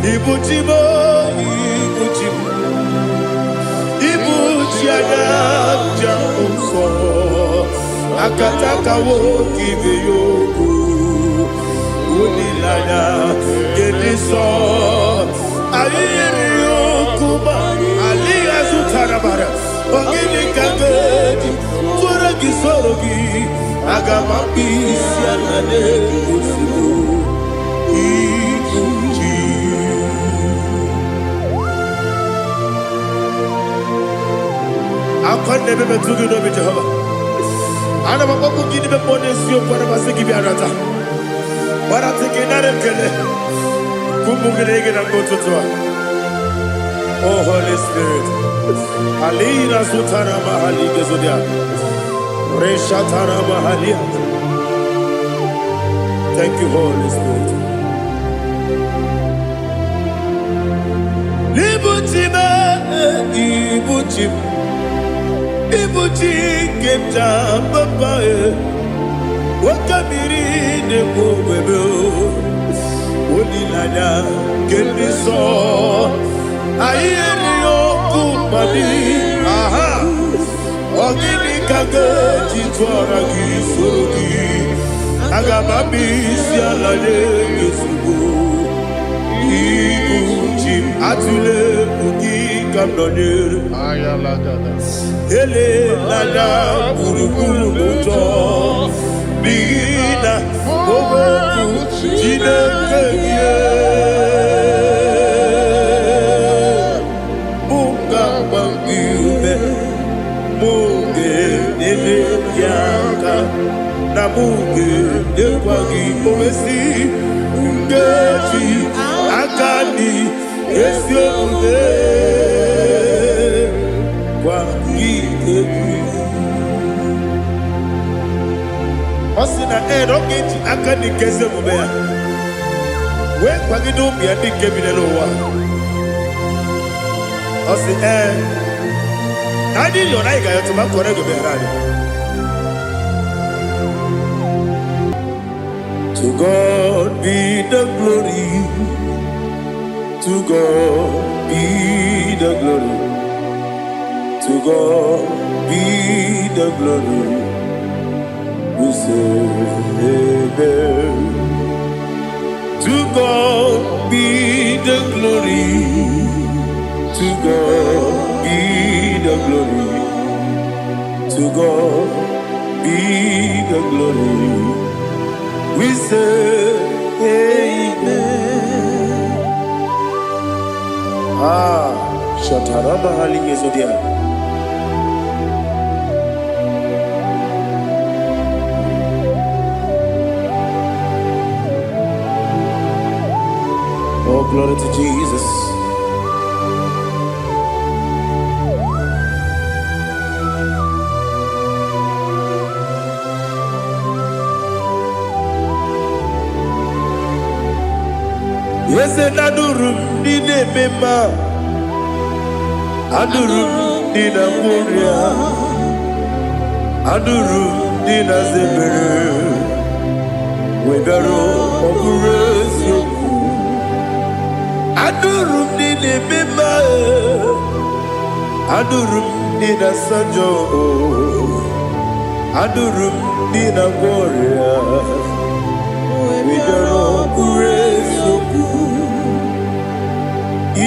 Ibu chi m, ibu chi m, ibu chi anya nja nsọ. Akataka nwoke ibe ya okwu. Olileanya nke ndị nsọ. Anyị yiri ya okwu ma alịghị azụtara mara. Ọ gịnị ka m ga-eji tụọrọ gị soro gị? Aga m akpụ isi ala n'ozugbo. Ibu chi. Akwa na-ebe metụ gị n'obi Jehova. Ana m akpọkwu gị n'ime mmụọ n'eziokwu, ana m asị gị bịa nata. Gbarata gị nara ekele. Ka ụmụ gị na-ege na mgbe ụtụtụ a. Oh Holy Spirit. Alina sutara mahali gezodia. Reshatara mahalia. Thank you, Holy Spirit. Ibu chi m, ibu chi m, ibu chi nke m ji papa e. Oke mmiri na-ekwu ogbebe o. Olileanya nke ndị nsọ. Anyị erighị ọkụ mmadụ. Aha! Ọ gịnị ka m ga-eji tụọra gị soro gị? Aga m akpụ isi ala nye gị ozugbo. Ibu chi m, atụla egwu, gị ka m nọnyere. Ayalagada. Elela gburugburu n'ụjọ, n'ihi na okwu Chineke gị mụ ga-agba gị ume, mụ ga-enyere gị aka, na mụ ga-enyekwa gị owesi nkeji aka dị ezi omume gwa gị egwu. Ọ sị na ee, na ọ ga-eji aka dị nke ezi omume ya wee kwagide ụmụ ya ndị nke bi n'elu ụwa. Ọ sị ee, na anyị yọrọ, anyị ga-ayọtụ ma kọrọ ego meghere anyị. To God be the glory. To God be the glory. To God be the glory. We say amen. To God be the glory. To God be the glory. To God be the glory. We say amen. Ah, Shataraba Hali Yezodia. Oh, glory to Jesus. Eze na-anụrụ m ndị na-eme mma, anụrụ m ndị na-agwọ ọrịa, anụrụ m ndị na-aza ebere, wee bịaruo ọ bụrụ eziokwu. Anụrụ m ndị na-eme mma, anụrụ m ndị na-asa njọ, anụrụ m ndị na-agwọ ọrịa, wee bịaruo ọ bụrụ eziokwu.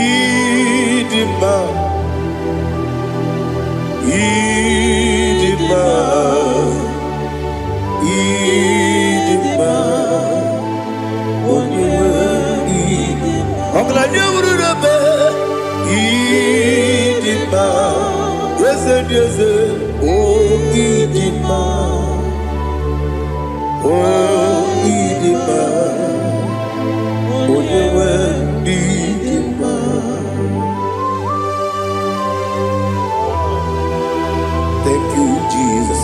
Ịdị mma, ịdị mma, ịdị mma, onye nwe ịdị. Ọgaranya wuru n'ebe ịdị mma, eze dị eze, o ịdị mma, o ịdị mma, onye nwe ịdị mma. Thank you, Jesus.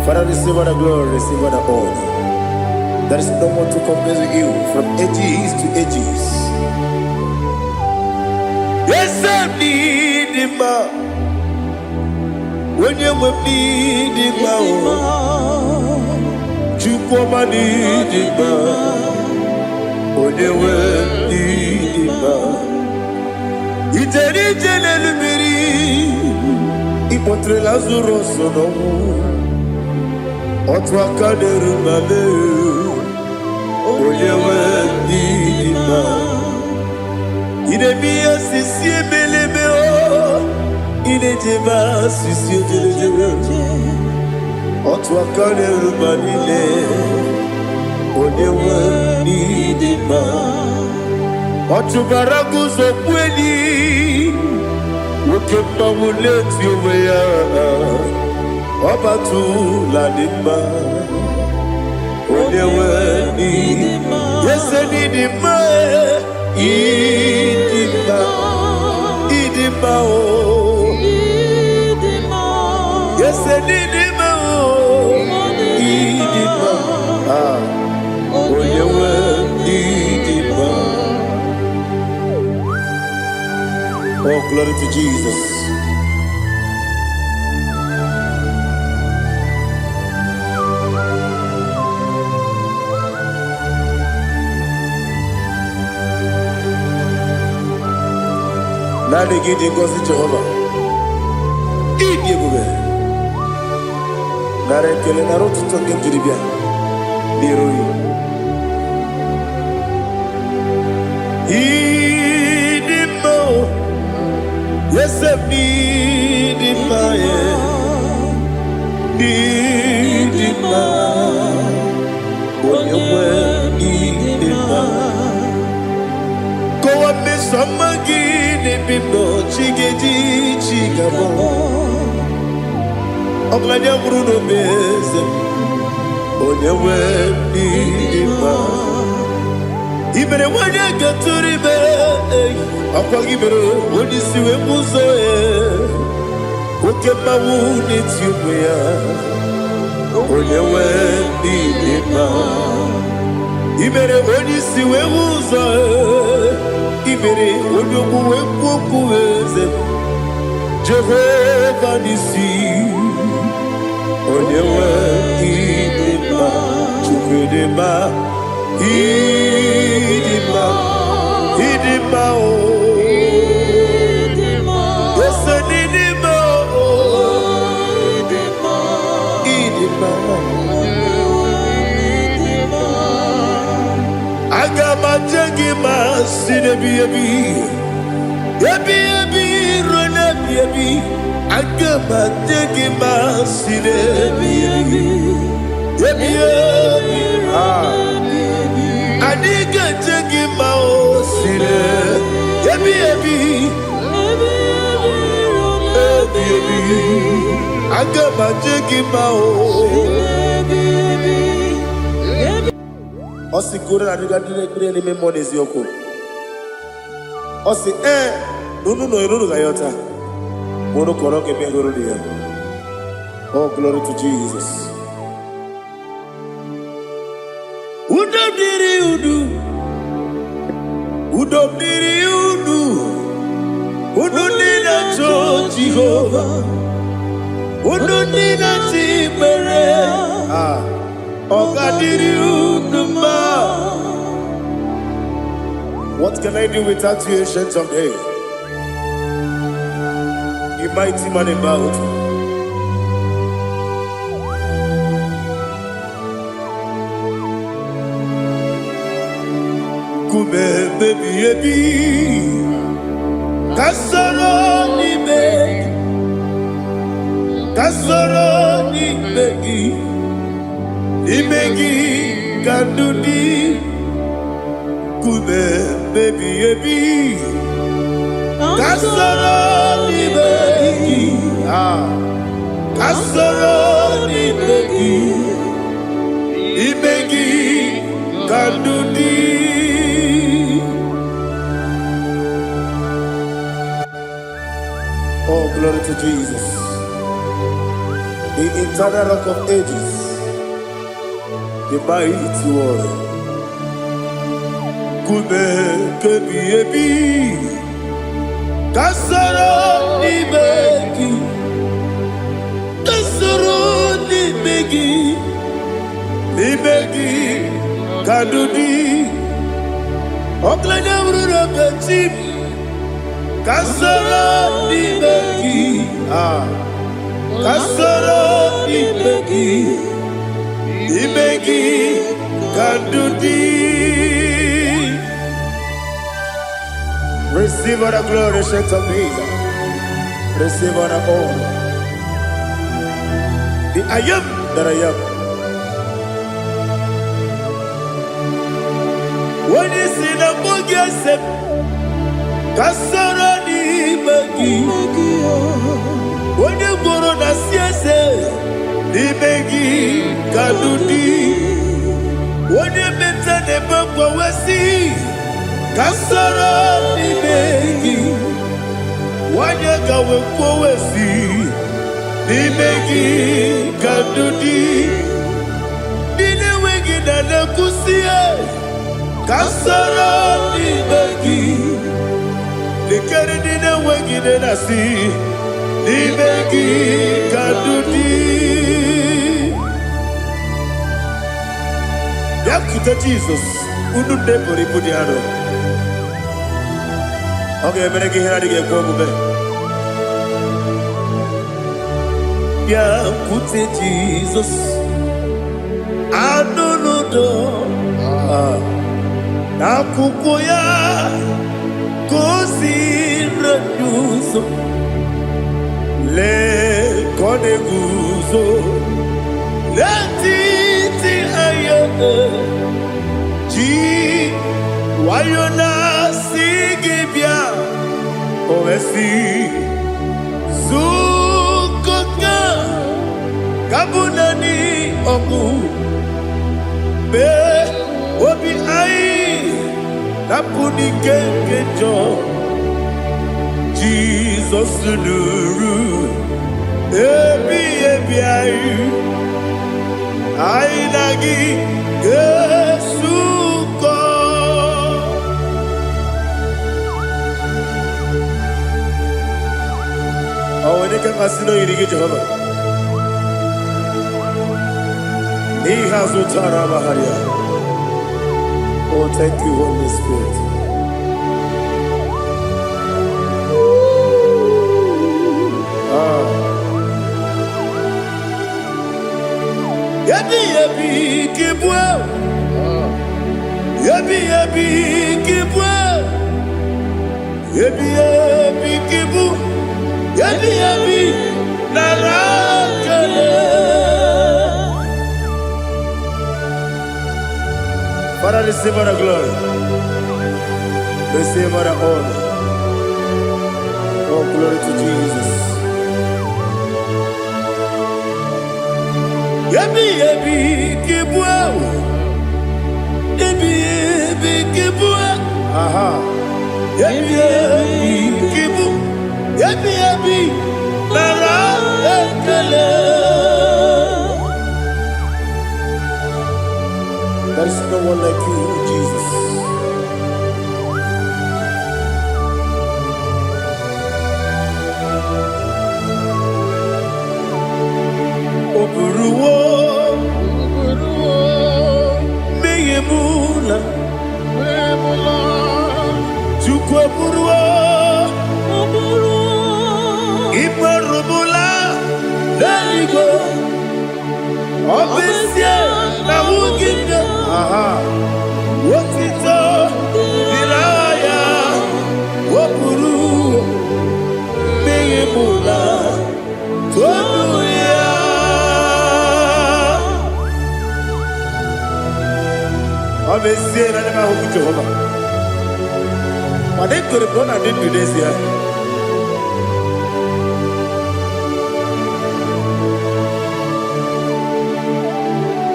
Father, receive all the glory, receive all the honor. There is no one to compare with you from ages to ages. Yes, I need him. Onye nwe m n'ịdị mma o, Chukwu ọma n'ịdị mma, onye nwe ije n'elu mmiri, ịkpọtere Lazarọs n'ọnwụ. Otu aka na-eru ma mee, onye nwe ndị dị mma. Ị na-eme ihe osisi emeleme o, ị na-ejebe asịsị ojelejele. Otu aka na-eru ma niile, onye nwe ndị dị mma. Ọ chụbara guzo kweli, nwoke mmanwụ na-eti onwe ya. Ọ batụla dị mma, onye nwe ndị ese n'ịdị mma, ịdị mma, ịdị mma o. Ese n'ịdị mma o, ịdị mma. Ah, onye nwe ịdị mma. Oh, glory to Jesus. Naanị gị dị ngọzi, Jehova. Ịdị ebube. Nara ekele, nara otuto nke m jiri bịa n'iru gị. Ịdị mma o, eze m, ịdị mma, e. Ịdị mma, onye nwe, ịdị mma. Kọwa mmeso ọma gị n'ebe m nọ, chi ga-eji chi ga-abọ. Ọgaranya nwụrụ n'obe, eze m, onye nwe, ịdị mma. I mere nwanyị gatụrụ ime, ọkwa gị mere onye isi wee bụ ụzọ ya. Oke mmanwụ na-eti onwe ya, onye nwe, ịdị mma. I mere onye isi wee hụ ụzọ, i mere onye ogbu wee kwuo okwu, eze m. Jehova n'isi, onye nwe, ịdị mma. Chukwu, ịdị mma, ịdị mma, ịdị mma o. Ese n'ịdị mma o, ịdị mma. Aga m aje gị ma si n'ebi ebi ebi ebi ruo n'ebi ebi. Aga m aje gị ma si n'ebi ebi ebi ebi. Ah. Anyị ga-eje gị ma o si n'ebi ebi ebi ebi. Aga m aje gị ma o. Ọ sị koro na adịga ndị na-ekpere n'ime mmụọ na eziokwu. Ọ sị ee, na unu nọ unu ga-ayọta ma unu kọrọ ga-eme hụrụ ya. Oh, glory to Jesus. Udo dịrị unu, udo dịrị unu, unu ndị na-achọ Jehova, unu ndị na-achọ ikpere. Ah, ọ ga-adịrị unu mma. What can I do without you, Ancient of Days? You mighty man in battle. Nkume ebi ebi, ka soro n'ime gị, ka soro n'ime gị, n'ime gị ka ndụ dị. Nkume ebi ebi, ka soro n'ime gị, ah, ka soro n'ime gị, n'ime gị ka ndụ dị. Oh, glory to Jesus, the eternal Rock of Ages, the mighty warrior. Nkume kebi ebi, ka soro n'ime gị, ka soro n'ime gị, n'ime gị ka ndụ dị. Ọgaranya wuru n'obechi m. Ka soro n'ime gị. Ah, ka soro n'ime gị, n'ime gị ka ndụ dị. Receive all the glory, Ancient of Days. Receive all the honor. The I am that I am. Onye si na mbụ gị ese ka soro n'ime gị. Onye gworo na si eze n'ime gị ka ndụ dị. Onye meta na-ebe mgbanwesị ka soro n'ime gị. Nwanyị ka wee kwuo si n'ime gị ka ndụ dị. Ndị na-enweghị na na-ekwusi ka soro n'ime gị. Lekere ndị na-enweghị nne na-asị n'ime gị ka ndụ dị. Bịakwute Jizọs, unu nne pụrụ ibu dị arọ. Ọ ga-emere gị ihe na-adịghị ekwe omume. Bịakwute Jizọs, anụ n'udo n'akwụkwọ ya ka o si ndị ụzọ. Lee ka ọ na-eguzo n'etiti anya ji nwayọ na-asị gị bịa. O wee sị zukọta ka bụ naanị ọgụ mee obi anyị napụ n'ike nke njọ. Jizọs nụrụ ebi ebi anyị, anyị na gị ga-esukọ. Ọ nwere ike mmasị na oyiri gị, Jehova, n'ihe azụ tara amagharịa. Oh, thank you, Holy Spirit. Ah. Ebi ebi kibue, ebi ebi kibue, ebi ebi kibu, ebi ebi nara kele. Father, receive all the glory. Receive all the honor. Oh, glory to Jesus. Ebi ebi kibue, ebi ebi kibue, aha. Ebi ebi kibu, ebi ebi nara ekele. There is no one like you, Jesus. O buruwo mmehie m la, Chukwu eburuwo ikperumula n'eluigwe. Ọ bụ ezie na ahụghị m ya, aha, otito dịrị aha ya. O buru mmehie m la, tonu ya. Ọ bụ ezie na anya m ahụghị Jehova, mana ekwere m na ọ na-adị ndụ n'ezie.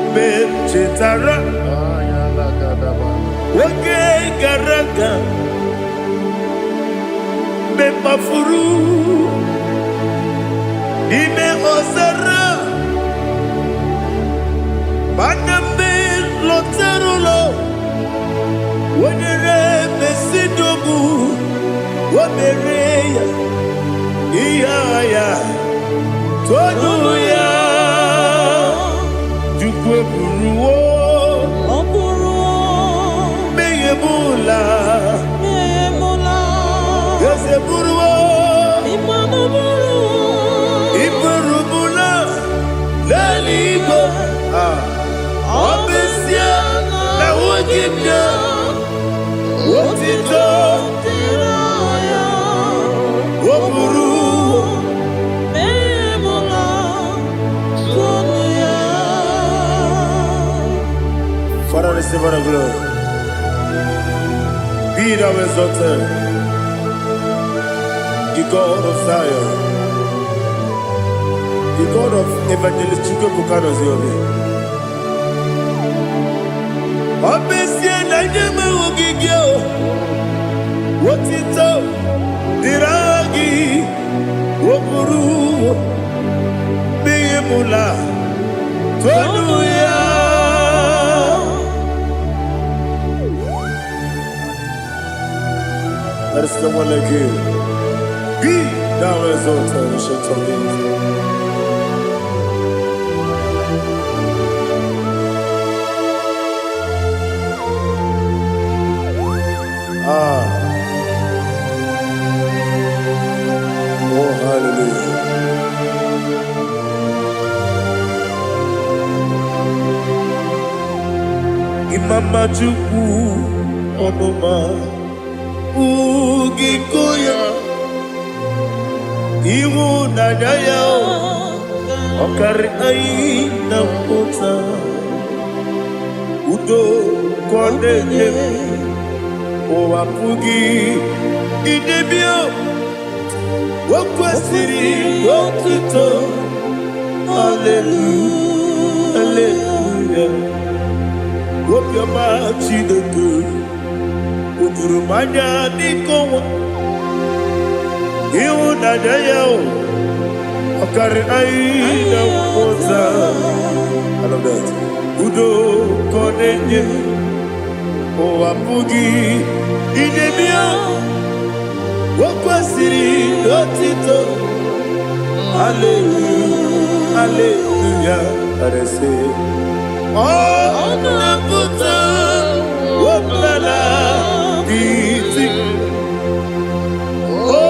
Mgbe m chetara oge gara aga, mgbe m kpafuru n'ime ọzara, mana mgbe m lọtara ụlọ, wonyere mesidogbu o mere ya ihe agha ya, tonu ya. Chukwu eburuwo Ọ bụrụ mmehie m ụla mmehie m eze buru. Receive all the glory. Be thou exalted, the God of Zion, the God of Evangelist Chukwuebuka Obi. Ọ bụ ezie na nye m ogige o, otito dịrị aha gị, o buru n'ihi mụla tonu ya. There is no one like you. Be thou exalted, Ancient of Days. Ah, oh hallelujah. Imama Chukwu ọnụma ugiko ya, ịhụnanya ya ọkarị anyị na mpụta, udo ka ọ na-enye m, ụwa pụghị idebe. O kwesịrị otuto, haleluya, haleluya. Obiọma Chineke o juru m anya dịka ọnwa, ịhụnanya ya o ọkarị anyị na mmụta. I love that. Udo ka ọ na-enye, ụwa pụghị idebe ya. O kwesịrị otito, haleluya, haleluya. Arese ọ na-apụta ọbụla iti, o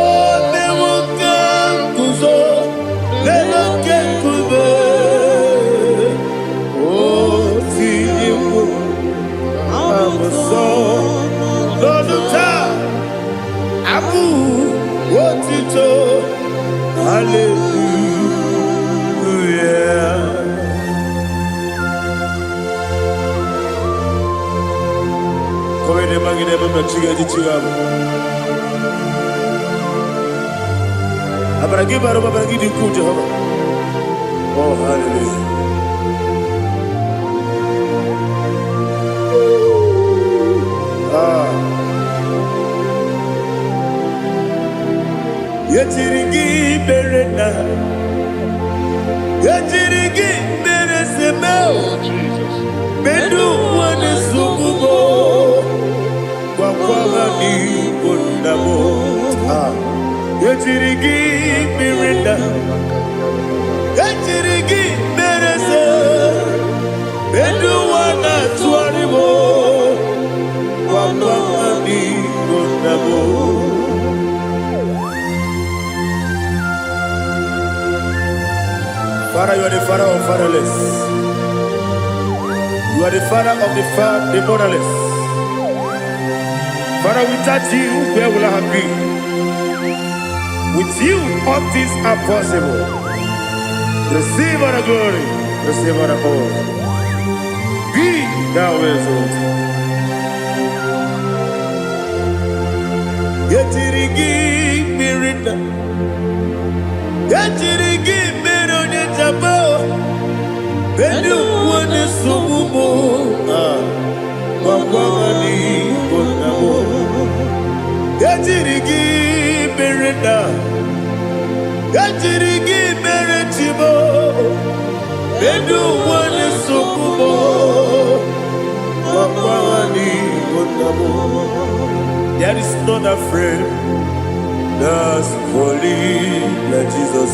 mewo ka nguzo n'elu oke nkume, o tinyewo abụsọ n'ọnụ taa abụ otito, haleluya. Kowede magide mama chiga ji chiga bụ. Amara gị bara ụba, amara gị dị ukwuu, Jehova. Oh, hallelujah. Ah. Ejiri gị mere na ejiri gị mere seme. Oh, Jesus. Medu ụwa na-esogbu m, gwakwa ha n'igbo nna m. Ah. Ejiri gị mere na ejiri gị mere se medu ụwa na-atụgharị m, gwakwa ha n'igbo nna m. Father, you are the father of fatherless. You are the father of the motherless. Father, without you, where will I have been? With you, all things are possible. Receive all the glory, receive all the honor. Be thou exalted. Ejiri gị mmiri na ejiri gị mere onye jaba elu ụwa na-esogbu m. Ah, gwakwa ha n'igbo nna m. Ejiri gị mere na ejiri gị mere chibo elu ụwa na-esogbu m, gwakwa ha n'igbo nna m. There is not a friend that's holy like Jesus.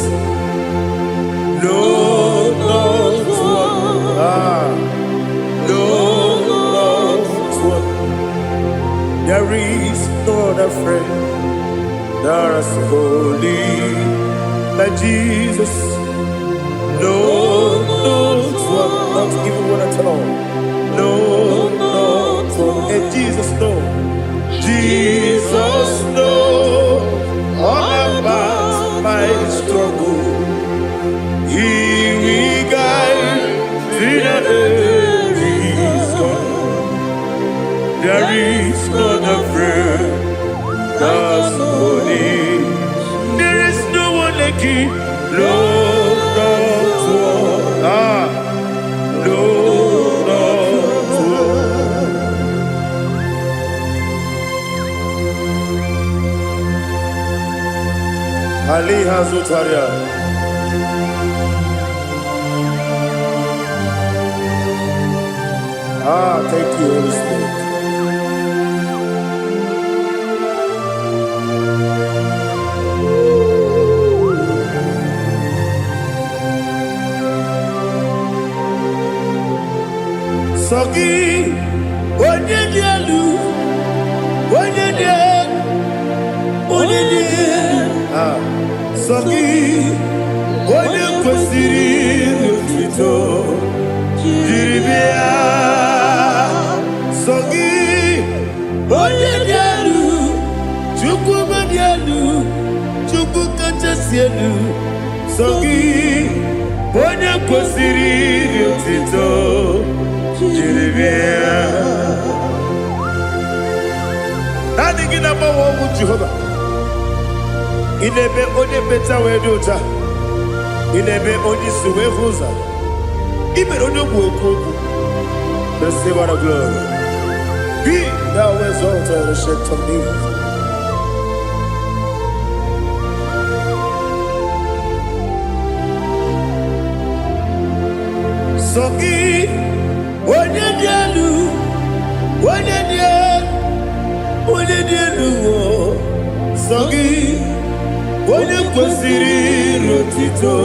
No, not one. Ah, no, not one. There is no other friend that's holy like Jesus. No, not one, not even one at all. No, not one. And Jesus, no. Jesus, no. All about my struggle. He will guide till the day is gone. Aliha Zutaria. Ah, thank you, Holy Spirit. Sọ gị, onye dị elu, onye dị elu, onye dị elu. Ah, sọ gị, onye kwesịrị otuto jiri bịa. Sọ gị, onye dị elu, Chukwu dị elu, Chukwu kachasị elu. Sọ gị, onye kwesịrị otuto jiri bịa. Naanị gị na-agbanwe ọnwụ, Jehova. Ị na-eme onye mmecha wee dị ụcha. Ị na-eme onye isi wee hụ ụzọ. Ị mere onye ogbu okwu okwu. Receive all the glory. Be thou exalted, Ancient of Days. Sọ gị, onye dị elu, onye dị elu, onye dị elu o. Sọ gị, onye kwesịrị otito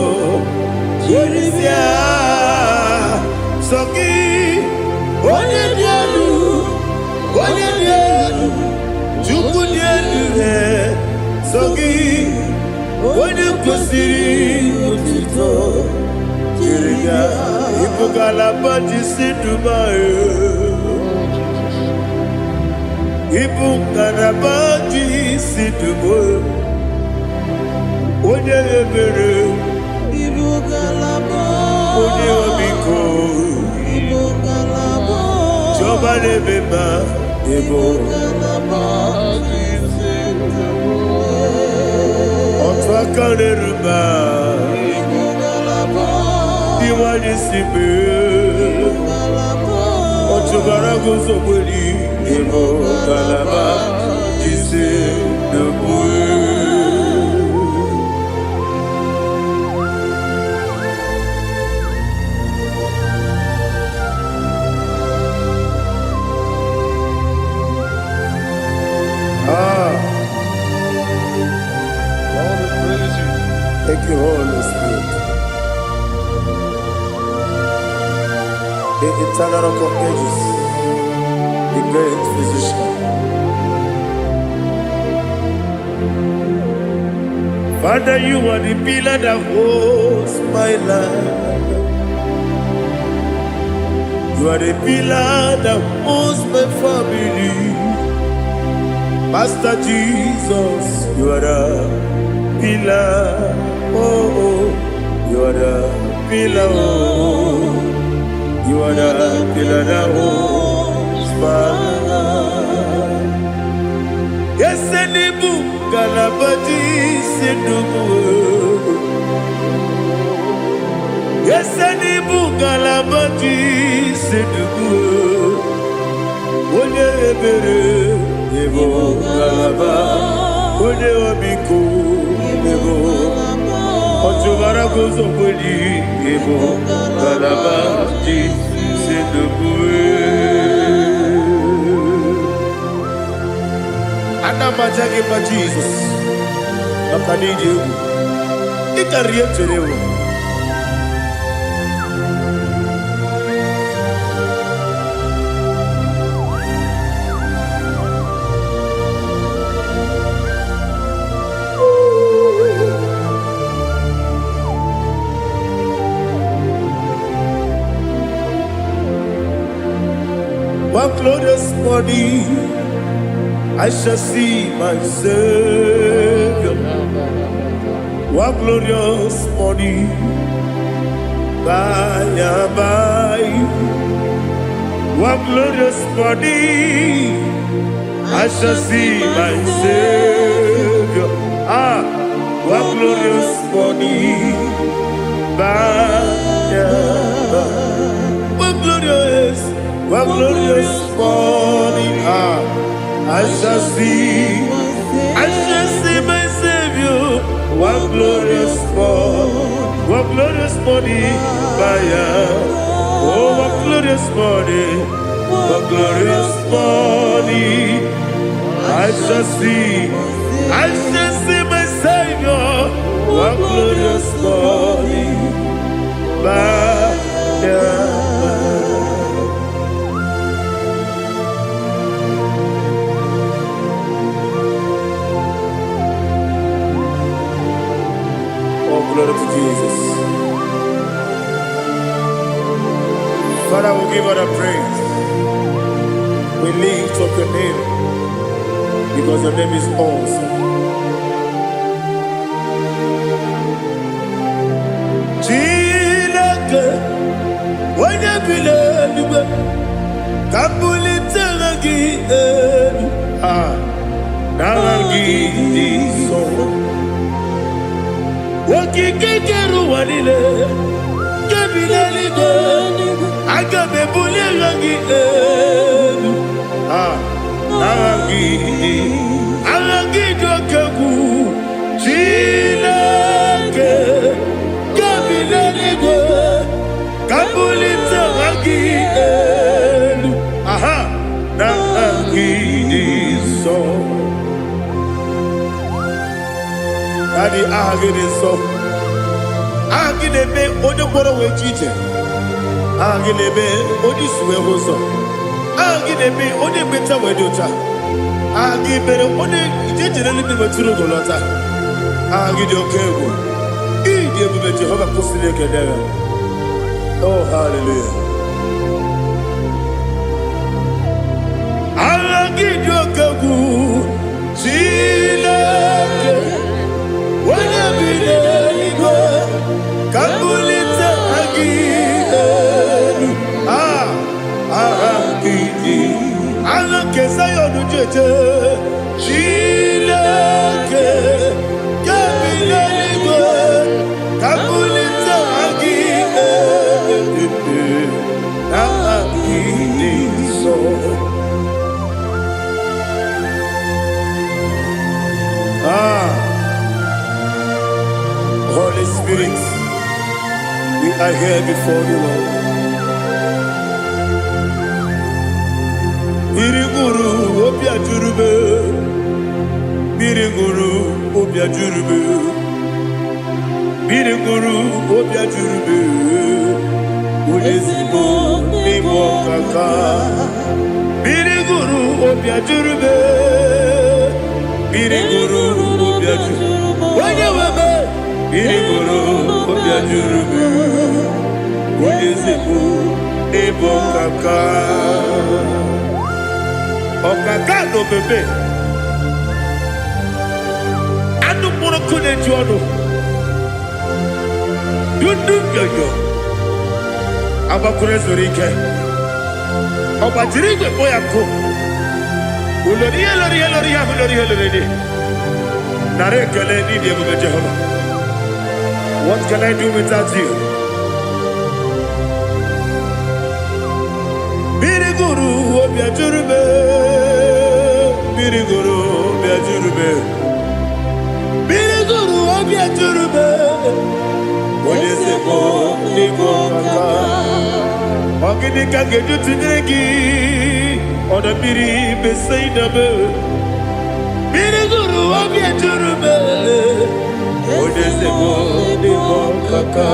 jiri bịa. Sọ gị, onye dị elu, onye dị elu, Chukwu dị elu he. Sọ gị, onye kwesịrị otito jiri bịa. Ịbụ ngalaba ji si Dubai. Ịbụ ngalaba ji si Dubai. Onye ebere, Ibu ngalaba. Onye ọmịiko, Ibu ngalaba. Chiọma na-eme mma, ịbụ Ngalaba ji otu aka na-eru mba, Ibu ngalaba. Iwanye si mee. Ngalaba. Ọchụbara guzogberi, ịbụ ngalaba ji si Dubai. Ah, Lord, we praise you. Thank you, Holy Spirit. The eternal Rock of Ages, the great physician. Father, you are the pillar that holds my life. You are the pillar that holds my family. Master Jesus, you are the pillar. Oh, you are the pillar. Oh, you are the pillar that holds my life. Yes, n'ịbụ ngalaba ji si ndụ. Yes, n'ịbụ ngalaba ji si ndụ. Onye ebere, ịbụ ngalaba. Onye ọmịiko, ịbụ ọchụbara guzogbeli, ịbụ ngalaba ji si ndụ. Ana m aja gị mma, Jizọs, maka na ịdị egwu. Ị karịrị ihe m chere ewu. One glorious morning, I shall see my Savior. One glorious morning, by and by. One glorious morning, I shall see my Savior. Ah, one glorious morning, by and by. One glorious, one glorious morning. Ah, I shall see my Savior. What glorious morning, what glorious morning by and. Oh, what glorious morning, what glorious morning. I shall see my Savior. What glorious morning by and. Oh, glory to Jesus. Father, we give all the praise. We lift up your name because your name is awesome. Chineke, onye bi n'eluigwe, ka m bulite aha gị elu. Ah, n'aha gị dị nsọ. Okike kere ụwa niile, nke bi n'eluigwe, aga m ebuli aha gị elu. Ah, aha gị dị, aha gị dị oke egwu. Chineke, nke bi n'eluigwe, ka m bulite aha gị elu. Aha, n'aha gị dị nsọ. Daddy, aha gị dị nsọ. Aha gị na-eme onye ngwọrọ wee ji ije. Aha gị na-eme onye isi wee hụ ụzọ. Aha gị na-eme onye mmecha wee dị ụcha. Aha gị mere onye ije jere eluigwe wetụrụ ugo lọta. Aha gị dị oke egwu. Ịdị ebube Jehova kwụsịrị ekele ya. Oh, hallelujah. Aha gị dị oke egwu. Chineke, onye bi n'eluigwe, ka m bulite aha gị elu. Ah, aha gị dị. Aha nke Zion jeje. Chineke, nke bi n'eluigwe, ka m bulite aha gị elu. Aha gị dị nsọ. Ah, Holy Spirit, we are here before you, Lord. Mmiri ṅụrụ obi ajụrụ m. Mmiri ṅụrụ obi ajụrụ m. Mmiri ṅụrụ obi ajụrụ m. Onye ezigbo n'ịbụ ọkaka. Mmiri ṅụrụ obi ajụrụ m. Mmiri ṅụrụ obi ajụrụ. Onye nwe m. Mmiri ṅụrụ obi ajụrụ m. Onye ezigbo n'ịbụ ọkaka. Ọkaka na obebe. Anụ mkpụrụ nkụ na-eju ọnụ. Dundu nyoyo. Agbakwuru ezuru ike. Ọ gbajiri igwe kpọ ya nkụ. Ulori ihe lori ihe lori ihe ahụ lori ihe lori ihe. Nara ekele n'ịdị ebube Jehova. What can I do without you? Mmiri gụrụ obi ajụrụ m. Mmiri gụrụ obi ajụrụ m. Mmiri gụrụ obi ajụrụ m. Onye ezigbo n'ịbụ ọkaka. Ọ gịnị ka m ga-eji tụnyere gị? Ọdọ mmiri Besaida m. Mmiri gụrụ obi ejuru m. Onye ezigbo n'ịbụ ọkaka.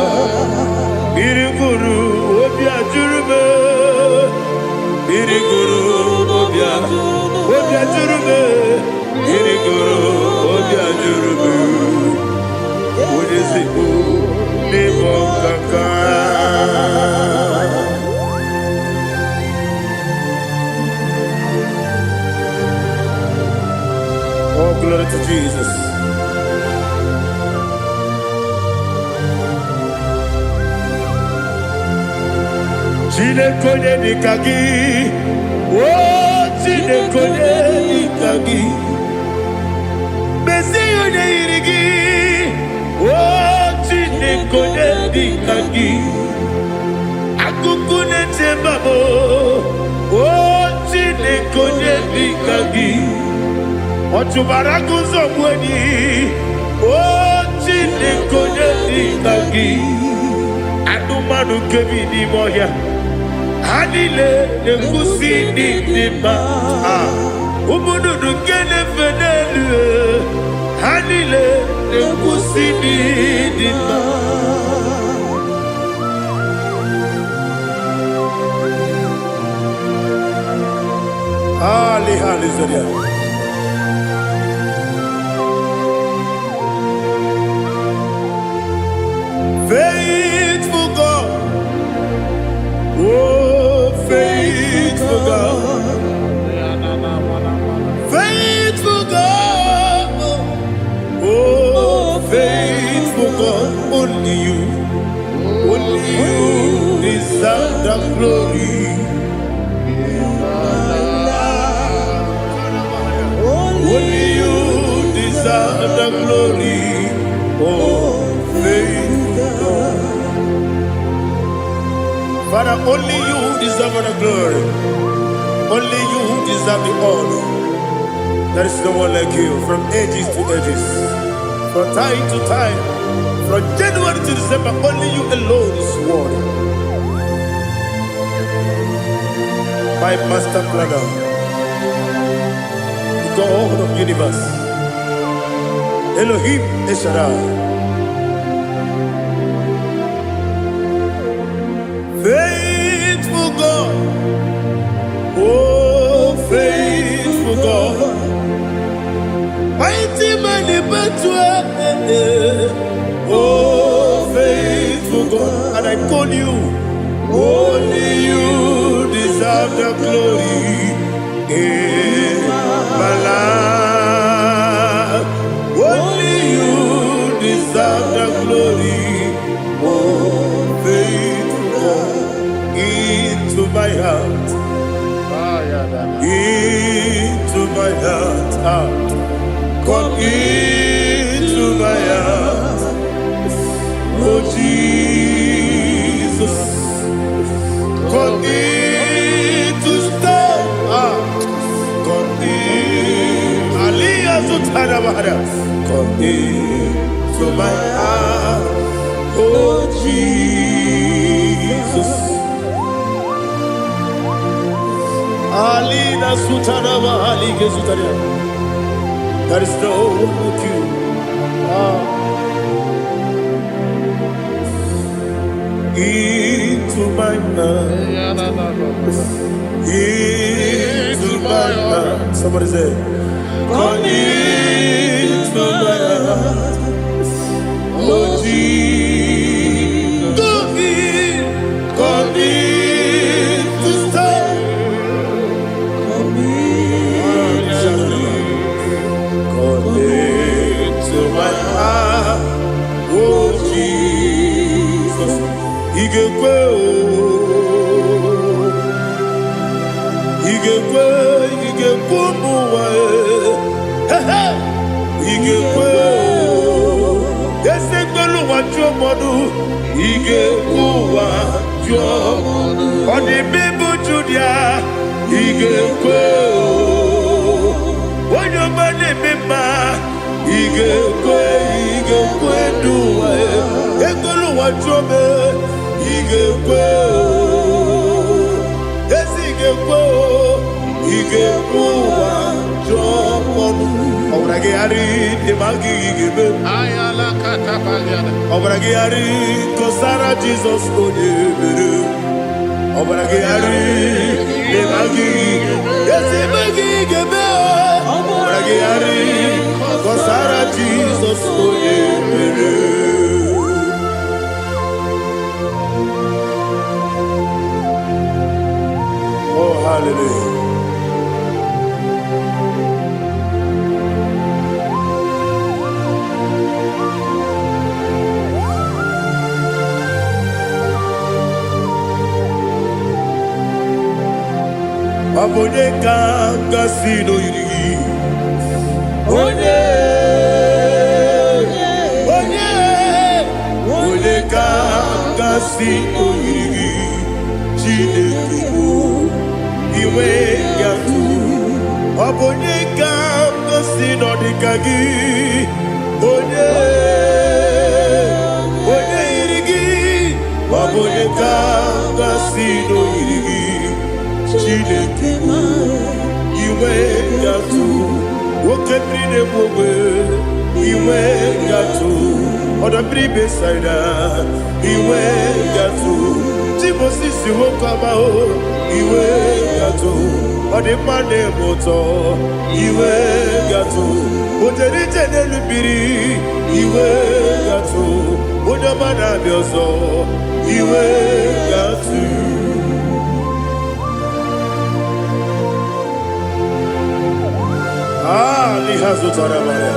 Mmiri gụrụ obi ajụrụ m. Mmiri gụrụ obi ajụrụ m. Mmiri gụrụ obi ajụrụ m. Onye ezigbo n'ịbụ ọkaka. Oh, glory to Jesus. Chineke onye dịka gị, o Chineke onye dịka gị, mezie onye yiri gị, o Chineke onye dịka gị, akụkụ na-eche mba m, o Chineke onye dịka gị, ọ chụbara agụ nzọgbu enyi. O Chineke, onye dị ka gị? Anụmanụ nke bi n'ime ọhịa, ha niile na-ekwusi n'ịdị mma. Ah, ụmụ nnụnụ nke na-efe n'elu, ha niile na-ekwusi n'ịdị mma. Ali, hallelujah. Faithful God, oh, faithful God, faithful God, oh, faithful God, only you deserve the glory. Only you deserve the glory. Oh, faithful God. Father, only you deserve the glory. Only you deserve the honor. There is no one like you from ages to ages, from time to time, from January to December. Only you alone is worthy. My master planner, the God of universe, Elohim El Shaddai. Faithful God, oh, faithful God, mighty man in battle, oh, faithful God, and I call you, only you deserve the glory in my life. Only you deserve the glory, oh, faithful God, into my heart, into my heart, ah. Come into my heart, oh Jesus. Come in to stay. Ah, come in. Aliyah Zutara Bahara. Come in to my heart, oh Jesus. Alina Sutara Bahali Gezutaria. There is no one like you. Ah. Into my heart, into my heart. Somebody say, come into my heart, oh Jesus. Come in to stay. Come in. Come into my heart, oh Jesus. Ị ga-ekwe o, ị ga-ekwe, ị ga-ekwe ụmụ ụwa e. He, ị ga-ekwe o, eze mgbelu ụwa jụọ mmadụ, ị ga-ekwe ụwa jụọ. Ọ dị mmịbụ Judia, ị ga-ekwe o. Onye ọma na-eme mma, ị ga-ekwe, ị ga-ekwe n'ụwa e. Ekwela ụwa jụọ m, ị ga-ekwe o. Ezi ị ga-ekwe o, ị ga-ekwe ụwa jụọ ọnụ. Ọbara gị ghara ịdị ma gị ga-eme. Ọbara gị ghara kọsara Jizọs onye mere. Ọbara gị ghara ịdị ma gị ezi eme gị ga-eme. Ọbara gị ghara kọsara Jizọs onye mere. Oh, hallelujah. Ọ bụ onye ka gasị n'oyiri gị? Onye, onye, onye ka gasị n'oyiri gị? Chineke bụ iwe gatụ. Ọ bụ onye ka gasị n'ọdịka gị? Onye, onye yiri gị? Ọ bụ onye ka gasị n'oyiri gị? Chineke, inwe gatụ oke mmiri na-egbu ogbe, inwe gatụ ọdọ mmiri Besaida, inwe gatụ Timosisi nwoke ọma o, inwe gatụ ọdịmma na-eme ụtọ, inwe gatụ o jere ije n'elu mmiri, inwe gatụ onye ọma na-abịa ọzọ, inwe gatụ. Ah, liha zụtara mara.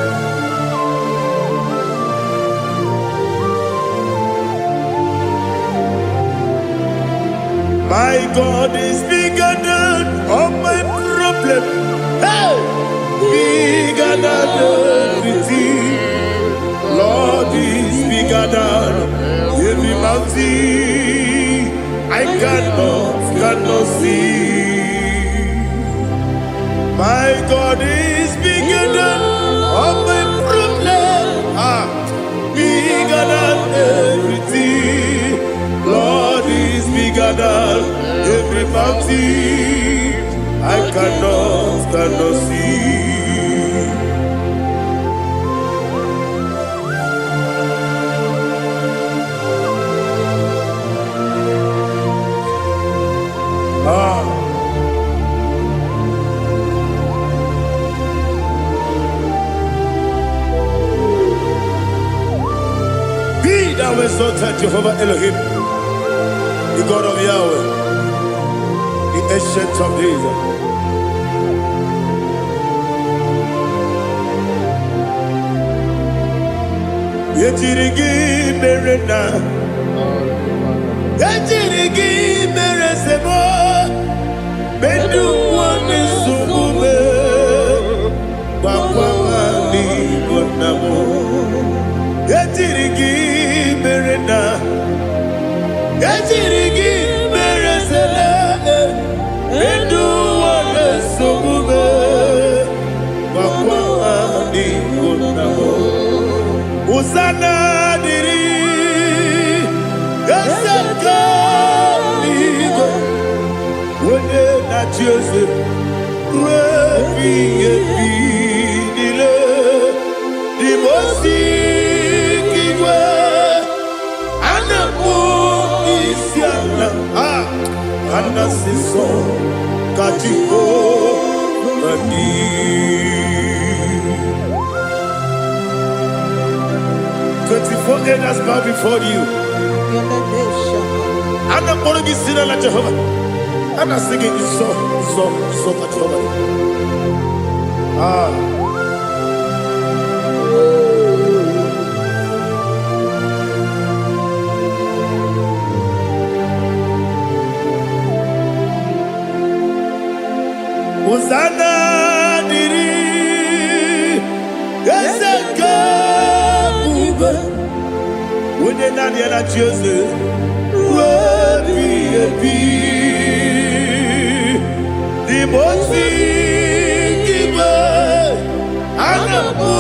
My God is bigger than all my problem. Hey! Bigger than everything. Lord is bigger than every mountain I cannot see. My God is bigger than all my problems. Ah, bigger than everything. Lord is bigger than every mountain I cannot see. Ah, be thou exalted, Jehovah Elohim, the God of Yahweh, the Ancient of Days. Ejiri gị mere na ejiri gị mere semo mendu nwanne nsogbu me gbakwa n'igbo nna m. Ejiri gị mere na ejiri gị mere sele mendu nwanne nsogbu me gbakwa n'igbo nna m. Hosanna dịrị eze nke eluigwe, onye na-achị eze ruo ebighị ebi niile. Dị osi igwe a na-akpọ isi ala, a na-asị nsọ ka Jehova dị. 24 elders bow before you. A na-akpọrọ gị si n'ala Jehova. A na-asị gị nsọ, nsọ, nsọ ka Jehova dị. Ah. Hosanna dịrị eze nke ebube, onye naanị ya na-achị eze ruo ebighị ebi. N'ime ozi igwe a na-akpọ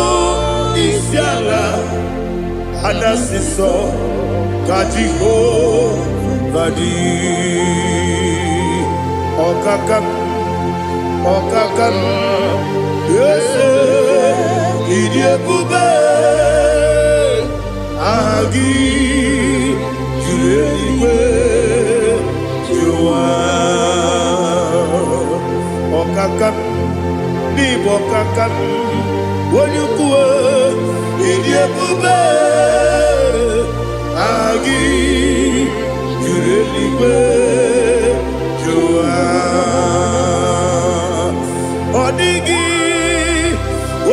isi ala, a na-asị nsọ ka Jehova dị. Ọkaka m, ọkaka m, eze, ịdị ebube, aha gị juru eluigwe juru ụwa. Ọkaka m, n'ịbụ ọkaka m, onye ukwu, ịdị ebube, aha gị juru eluigwe juru ụwa. Ọ dịghị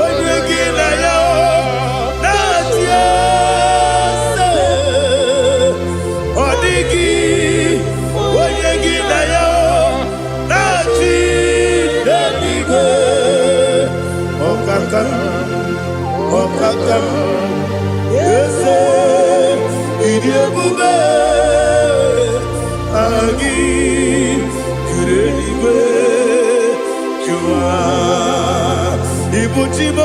onye gị na ya na-achị eze. Ọ dịghị onye gị na ya na-achị n'eluigwe. Ọkaka m, ọkaka m, eze, ịdị ebube, aha gị juru eluigwe juru ụwa. Ibu chi m,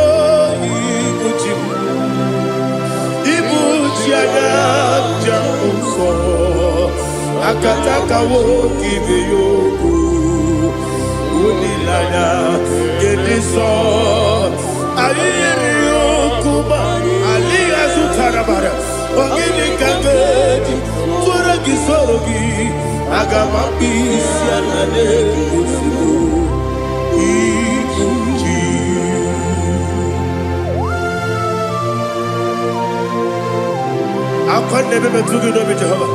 ibu chi m. Ibuchi anya ji ahụ nsọ, akataka nwoke ibe ya okwu, olileanya nke dị nsọ. Anyị yiri okwu ma alịghị azụtara bara. Ọ gịnị ka m ga-eji tụọrọ gị, soro gị? Aga m akpụ isi ala na-ozugbo ibuchi. Akwa na-ebe metụ gị n'obi, Jehova.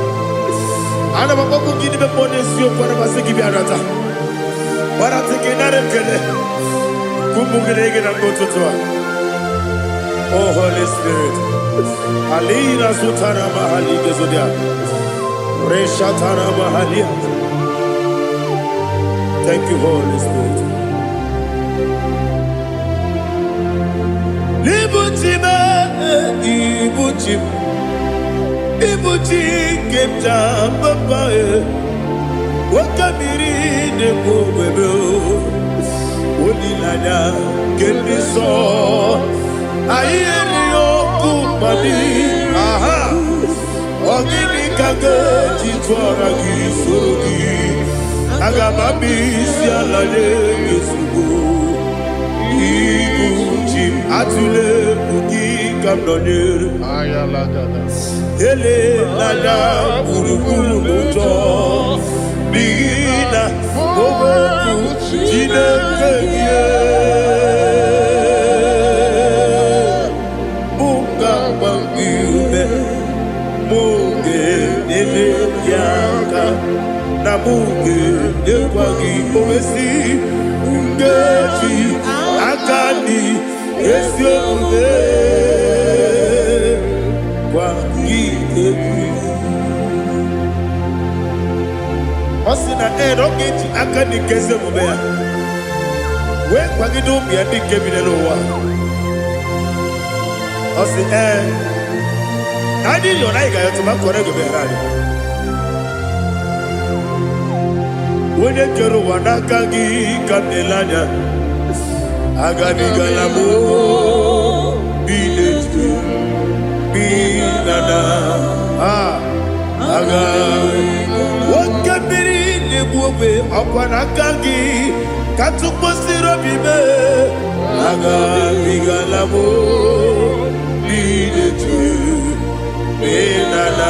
Ana m akpọkwu gị n'ime mmụọ n'eziokwu. Ana m asị gị bịa nata gbarata gị, nara ekele kwụmụ gị na gị na mgbe ụtụtụ a. Oh Holy Spirit, alina zutara mahali gezodia reshatara mahalia. Thank you, Holy Spirit. Ibuchi m, ibuchi m, ibuchi nke m ji papa e, nwoke mmiri na-ekwu ogbebe, olileanya nke ndị nsọ. Anyị erighị ọkụ mmadụ aha. Ọ gịnị ka m ga-eji tụọra gị, soro gị? Aga m abịa isi ala nye gị ozugbo. Ibu chi m, atụla egwu, gị ka m nọnyere. Elela gburugburu n'ụjọ, n'ihi na okwu Chineke gị mụ ga-agba gị ume, mụ ga-enyere gị aka, na mụ ga-enyekwa gị owesi nkeji aka dị ezi omume gwa gị egwu. Ọ sị na ee, na ọ ga-eji aka dị nke ezi omume ya wee kwagide ụmụ ya ndị nke bi n'ụwa. Ọ sị ee, na anyị yọrọ, anyị ga-ayọtụ ma kọrọ ego bịara anyị. Onye kere ụwa, n'aka gị ka m na-ele anya. Agabigala m bi n'etu bi na na a aga. Oke mmiri na-egbu ogbe, ọkwa n'aka gị ka tụkpọsiri obi mee. Agabigala m bi n'etu bi na na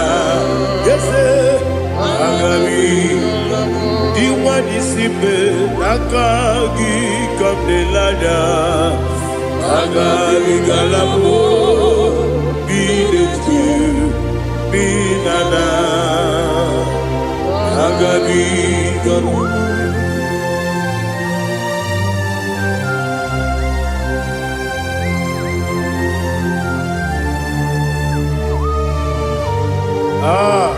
eze agabi dị nwanyị si mbe, n'aka gị ka m na-ele anya. Agabigala m bi n'etu bi na na agabigala. Ah.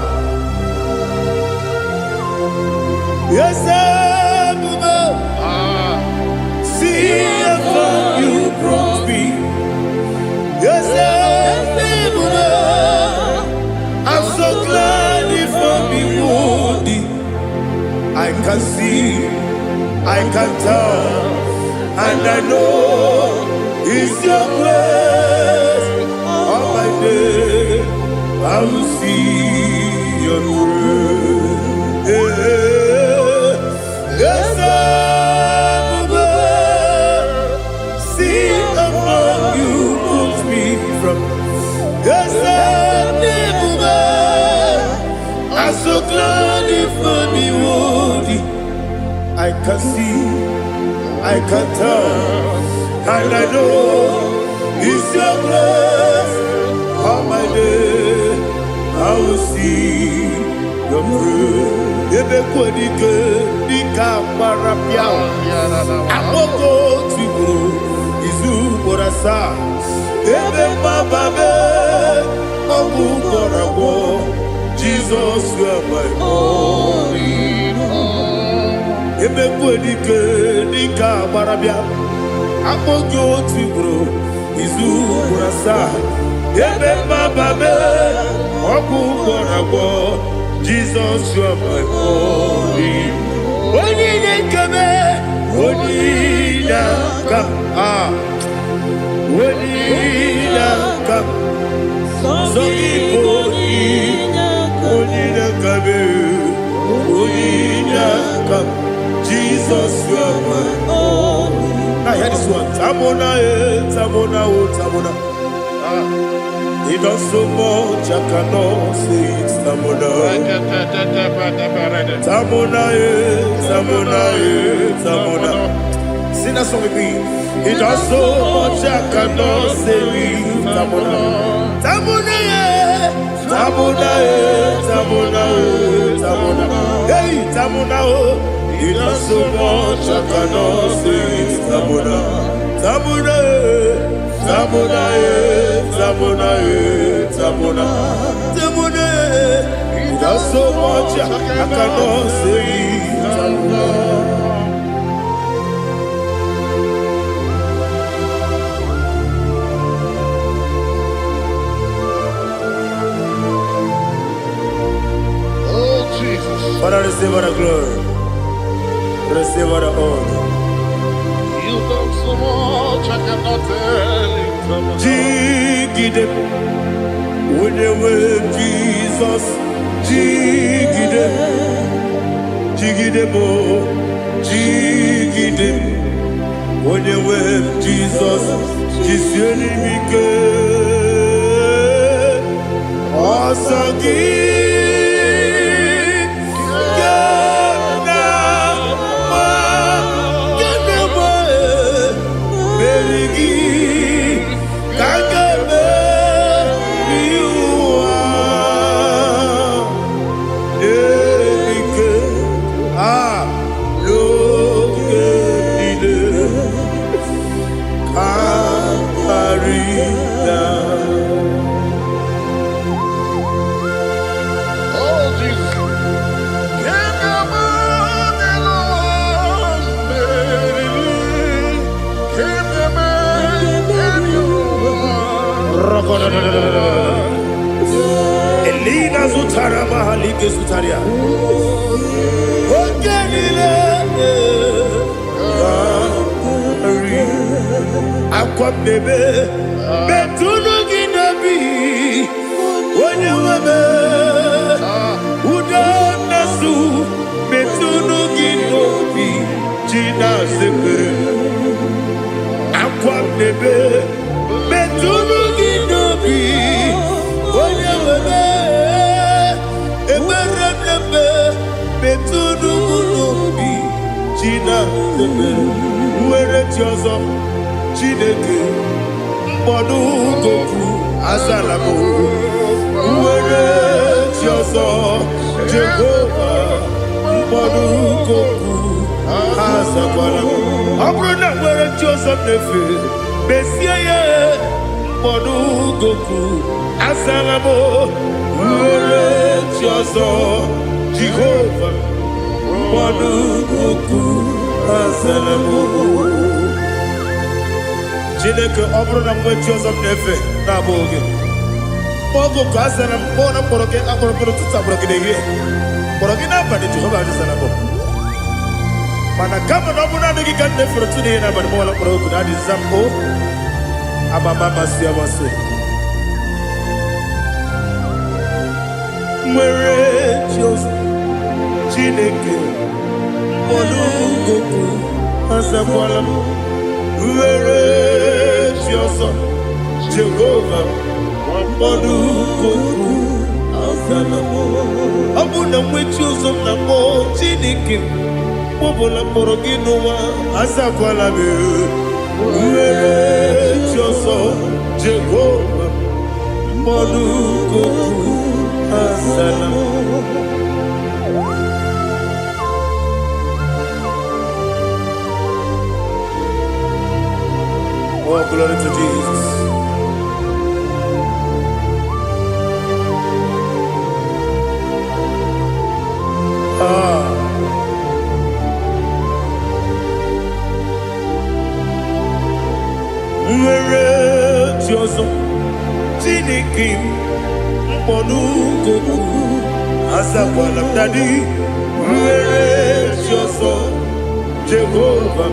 Yes, Ebube, see how far you brought me. Yes, Ebube, I'm so glad you found me worthy. I can see, I can tell, and I know it's your grace. All my day, I will see your grace. Yes, Ebube, see how far you brought me from. Yes, Ebube, I'm so glad you found me worthy. I can see, I can tell, and I know it's your grace. All my day, I will see your grace. Ebe kwadike dịka gbara pịa akpọkọ tigburu izu ugboro asaa, ebe mgbaba ọgwụ gwọrọ agwọ. Jizọs, you are my all. Ebe dike dịka agbara bịa akpọ gị otu ugboro izu ugboro asaa, ebe mgbaba ọgwụ gwọrọ agwọ. Jizọs, you are my all. Onye na-ekeme, onye na-aka a, onye na-aka sọ gị bụ. Jesus, you are my All in Now hear this one. Tamona, eh, Tamona, oh, Tamona. He does so much, I cannot say it. Tamona. Tamona, eh, Tamona, eh, Tamona. Sing that song with me. He does so much, I cannot say it. Tamona. Tamona, eh, Tamona, eh, Tamona, eh, Tamona. Hey, Tamona, oh. He does so much, I cannot say it. Tamona. Tamona, eh, Tamona, eh, Tamona, eh, Tamona. Tamona, eh. He does so much, I cannot say it. Tamona. Oh, Jesus. Father, receive all the glory. Receive all the honor. You've done so much, I cannot tell it. Jigide, onye Jesus, jigide, jigide mo, jigide, onye nwe Jesus, jisie m ike. Ọsọ gị ka m na-agba, ka m na-agba, meri gị ka m ga-emeri ụwa. Ike a n'oge niile ka karịa. Oh, Jesus. Can you imagine? Can you imagine? Elina zutara mahalike zutaria. Oge niile karị. Akwa m na-ebe metụnụ gị n'obi onye nwe m udo na-asụ metụnụ gị n'obi ji na-azepere akwa m na-ebe metụnụ gị n'obi onye nwe m ekpere m na-ebe metụnụ m n'obi ji na-azepere nwere chi ọzọ Chineke mkpọdụ goku azala m nwere chi ọzọ Jehova mkpọdụ goku azakwala m ọ bụrụ na nwere chi ọzọ m na-efe mesie ya mkpọdụ goku azala m nwere chi ọzọ Jehova mkpọdụ goku azala m. Chineke, ọ bụrụ na mgbe chi ọzọ m na-efe na-abụghị gị oge ka a zara m kpọọ na mkpọrọ gị akpọrọ gị n'ụtụtụ, akpọrọ gị n'ehihie, kpọrọ gị n'abalị, Jehova azara m. Mana kama na ọ bụrụ naanị gị ka m na-efere ụtụtụ n'ehihie n'abalị, mọla mkpọrọ oku na adịza m o amama amasị amasị nwere chi ọzọ Chineke mkpọrọ goku azakwala m nwere chi ọzọ Jehova mkpọrọ goku azala m. Ọ bụ na nwe chi ọzọ m na-akpọ Chineke mkpọbụla mkpọrọ gị n'ụwa azakwala m nwere chi ọzọ Jehova mkpọrọ goku azala m. Oh, glory to Jesus. Ah. Nwere chi ọzọ Chineke m mkpọnụgoku azakwala m daddy nwere chi ọzọ Jehova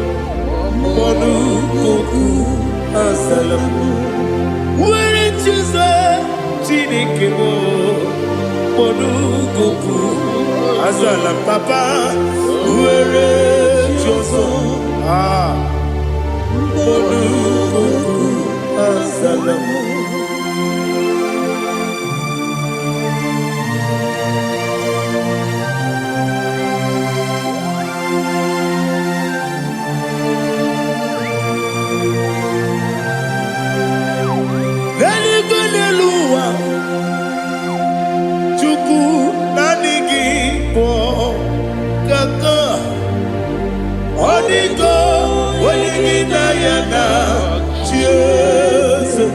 mkpọnụgoku azala m nwere chi ọzọ Chineke m mkpọnụgoku azala m papa nwere chi ọzọ. Ah, olukuku azala m. N'eluigwe, n'elu ụwa, Chukwu, naanị gị bụ kaka. Ọ dịgo onye gị na ya na chi eze.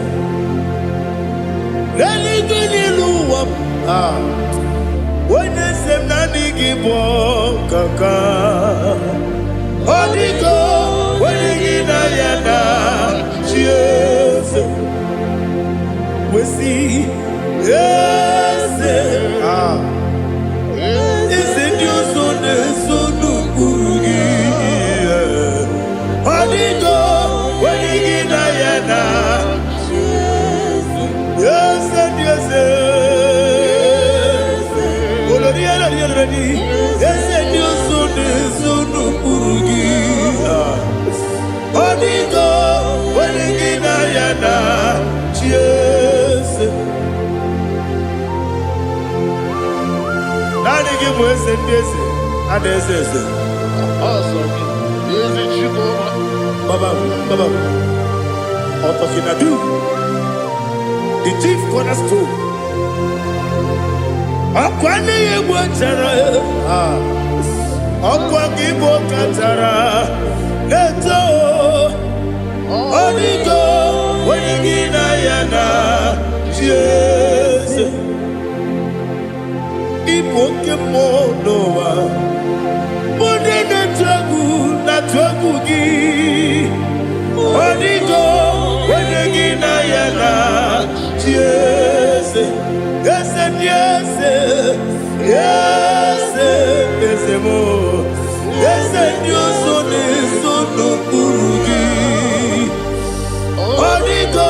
N'eluigwe, n'elu ụwa, ah, onye eze m, naanị gị bụ kaka. Ọ dịgo onye gị na ya na chi eze. Wesi eze, ah, eze ndị ọzọ na-eso n'ụkpụrụ gị. Ọ dịgo onye gị na ya na eze ndị eze. Olori elori elori, eze ndị ọzọ na-eso n'ụkpụrụ gị. Ọ dịgo onye gị na ya na chi eze. Naanị gị bụ eze ndị eze a na-eze eze. Ọsọ gị, ezi Chukwu. Baba, Baba, Otokinadu, the chief cornerstone. Ọkwa anaghị egbu chara, ọkwa gị bụ kachara na-eto. Ọdịgo onye gị na ya na chi eze. Ịbụ oke mmụọ n'ụwa, ndị na-atụ egwu na-atụ egwu gị. Ọdịgo onye gị na ya na chi eze. Eze ndị eze, eze, eze m, eze ndị ọzọ na-eso n'okpuru gị. Ọdịgo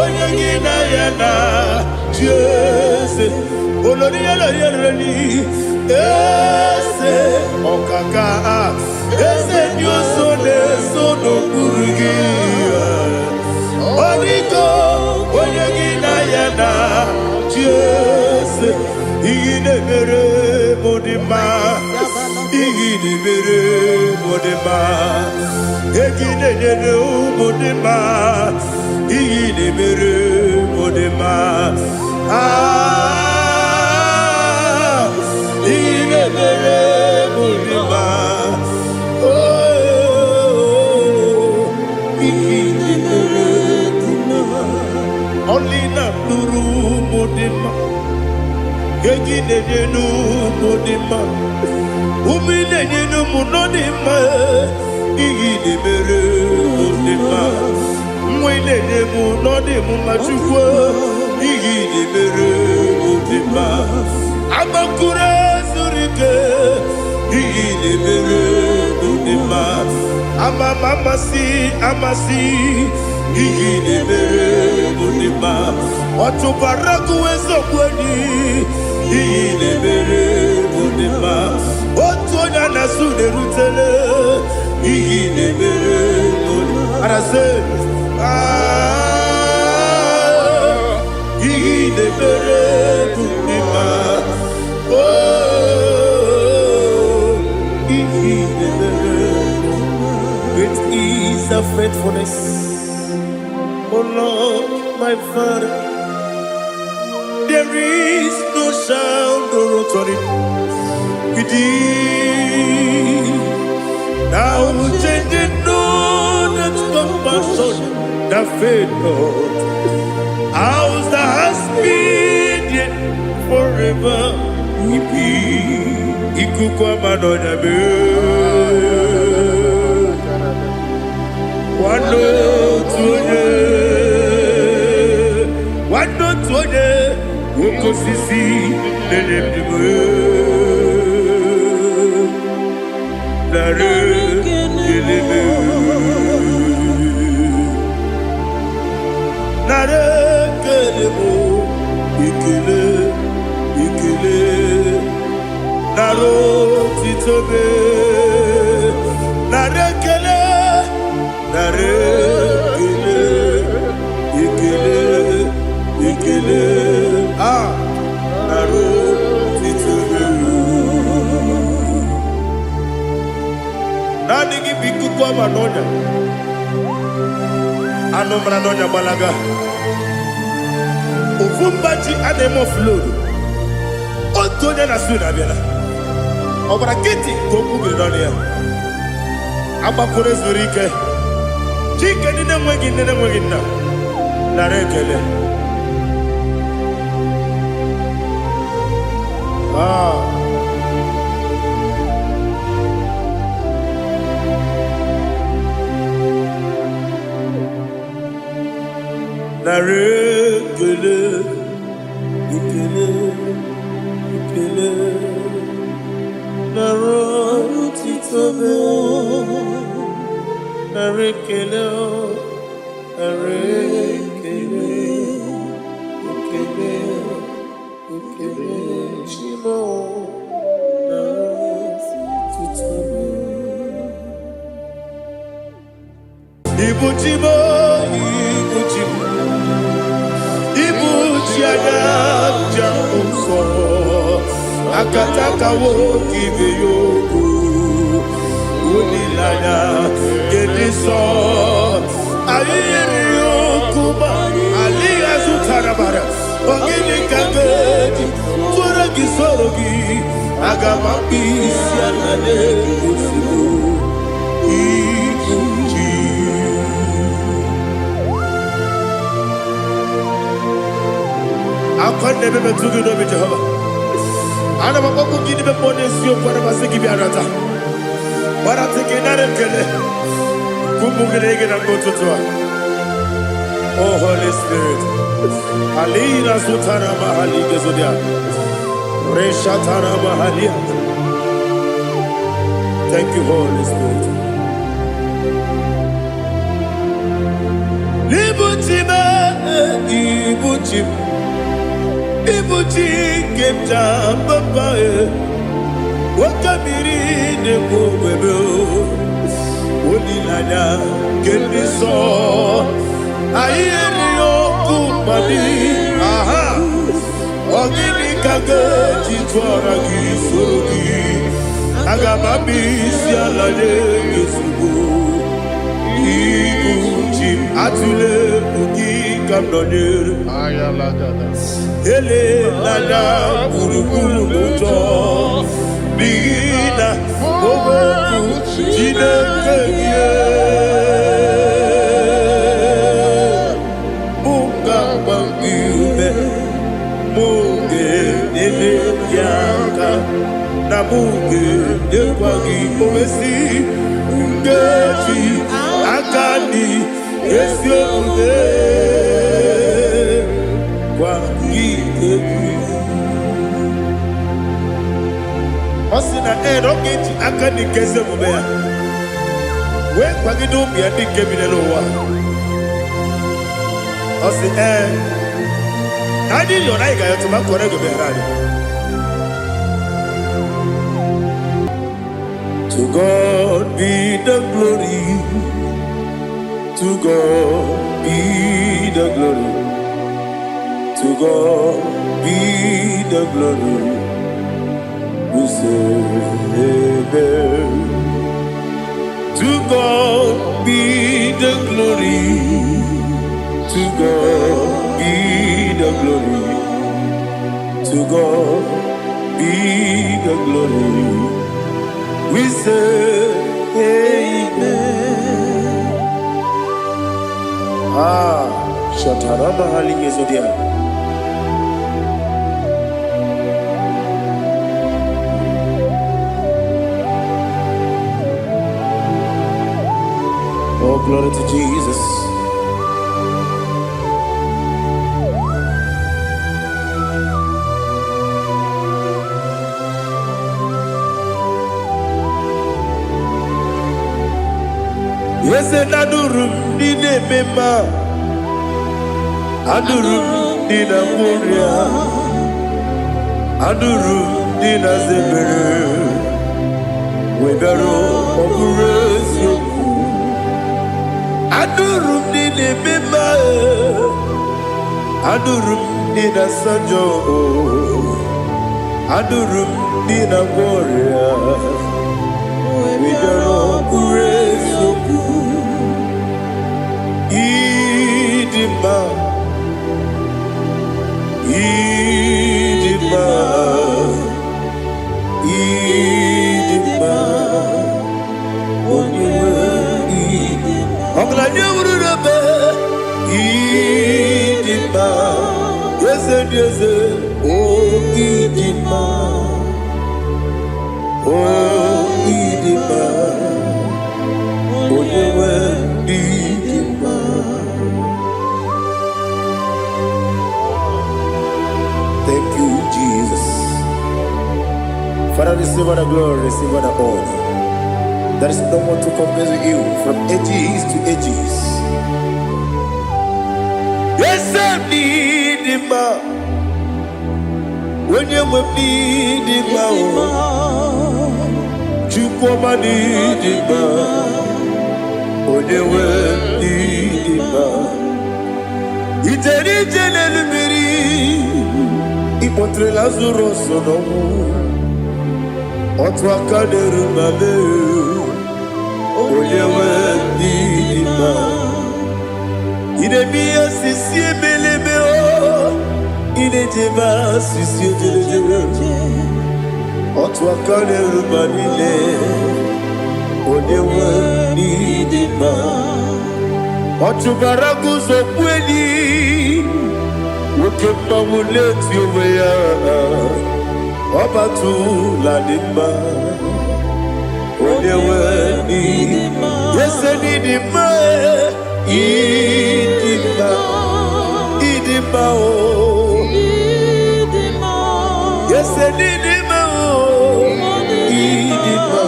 onye gị na ya na chi eze. Olori olori olori, eze ọkaka, eze ndị ọzọ na-eso n'okpuru gị. Ọdịgo onye gị na ya na chi eze. Ihe na-emere m dị mma, ihe na-emere m dị mma, ego ị na-enyere ụmụ dị mma, ihe na-emere m dị mma. Ah, ihe na-emere m dị mma. Oh, ihe na-emere dị mma. Ọlị na-alụrụ ụmụ dị mma, ego ị na-enye n'ụmụ dị mma, ụmụ ị na-enye n'ụmụ nọ dị mma. Ihe ị na-emere mụ dị mma, nwa ị na-enye m nọ dị m mma. Chukwu, ihe ị na-emere mụ dị mma. Agbakụrụ zuru ike, ihe ị na-emere mụ dị mma. Ama m amasị amasị, ihe ị na-emere mụ dị mma. Ọtụbara gụwa eziokwu enyi, ihe ị na-emere mụ dị mma. Otu onye a na-asụ na-erutele, ihe ị na-emere mụ dị mma. Arasị, ah, ihe ị na-emere mụ dị mma. Oh, ihe ị na-emere. Great is thy faithfulness, O Lord, my Father. There is no shadow of turning with thee. Thou changest not thy compassions, they fail not. As thou hast been, yet forever we be. Ikuku ama n'ọnya mee. Nwanne otu onye, nwanne otu onye, oke osisi na-enye ndụ m. Narị ekele m. Narị ekele m, ekele, ekele. Narị otito m. Ekele a nara otito. Naanị gị bụ ikuku ọma n'ọnya. Anụ mara n'ọnya gbalaga. Ofu mba ji a na-eme offload. Otu onye na su na-abịala. Ọ gbara nkịtị ka okwu biri n'ọnụ ya. Agbakwuru zuru ike. Chike ndị na-enweghị nne na-enweghị nna. Nara ekele. Ah. Nara ekele, ekele, ekele. Nara otito m. Nara ekele, nara ekele, ekele, ekele. Chi m o, nara otito m. Ibu chi m, ibu chi m, ibu chi anya njem nsọ, akataka nwoke ibe ya okwu, olileanya nke dị nsọ. Anyị yiri okwu ma alịghị azụtara bara. Ọ gịnị ka m ga-eji tụọrọ gị soro gị? Aga m akpụ isi ala n'ozugbo ibu chi. Akwa na-ebe metụ gị n'obi Jehova. Ana m akpọkwu gị n'ime mmụọ n'eziokwu, ana m asị gị bịa nata. Gbarata gị nara ekele. Ka ụmụ gị na-ege na mgbe ụtụtụ a. Oh Holy Spirit. Alina zutara mahali gezodia. Reshatara mahalia. Thank you, Holy Spirit. Ibuchi m, ibuchi m, ibuchi nke m ji papa e. Oke mmiri na-ekwu ogbebe o. Olileanya nke ndị nsọ. Anyị erighị okwu mmadụ. Aha. Ọ gịnị ka m ga-eji tụọrọ gị soro gị? Aga m akpụ isi ala nye gị ozugbo. Ibu chi m, atụla egwu gị ka m nọnyere. Ayalagada. Elela gburugburu n'ụjọ n'ihi na okwu Chineke gị mụ ga-agba gị ume, mụ ga-enyere gị aka na mụ ga-enyekwa gị owesi nkeji aka dị ezi omume gwa gị egwu. Ọ sị na ee na ọ ga-eji aka dị nke ezi omume ya wee kwagide ụmụ ya ndị nke bi n'ụwa. Ọ sị ee na anyị yọrọ anyị ga-ayọtụ ma kọrọ ego bịara anyị. To God be the glory. To God be the glory. To God be the glory. We say amen. To God be the glory. To God be the glory. To God be the glory. We say amen. Ah, Shatarama hali Yezodia. Oh, glory to Jesus. Eze na-anụrụ m ndị na-eme mma, anụrụ m ndị na-agwọ ọrịa, anụrụ m ndị na-aza ekpere, wee bịaruo ọ bụrụ eziokwu. Anụrụ m ndị na-eme mma. Anụrụ m ndị na-asa njọ, anụrụ m ndị na-agwọ ọrịa, Wee wee bịara bịara ọkwuru ọkwụrụ eziokwu. Ịdị mma, ịdị mma, ịdị mma, onye nwe ịdị. Ọgaranya wuru n'ebe ịdị mma, eze dị eze, o ịdị mma, o ịdị mma, onye nwe ịdị mma. Thank you, Jesus. Father, receive all the glory, receive all the honor. There is no one to compare with you from ages to ages. Yes, I need him. When you will need him, Ịdị mma, Chukwuma need ịdị him. mma, Onye will need him. Ijeri ije n'elu mmiri, ịkpọtere Lazarus n'ọnwụ. Otu aka na-eru ma mee. Onye nwe ndị dị mma. Ị na-eme ihe osisi emeleme o, ị na-ejebe asịsị ojelejele. Otu aka na-eru ma niile, onye nwe ndị dị mma. Ọ chụbara guzo kpu enyi, nwoke mmanwụ na-eti onwe ya, ọ batụla dị mma. Onye nwe ndị ese n'ịdị mma, ịdị mma, ịdị mma o. Ịdị mma, Ese n'ịdị mma o, ịdị mma.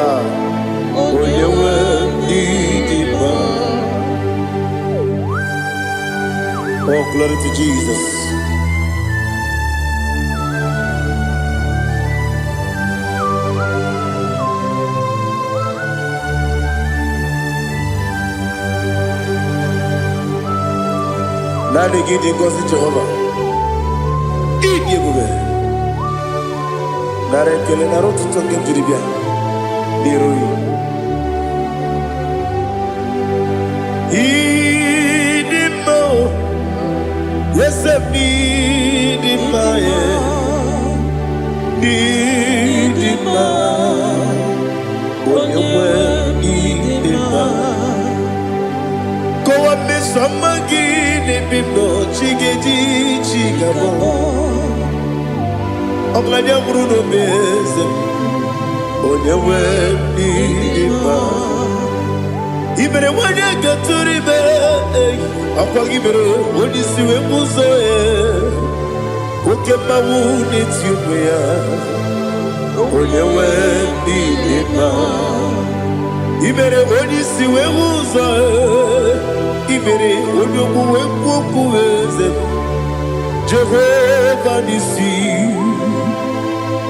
Ah, onye nwe ịdị mma. Oh, glory to Jesus. Naanị gị dị ngọzi Jehova. Ịdị ebube. Nara ekele, nara otuto nke m jiri bịa n'iru gị. Ịdị mma o, ese m n'ịdị mma ya, n'ịdị mma, onye nwe ịdị mma. Kọwa mmeso ọma gị n'ebe m nọ, chi ga-eji chi ga-abọ. Ọgaranya nwụrụ n'obe eze m, onye nwe ịdị mma. I mere nwanyị gatụrụ ime, ọkwa gị mere onye isi wee bụ ụzọ ya. Oke mmanwụ na-eti ụmụ ya, onye nwe ịdị mma. I mere onye isi wee hụ ụzọ ya, i mere onye okwu wee kwuo okwu eze m. Jehova n'isi,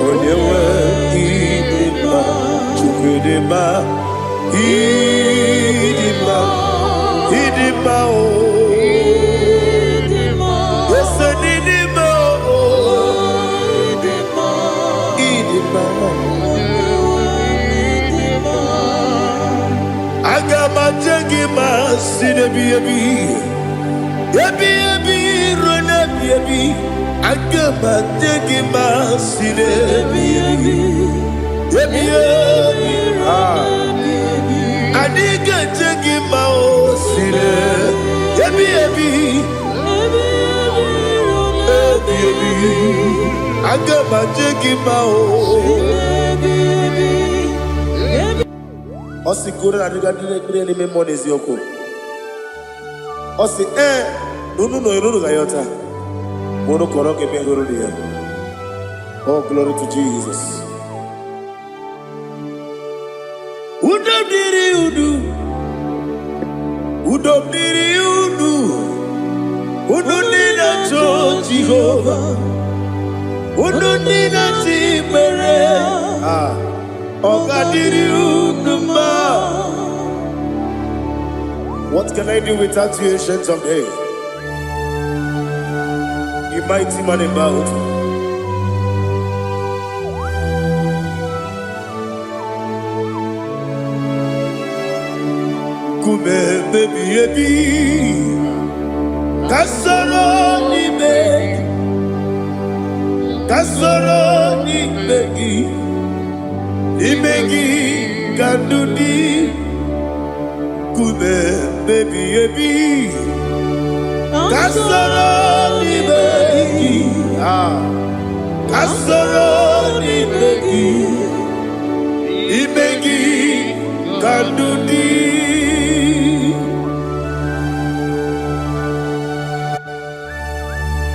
onye nwe ịdị mma, Chukwu ịdị mma, ịdị mma, ịdị mma o. Ịdị mma, Ese n'ịdị mma o, ịdị mma, ịdị mma. ịdị mma. Aga m aje gị ma si n'ebi ebi, ebi ebi ruo n'ebi ebi. Aga m aje gị ma si n'ebi ebi, ebi ebi. Ah. Anyị ga-eje gị ma o si n'ebi ebi, ebi ebi. Aga m aje gị ma o. Ọ sị ka unu na-adịga ndị na-ekpere n'ime mmụọ na eziokwu. Ọ sị ee, na unu nọ unu ga-ayọta ma unu kọrọ ka ebe hụrụ ya. Oh, glory to Jesus. Udo dịrị unu, udo dịrị unu, unu ndị na-achọ Jehova, unu ndị na-achọ ikpere, ah, ọ ga-adịrị unu mma. What can I do without you, ancient of days? mighty man in battle. Nkume ebi ebi, ka soro n'ime gị, ka soro n'ime gị, n'ime gị ka ndụ dị. Nkume ebi ebi, ka soro n'ime gị, ah, ka soro n'ime gị, n'ime gị ka ndụ dị.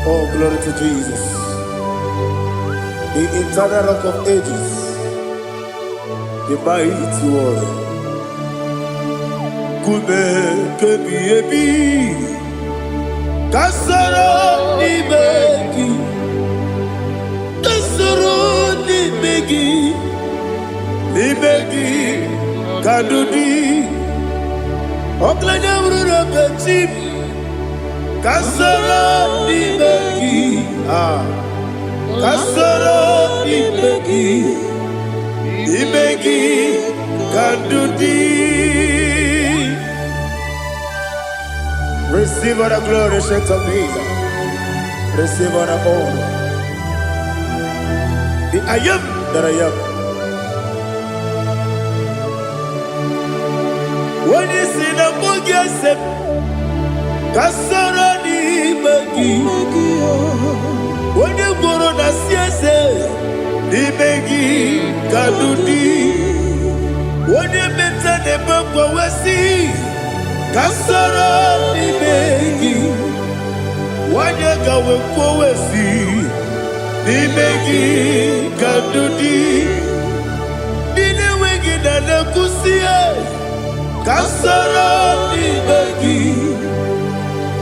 Oh, glory to Jesus, the eternal Rock of Ages, the mighty warrior. Nkume kebi ebi, ka soro n'ime gị, ka soro n'ime gị, n'ime gị ka ndụ dị. Ọgaranya ruru ebe chi m, ka soro n'ime gị, ah, ka soro n'ime gị, n'ime gị ka ndụ dị. Receive all the glory, Saint of days. Receive all the honor. The I Am that I Am. Onye si na mbụ gị ese m, ka soro n'ime gị. Onye gworo na si eze, n'ime gị ka ndụ dị. Onye mete na-eme mgbanwe si, ka soro n'ime gị. Onye gawe kwuo si, n'ime gị ka ndụ dị. Ndị na-enweghị na na-ekwusi, ka soro n'ime gị.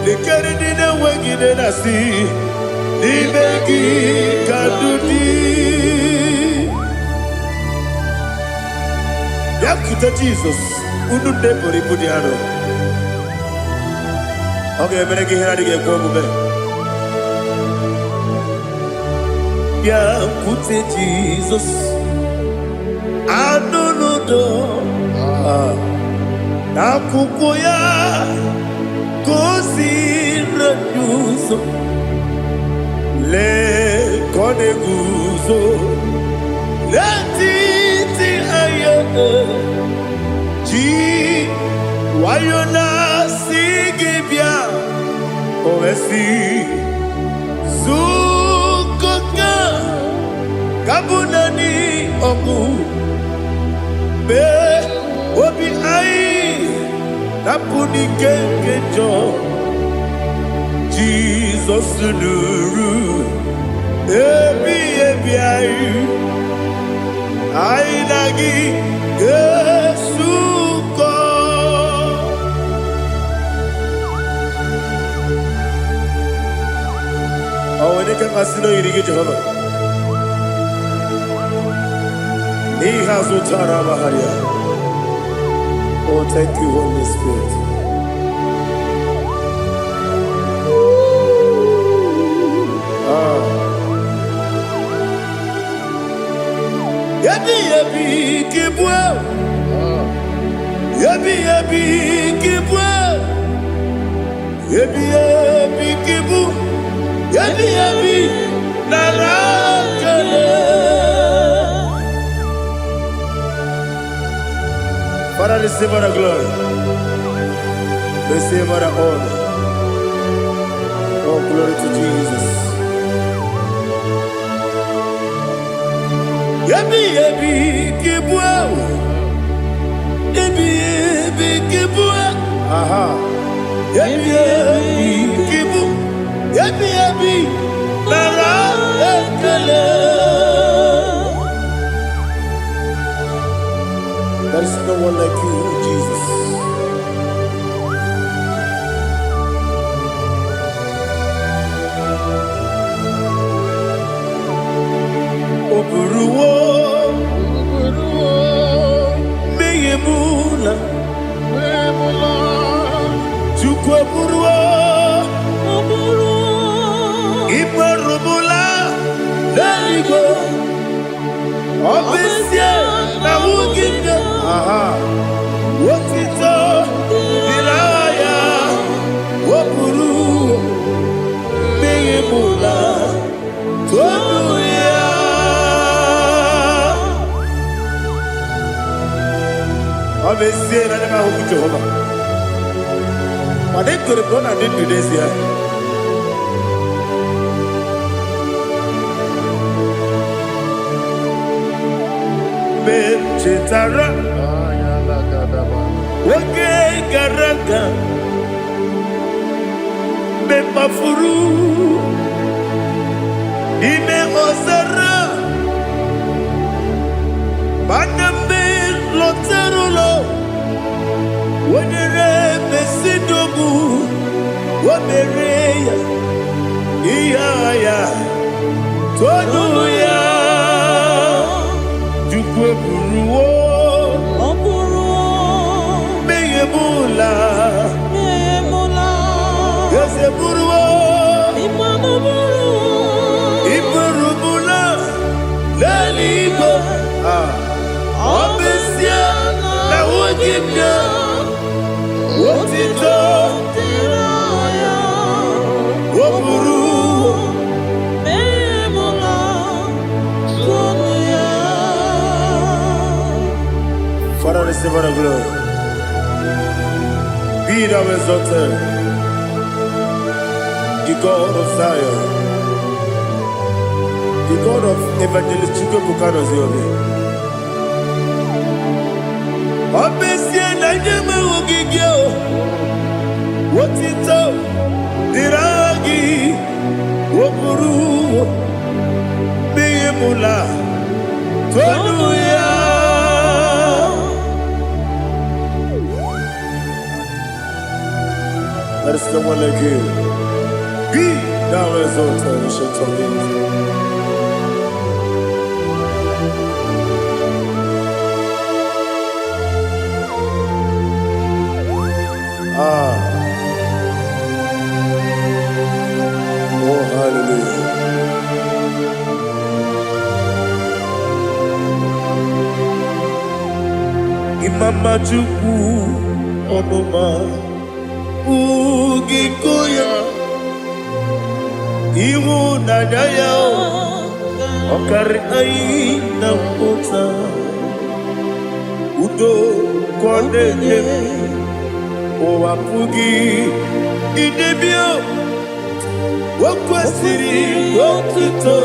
Lekere ndị na-enweghị nne na-asị, n'ime gị ka ndụ dị. Bịakwute Jizọs, unu nne buru ibu dị arọ. Ọ ga-emere gị ihe na-adịghị ekwe omume. Bịakwute Jizọs, anụ n'udo n'akwụkwọ ya ka o ziri anyị ụzọ. Lee ka ọ na-eguzo n'etiti anyị, ji nwayọ na-asị gị bịa. O wee sị, zukọta ka bụ naanị ọgwụ mee obi anyị napụ n'ike nke njọ. Jizọs nụrụ ebi ebi anyị, anyị na gị ga-esukọ. Ọ nwere ike mmasị na oyiri gị, Jehova, n'ihe azụ tara amagharịa. Oh, thank you, Holy Spirit. Ah. Ebi ebi kibwe, ebi ebi kibwe, ebi ebi kibu, ebi ebi nara kele. Father, receive all the glory. Receive all the honor. Oh, glory to Jesus. Ebi ebi kibwe, ebi ebi kibwe. Aha. Ebi ebi kibu, ebi ebi nara ekele. There is no one like you, Jesus. O buruwo N'eluigwe, ọ bụ ezie na ahụghị m ya. Aha. Otito dịrị aha ya, o buru mmehie m ụla, tonu ya. Ọ bụ ezie na anya m ahụghị Jehova, mana ekwere m na ọ na-adị ndụ n'ezie. Mgbe m chetara oge gara aga, mgbe m kpafuru n'ime ọzara, mana mgbe lọtara ụlọ, o nyere m ezinụlọ, o mere ya ihe agha ya, tonu ya. Chukwu eburuwo Ọ bụrụ mmehie m ụla, emula, eze buruwo ịmanụ bụrụ iburu m ụla n'eluigwe. Ah, ọ bụ ezie na ahụghị m ya, otito dịrị ya, o buru emula, tonu ya. Father, receive all the glory. Be thou exalted, the God of Zion, the God of Evangelist Chukwuebuka Ozioma. Ọ bụ ezie na nye m ahụghị gị o, otito dịrị aha gị, o buru mmehie m ụla, tonu ya. There is no one like you. Be thou exalted, ancient of days. Ah, oh hallelujah. Imama Chukwu ọnụma ugiko ya, ịhụnanya ya ọ karị anyị na mpụta, udo ka ọ na-enye m, ụwa pụghị idebe o. O kwesịrị otuto,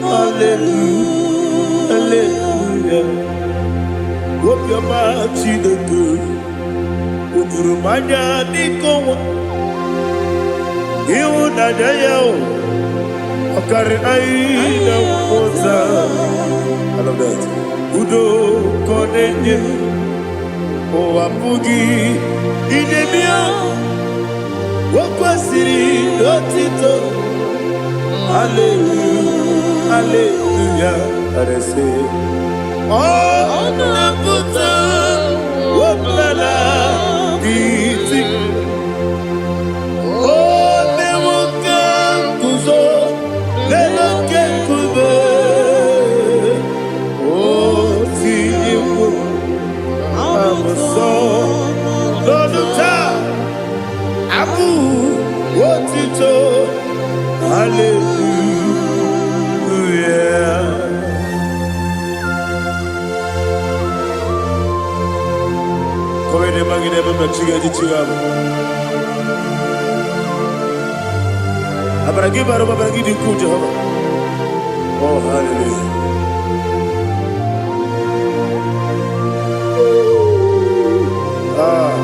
haleluya, haleluya. Obiọma Chineke o juru m anya n'ike ọnwa, ịhụnanya ya o ọ karị anyị na mpụta. I love that. Udo ka ọ na-enye, ụwa pụghị idebe o. O kwesịrị otito, haleluya, haleluya. Arese ọ na-apụta ọbụla iti, o mewo ka nguzo n'elu oke nkume, o tinyewo abụsọ n'ọnụ taa abụ otito, haleluya. Kowede magide mama chiga ji chiga bụ. Amara gị bara ụba, amara gị dị ukwuu, Jehova. Oh, hallelujah. Ah.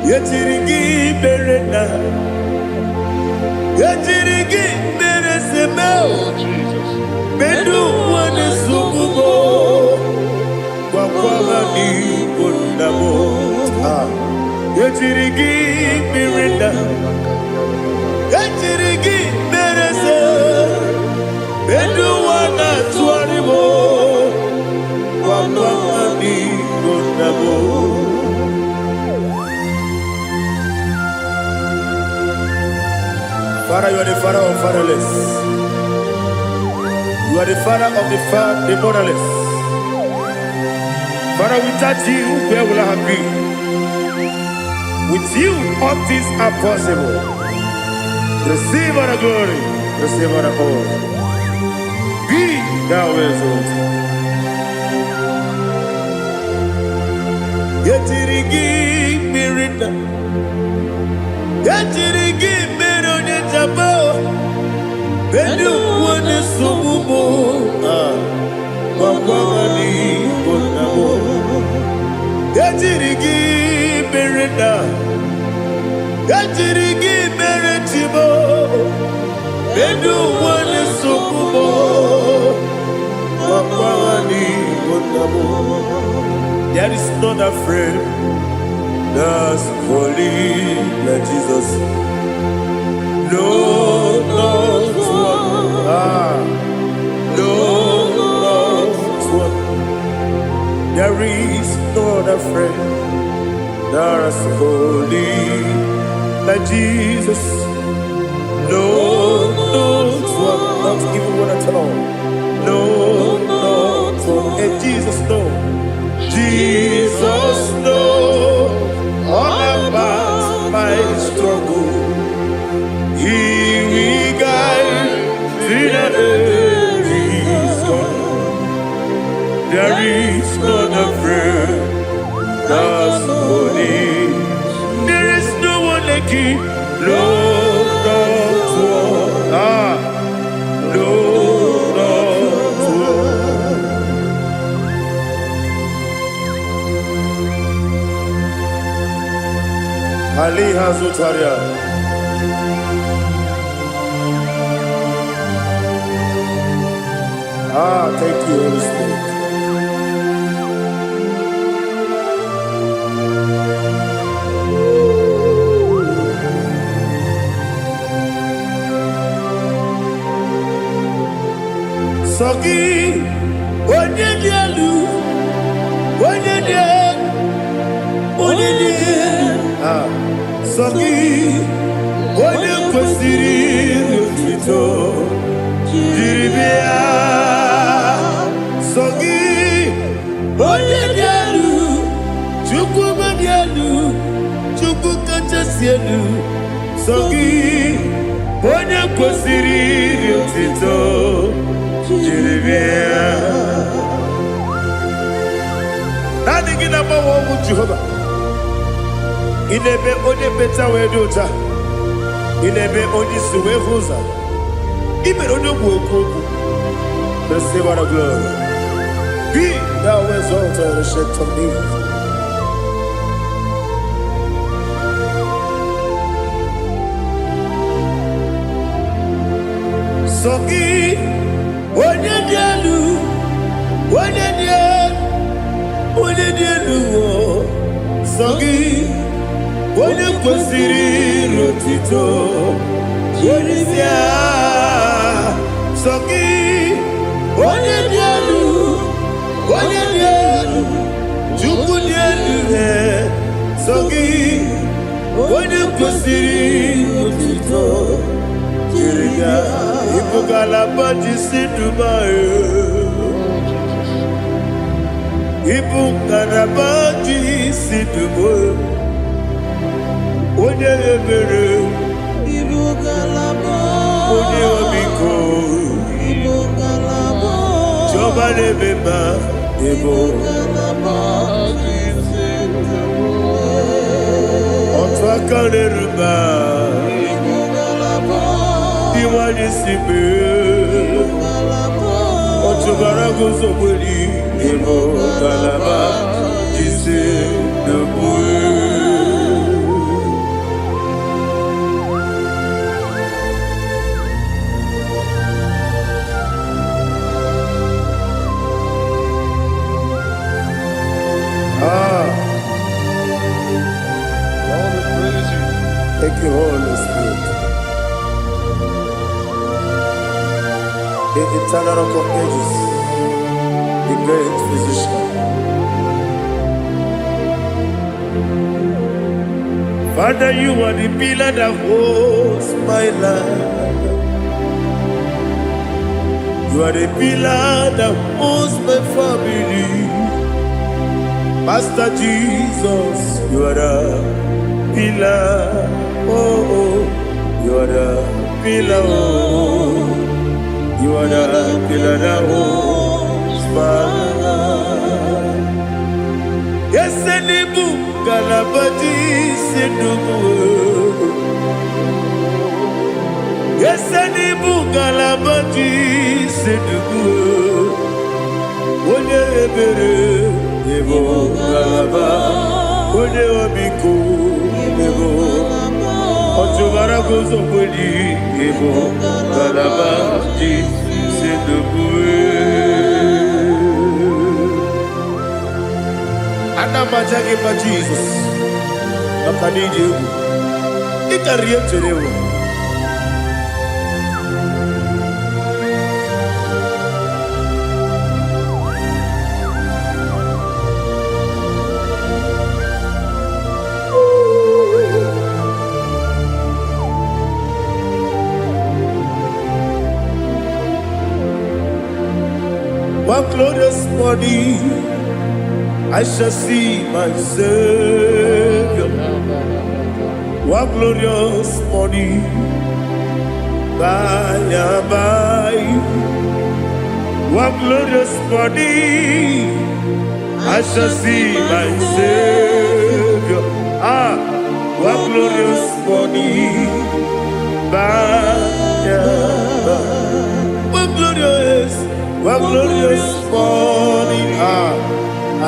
Yetiri gị mere na, yetiri gị mere seme o. Oh, Jesus. Medu wane sukubo, gwakwaba n'igbo nna m. Ah. Yetiri gị mere na, yetiri gị mere se, medu wana atụgharị m o, gwakwaba n'igbo nna m. Father, you are the father of fatherless. You are the father of the motherless. Father, without you, where will I have been? With you, all things are possible. Receive our glory. Receive our honor. Be thou exalted. Ejiri gị mmiri nna. Ejiri gị mmiri onye jaba. Elu ugwu na-esogbu m. Ah, gwagwa m n'igbo nna m. Ejiri gị mmiri nna. Ejiri gị mere chi m. Elu ugwu na-esogbu m. Gwagwa m n'igbo nna m. There is not a friend that's holy like Jesus. No, not one. Ah, no, not one. There is not a friend that's holy like Jesus. No, not one. Not even one at all. No, not one. And Jesus, no. Jesus, no. All about my struggle. He will guide till the day is gone. There is none afraid that's holy. There is no one like you. No, not one. Ah, no, not one. Ali Hazutaria. Ah, thank you, Holy Spirit. Sọ gị, onye dị elu, onye dị elu, onye dị elu. Ah, sọ gị, onye kwesịrị otuto jiri bịa. Sọ gị, onye dị elu, Chukwu dị elu, Chukwu kachasị elu. Sọ gị, onye kwesịrị otuto jiri bịa. Naanị gị na-agbanwe ọnwụ Jehova. Ị na-eme onye mkpeta wee dị ụta. Ị na-eme onye isi wee hụ ụzọ. Ị mere onye ogbu okwu okwu. Receive all the glory. Be thou exalted, ancient of days. Sọ gị, onye dị elu, onye dị elu, onye dị elu, o. Sọ gị, onye kwesịrị otito jiri bịa. Sọ gị, onye dị elu, onye dị elu, Chukwu dị elu, eh. Sọ gị, onye kwesịrị otito jiri bịa. Ịbụ ngalaba ji si Dubai. Oh, Jesus. Ịbụ ngalaba ji si Dubai. Onye ebere, Ibu ngalaba. Onye ọmịiko, Ibu ngalaba. Chiọma na-eme mma, ịbụ Ngalaba. otu aka na-eru mba, Ibu ngalaba. Iwanye si mee. Ngalaba. Ọchụbara guzogbeli, ịbụ ngalaba ji si Dubai. Ah, Lord, we praise you. Thank you, Holy Spirit. The eternal rock of ages, the great physician. Father, you are the pillar that holds my life. You are the pillar that holds my family. Master Jesus, you are the pillar. Oh, oh, you are the pillar. Oh, you are the pillar that holds my life. Yes, n'ịbụ ngalaba ji dumu. Yes, n'ịbụ ngalaba ji dumu. Onye ebere, ịbụ ngalaba. Onye ọmịiko, ịbụ. Ọchụmara guzo kweli, ịbụ ngalaba ji dumu. Ana m aja gị mma, Jizọs, maka na ịdị egwu. Ị karịrị ihe m chere ewu. One glorious morning, I shall see my Savior. One glorious morning, by and by. One glorious morning, I shall see my Savior. Ah, one glorious morning, by and by. One glorious morning, ah,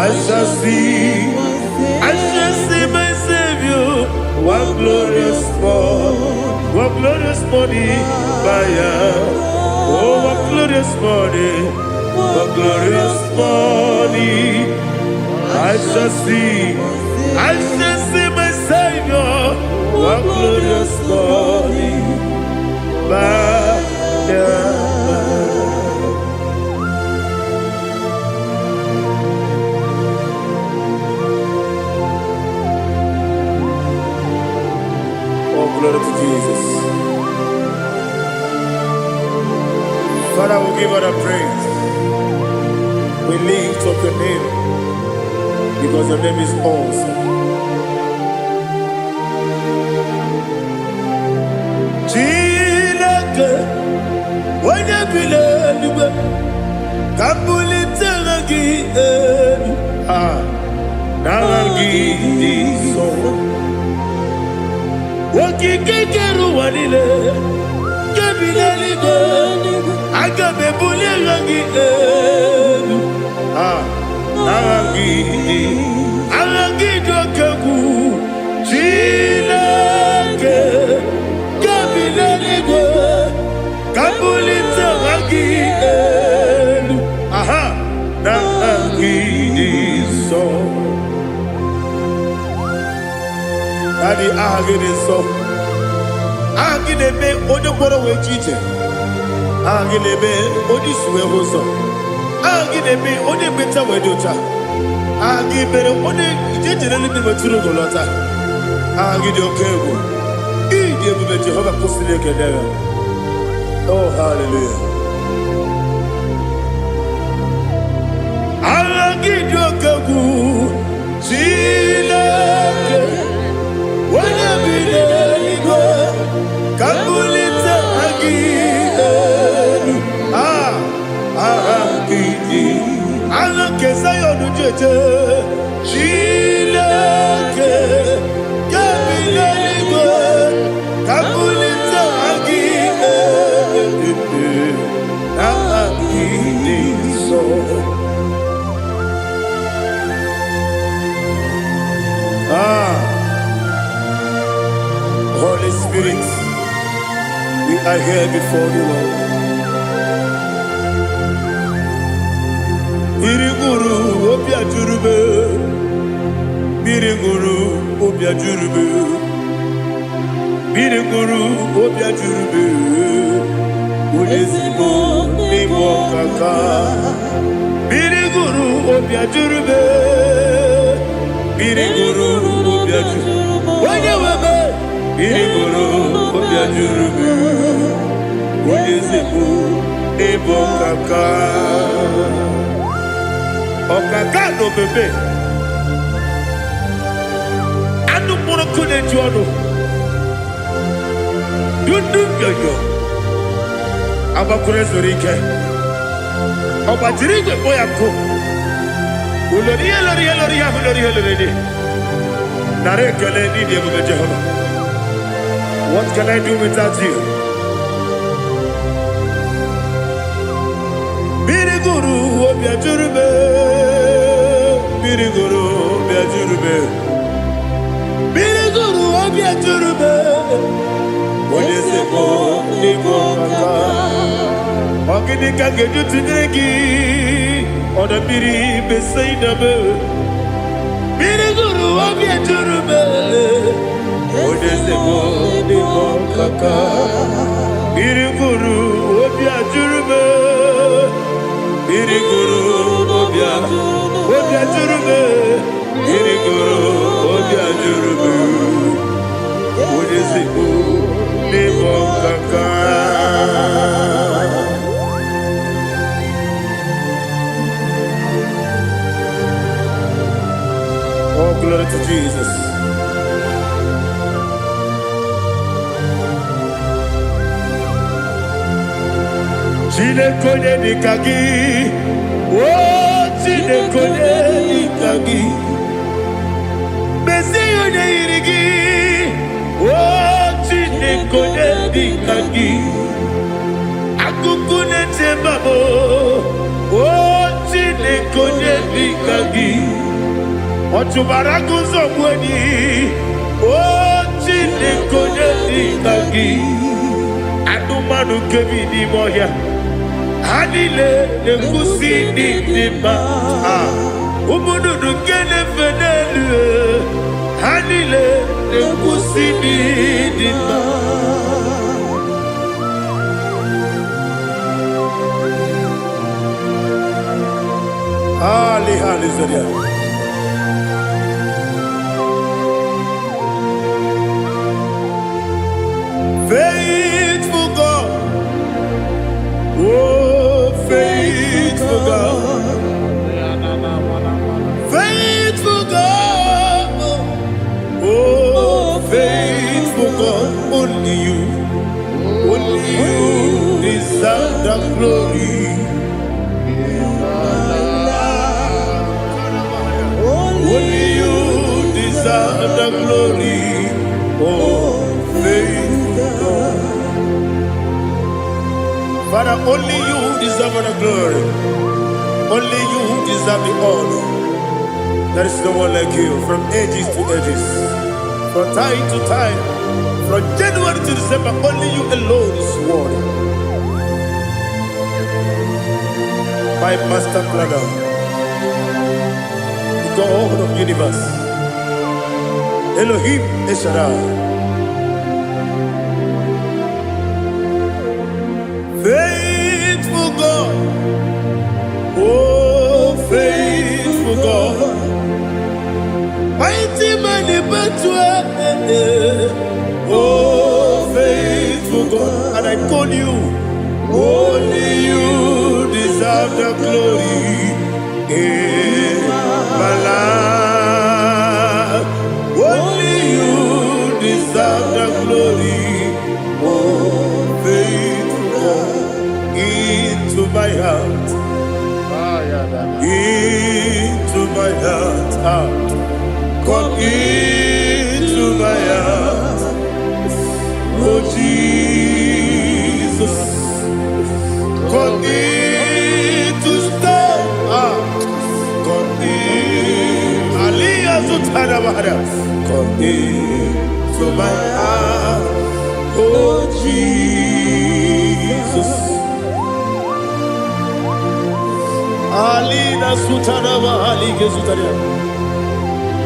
I shall see my Savior. One glorious morning, one glorious morning, by and oh, one glorious morning, one glorious morning, I shall see my Savior. One glorious morning, by and by. Oh, glory to Jesus. Father, we give all the praise. We lift up your name because your name is awesome. Chineke, onye bi n'eluigwe, ka m bulite aha gị elu. Ah, n'aha gị dị nsọ. Okike kere ụwa niile, nke bi n'eluigwe, aga m ebuli aha gị elu. Ah, aha gị dị, aha gị dị oke egwu. Chineke, nke bi n'eluigwe, ka m bulite aha gị elu. Aha, n'aha gị dị nsọ. Daddy, aha gị dị nsọ. Aha gị na-eme onye mkpọrọ wee ji ije. Aha gị na-eme onye isi wee hụ ụzọ. Aha gị na-eme onye mmecha wee dị ụcha. Aha gị mere onye ije jere eluigwe metụrụ ugo lọta. Aha gị dị oke egwu. Ịdị ebube Jehova kwụsịrị ekele ya. Oh, hallelujah. Aha gị dị oke egwu. Chineke, onye bi n'eluigwe, ka m bulite aha gị elu. Ah, aha gị dị. Aha nke Zayọn jeje. Chineke, nke bi n'eluigwe, ka m bulite aha gị elu. Aha gị dị nsọ. Ah, Holy Spirit, we are here before you, Lord. Mmiri ṅụrụ obi ajụrụ m. Mmiri ṅụrụ obi ajụrụ m. Mmiri ṅụrụ obi ajụrụ m. Onye ezigbo n'ịbụ ọkaka. Mmiri ṅụrụ obi ajụrụ m. Mmiri ṅụrụ obi ajụrụ. Onye nwe m. Mmiri gụrụ obi ajụrụ m. Onye eze bụ ịbụ ọkaka. Ọkaka na obebe. Anụ mkpụrụ nkụ na-eju ọnụ. Dundu nyonyo. Agbakwuru zuru ike. Ọ gbajiri igwe kpọ ya nkụ. Ulori ihe lori ihe lori ihe ahụ lori ihe lori dị. Nara ekele n'ịdị ebube Jehova. What can I do without you? Mmiri gụrụ obi ajụrụ m. Mmiri gụrụ obi ajụrụ m. Mmiri gụrụ obi ajụrụ m. Onye eze bụ n'ịbụ ọkaka. Ọ gịnị ka m ga-eji tụnyere gị? Ọdọ mmiri Besaida m. Mmiri gụrụ obi ajụrụ m. Onye eze bụ n'ịbụ ọkaka. Mmiri gụrụ obi ajụrụ m. Mmiri gụrụ obi ajụrụ m. Mmiri gụrụ obi ajụrụ m. Onye eze bụ n'ịbụ ọkaka. Oh, glory to Jesus. Chineke onye dịka gị, o Chineke onye dịka gị, mezie onye yiri gị, o Chineke onye dịka gị, akụkụ na-eche mba m, o Chineke onye dịka gị, ọ chụbara gị ụzọ gbuo enyi, o Chineke onye dịka gị, anụmanụ nke bi n'ime ọhịa, ha niile na-ekwusi n'ịdị mma. Ah, ụmụ nnụnụ nke na-efe n'elu, ha niile na-ekwusi n'ịdị mma. Ali, hallelujah. Faithful God, oh, faithful God, faithful God, oh, faithful God, only you deserve the glory. Only you deserve the glory. Oh, faithful God. Father, only you deserve the glory. Only you deserve the honor. There is no one like you from ages to ages, from time to time, from January to December. Only you alone is worthy. My master planner, the God of universe, Elohim El Shaddai. Faithful God, oh faithful God, mighty man in battle, oh faithful God, and I call you, only you deserve the glory in my life. Only you deserve the glory, oh faithful God, into my heart, into my heart, ah. Come into my heart, oh Jesus. Come in to stay, ah. Come in, Aliyah Zutana Bahara. Come into my heart, oh Jesus. Alina Sutana Bahali Gezutaria.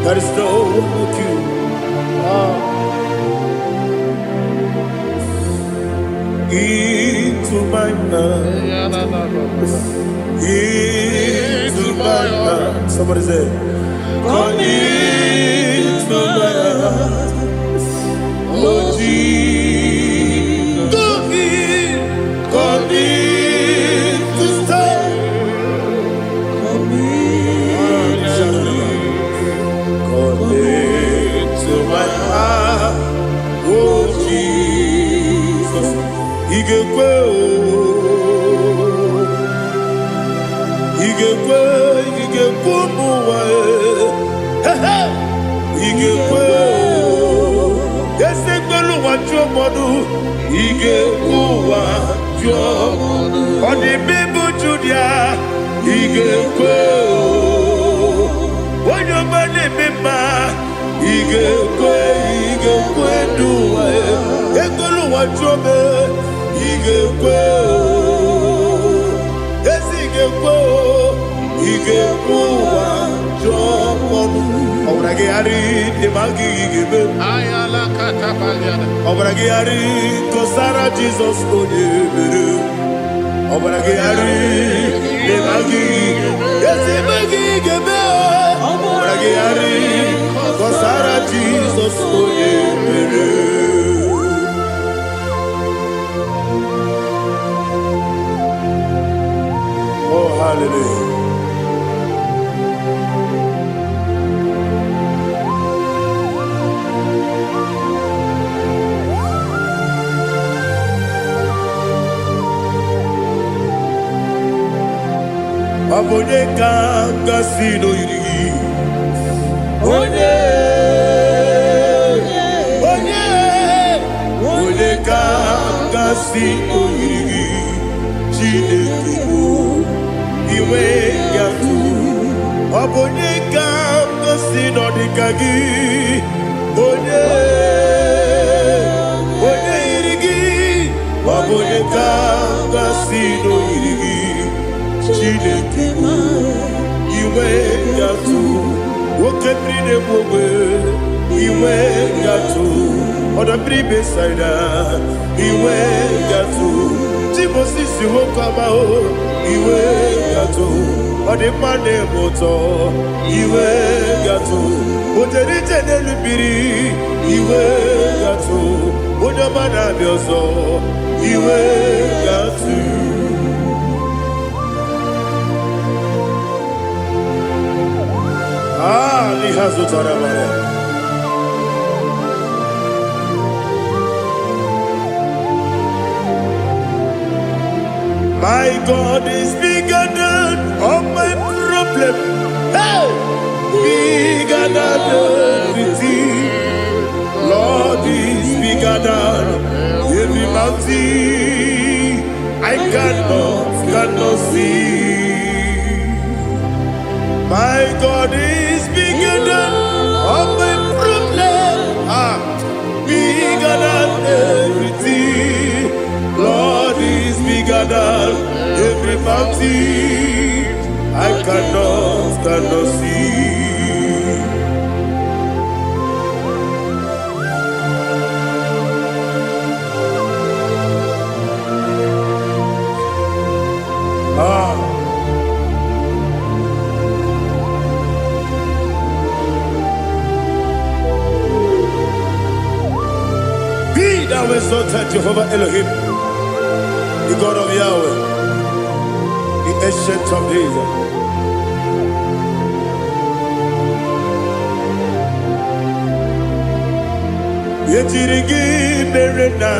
There is no one like you. Ah. Into my heart, into my heart. Somebody say, come into my heart, oh O Jizọs, ị ga-ekwe o, ị ga-ekwe, ị ga-ekwe ụmụ ụwa e. He he! Ị ga-ekwe o, eze mgbelu ụwa jụọ mmadụ, ị ga-ekwe ụwa jụọ. Ọ dị mmịbụ Judia, ị ga-ekwe o. Onye ọma na-eme mma, ị ga-ekwe, ị ga-ekwe ndụ ụwa e. Ekwela ụwa jụọ m, ị ga-ekwe o. Ezi ị ga-ekwe o, ị ga-ekwe ụwa jụọ ọnụ. Ọbara gị gharị dị ma gị ga-eme. Ayala katapaliana. Ọbara gị gharị kọsara Jizọs onye mere. Ọbara gị gharị dị ma gị ezi eme gị ga-eme. Ọbara gị gharị kọsara Jizọs onye mere. Oh, hallelujah. Ọ bụ onye ka gasị n'oyiri gị? Onye, onye, onye ka gasị n'oyiri gị? Chineke bụ inwe ya tụ. Ọ bụ onye ka gasị n'ọdịka gị? Onye, onye yiri gị? Ọ bụ onye ka gasị n'oyiri gị? Chineke bụ inwe gatụ, nwoke mmiri na-egbu ogbe, inwe gatụ, ọdọ mmiri Besaida, inwe gatụ, Timosisi nwoke ọma o, inwe gatụ, ọ dị mma na-eme ụtọ, inwe gatụ, o jere ije n'elu mmiri, inwe gatụ, onye ọma na-abịa ọzọ, inwe gatụ. Ah, liha zụtara mara. My God is bigger than all my problem. Hey! Bigger than everything. Lord is bigger than every mountain. I cannot see. My God is bigger than all my problem. Ah, bigger than everything. Lord is bigger than every mountain. I cannot see. Ah. Be thou exalted, Jehovah Elohim, the God of Yahweh, the Ancient of Days. Ejiri gị mere na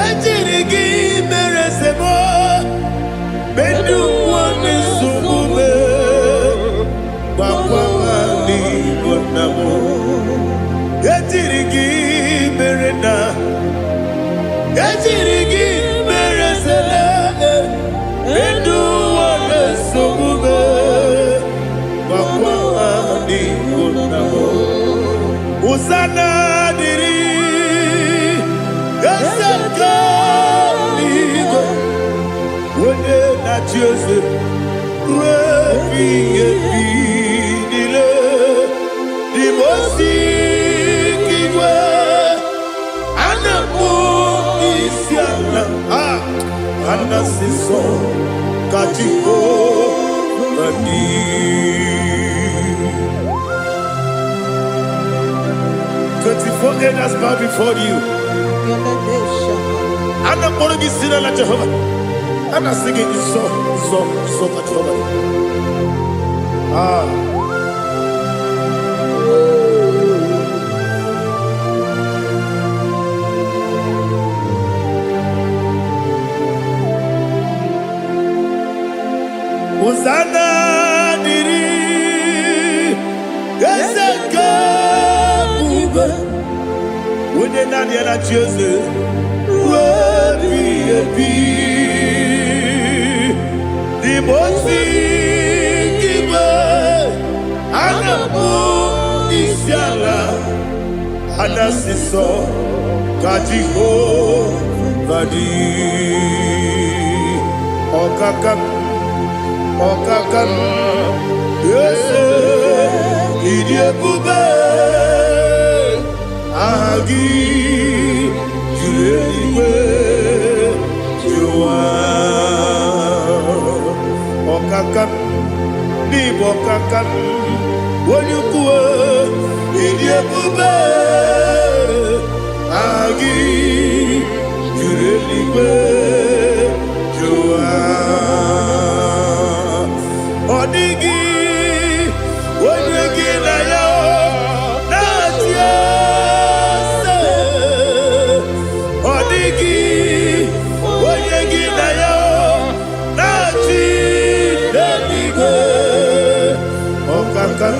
ejiri gị mere sebo medu nwanne nsogbu me gbakwa n'igbo nna m. Ejiri gị mere na ejiri gị mere sele medu nwanne nsogbu me gbakwa n'igbo nna m. Hosanna dịrị eze nke eluigwe, onye na-achị eze ruo ebighị ebi niile. Dị m ozi nke igwe, a na-akpọ isi ala, a a na-asị nsọ ka Jehova dị. 24 elders bow before you. A na-akpọrọ gị si n'ala Jehova. A na-asị gị nsọ, nsọ, nsọ ka Jehova dị. Ah. Naanị ya na-achị eze ruo ebighị ebi. N'ime ozi nke igwe, a na-akpọ isi ala, a na-asị sọ ka Jehova dị. Ọkaka m, ọkaka m, eze, ịdị ebube, aha gị juru eluigwe, juru ụwa. Ọkaka m, n'ịbụ ọkaka m, onye ukwu, ịdị ebube, aha gị juru eluigwe, juru ụwa. Ọ dịghị onye gị na ya na-achị eze. Ọ dịghị onye gị na ya na-achị n'eluigwe. Ọkaka m,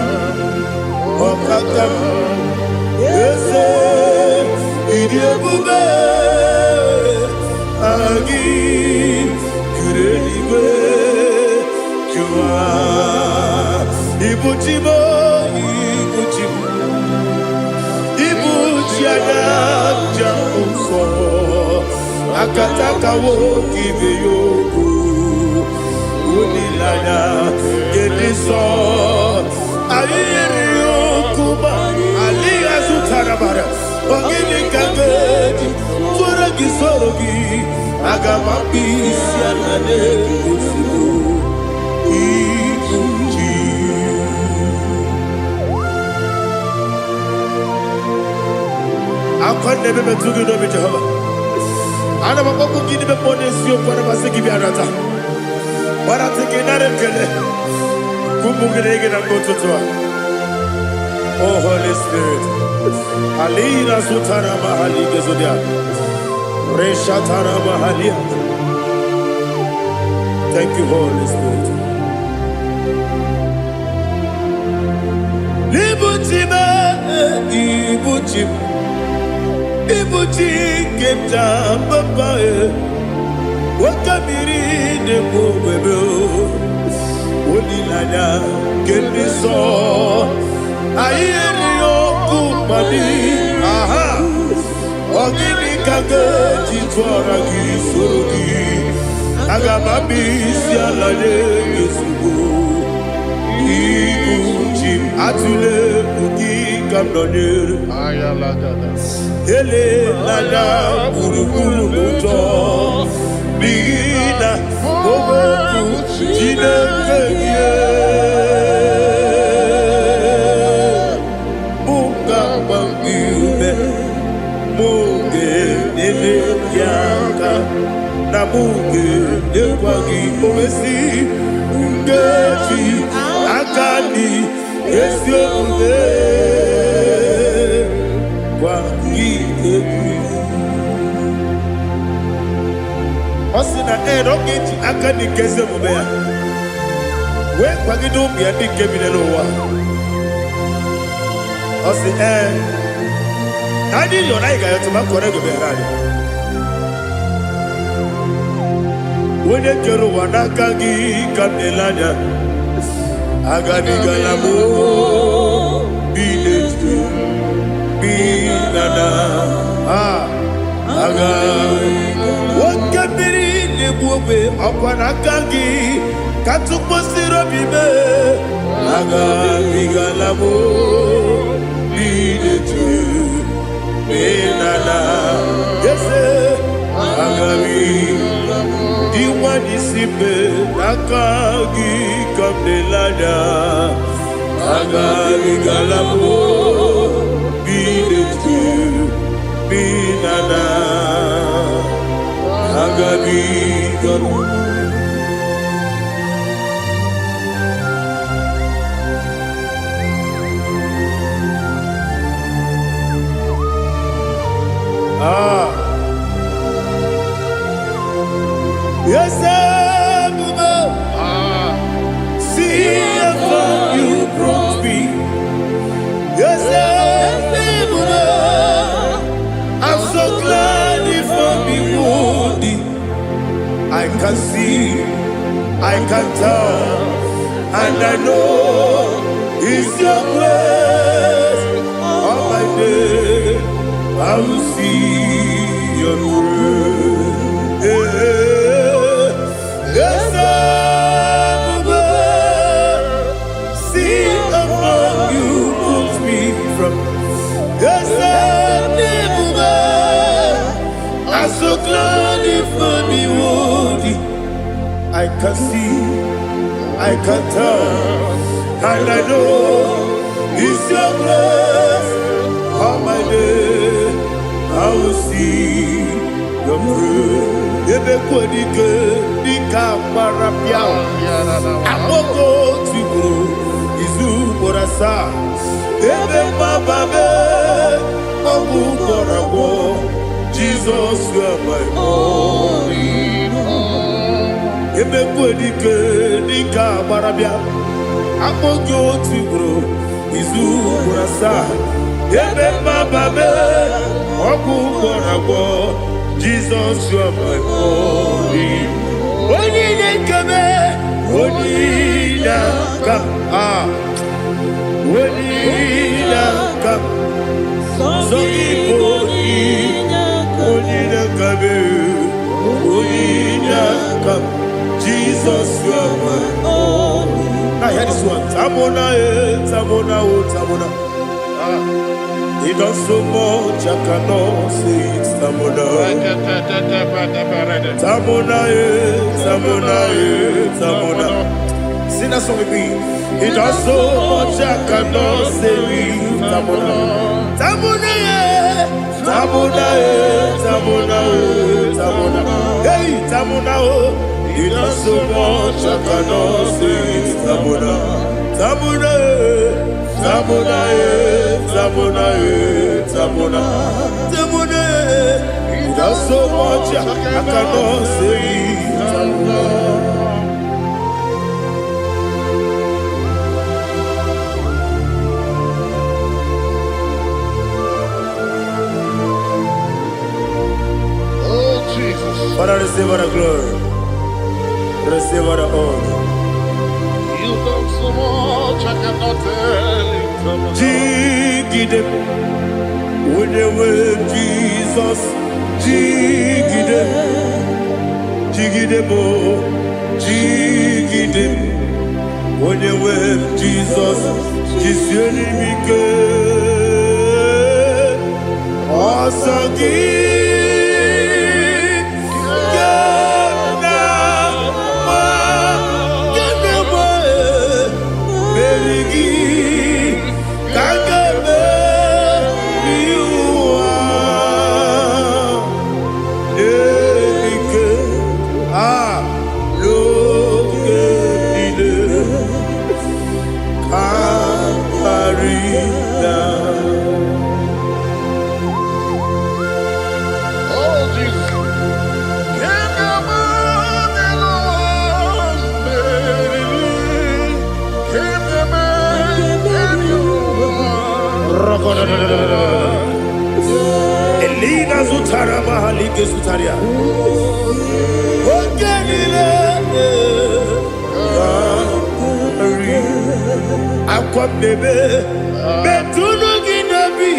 ọkaka m, eze, ịdị ebube, aha gị juru eluigwe, juru ụwa. Ibuchi m, ibuchi m, ibuchi anya nja ụzọ akataka nwoke ibe ya okwu olileanya nke nsọ anyị yiri okwu ma alịghị azụtara mara. Ọ gịnị ka m ga-eji tụrụ gị, soro gị? Aga m akpụ isi ala na-egosigo ibuchi. Akwa na-ebe metụ gị n'obi, Jehova. Ana m akpọkwu gị n'ime mmụọ n'eziokwu. Ana m asị gị bịa nata gbarata gị, nara ekele ka ụmụ gị na gị na mgbe ụtụtụ a. Oh Holy Spirit, alina zutara mahali gezodia reshatara mahalia. Thank you, Holy Spirit. Ibuchi m, ibuchi m, ibuchi nke m ji papa e. Oke mmiri na-ekwu ogbebe, olileanya nke ndị nsọ anyị erighị ọkụ mmadụ. Aha, ọ gịnị ka m ga-eji tụọra gị, soro gị? Aga m abịa isi ala nye gị ozugbo. Ibu chi m, atụle egwu, gị ka m nọnyere. Elela gburugburu n'ụjọ, n'ihi na okwu Chineke gị mụ ga-agba gị ume, mụ ga-enyere gị aka, na mụ ga-enyekwa gị owesi nkeji aka dị ezi omume gwa gị egwu. Ọ sị na ee, na ọ ga-eji aka dị nke ezi omume ya wee kwagide ụmụ ya ndị nke bi n'elu ụwa. Ọ sị ee, na anyị yọrọ, anyị ga-ayọtụ ma kọrọ ego bịara anyị. Onye kere ụwa, n'aka gị ka m na-ele anya. Agabigala m bi n'etu bi na na aga oke mmiri na-egbu ogbe, ọkwa n'aka gị ka tụkpọsiri obi mee. Agabigala m bi n'etu bi na na eze agabi dị nwanyị si mbe, n'aka gị ka m na-ele anya. Agabigala m bi n'etu bi na na agabigala. Ah. Yes, ebube, see how far you brought me. Yes, ebube, I've I can see, I can tell, and I know it's your grace. All my day, I will see your grace. Yes, I'm see among you put me from. Yes, I'm I'm so glad if me worthy. I can see, I can tell, and I know it's your grace. All my day, I will see your grace. Ebe kwadike dịka agbara bịa akpọgo tigburu izu ugboro asaa ebe mgbaba be ọgwụ gwọrọ agwọ. Jizọs, you are my all. Emekwe dike dịka agbara bịa akpọ gị otu ugboro izu ugboro asaa ebe mgbaba be ọgwụ gwọrọ agwọ. Jizọs, you are my all. Onye na-ekeme, onye na-aka a, onye na-aka sọ gị bụ onye na-akabe, onye na-aka. Jesus, you are my. Now hear this one. Tamona, eh, Tamona, oh, Tamona. He does so much, I cannot say it. Tamona. Tamona, eh, Tamona, eh, Tamona. Sing that song with me. He does so much, I cannot say it. Tamona. Tamona, eh, Tamona, eh, Tamona, eh, Tamona. Hey, Tamona, oh. He does so much, I cannot say it. Tamona. Tamona, eh, Tamona, eh, Tamona, eh, Tamona. Tamona, eh. He does so much, I cannot say it. Tamona. Oh, Jesus. Father, receive all the glory. Receive all the honor. You've done so much, I cannot tell it. Jigide, onye nwe Jizọs, jigide, jigide m, jigide m, onye nwe Jizọs, jisie m ike. Ọsọ gị ka m na-agba, ka m na-agba, meri gị ka m ga-emeri ụwa. Ike a n'oge niile ka karịa. Oh, Jesus. Can you Can you Elina zutara mahalike zutaria. Oge niile karị. Akwa m na-ebe metụnụ gị n'obi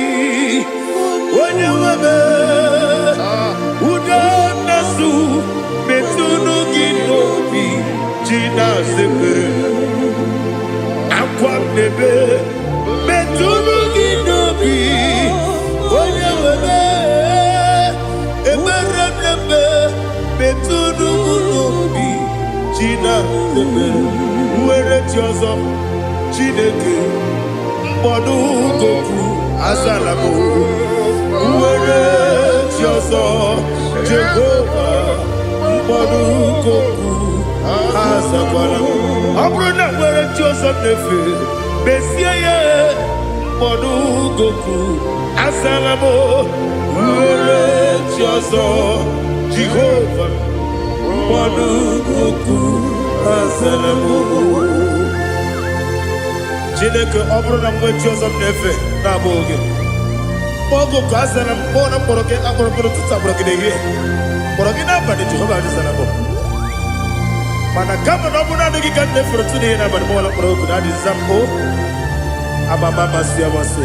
onye nwe m udo na-asụ metụnụ gị n'obi ji na-asepere akwa m na-ebe metụnụ gị n'obi onye nwe m ekpere m na-eme metụnụ m n'obi ji na-asepere nwere chi ọzọ. Chineke mkpọdụ goku azala m nwere chi ọzọ. Jehova mkpọdụ goku azakwala m. Ọ bụrụ na nwere chi ọzọ m na-efe mezie ya mkpọdụ goku azala m nwere chi ọzọ. Jehova mkpọdụ goku azala m. Chineke, ọ bụrụ na m nwee chi ọzọ m na-efe na-abụghị gị, oge oku azara m. Kpọọ na mkpọrọ gị akpọrọ mkpọrọ ụtụtụ, akpọrọ gị n'ehihie, kpọrọ gị n'abalị, Jehova azara m. Mana kama na ọ bụ naanị gị ka m na-efere otu n'ihe n'abalị m ọla kpọrọ oku na adị nza m o amama amasị amasị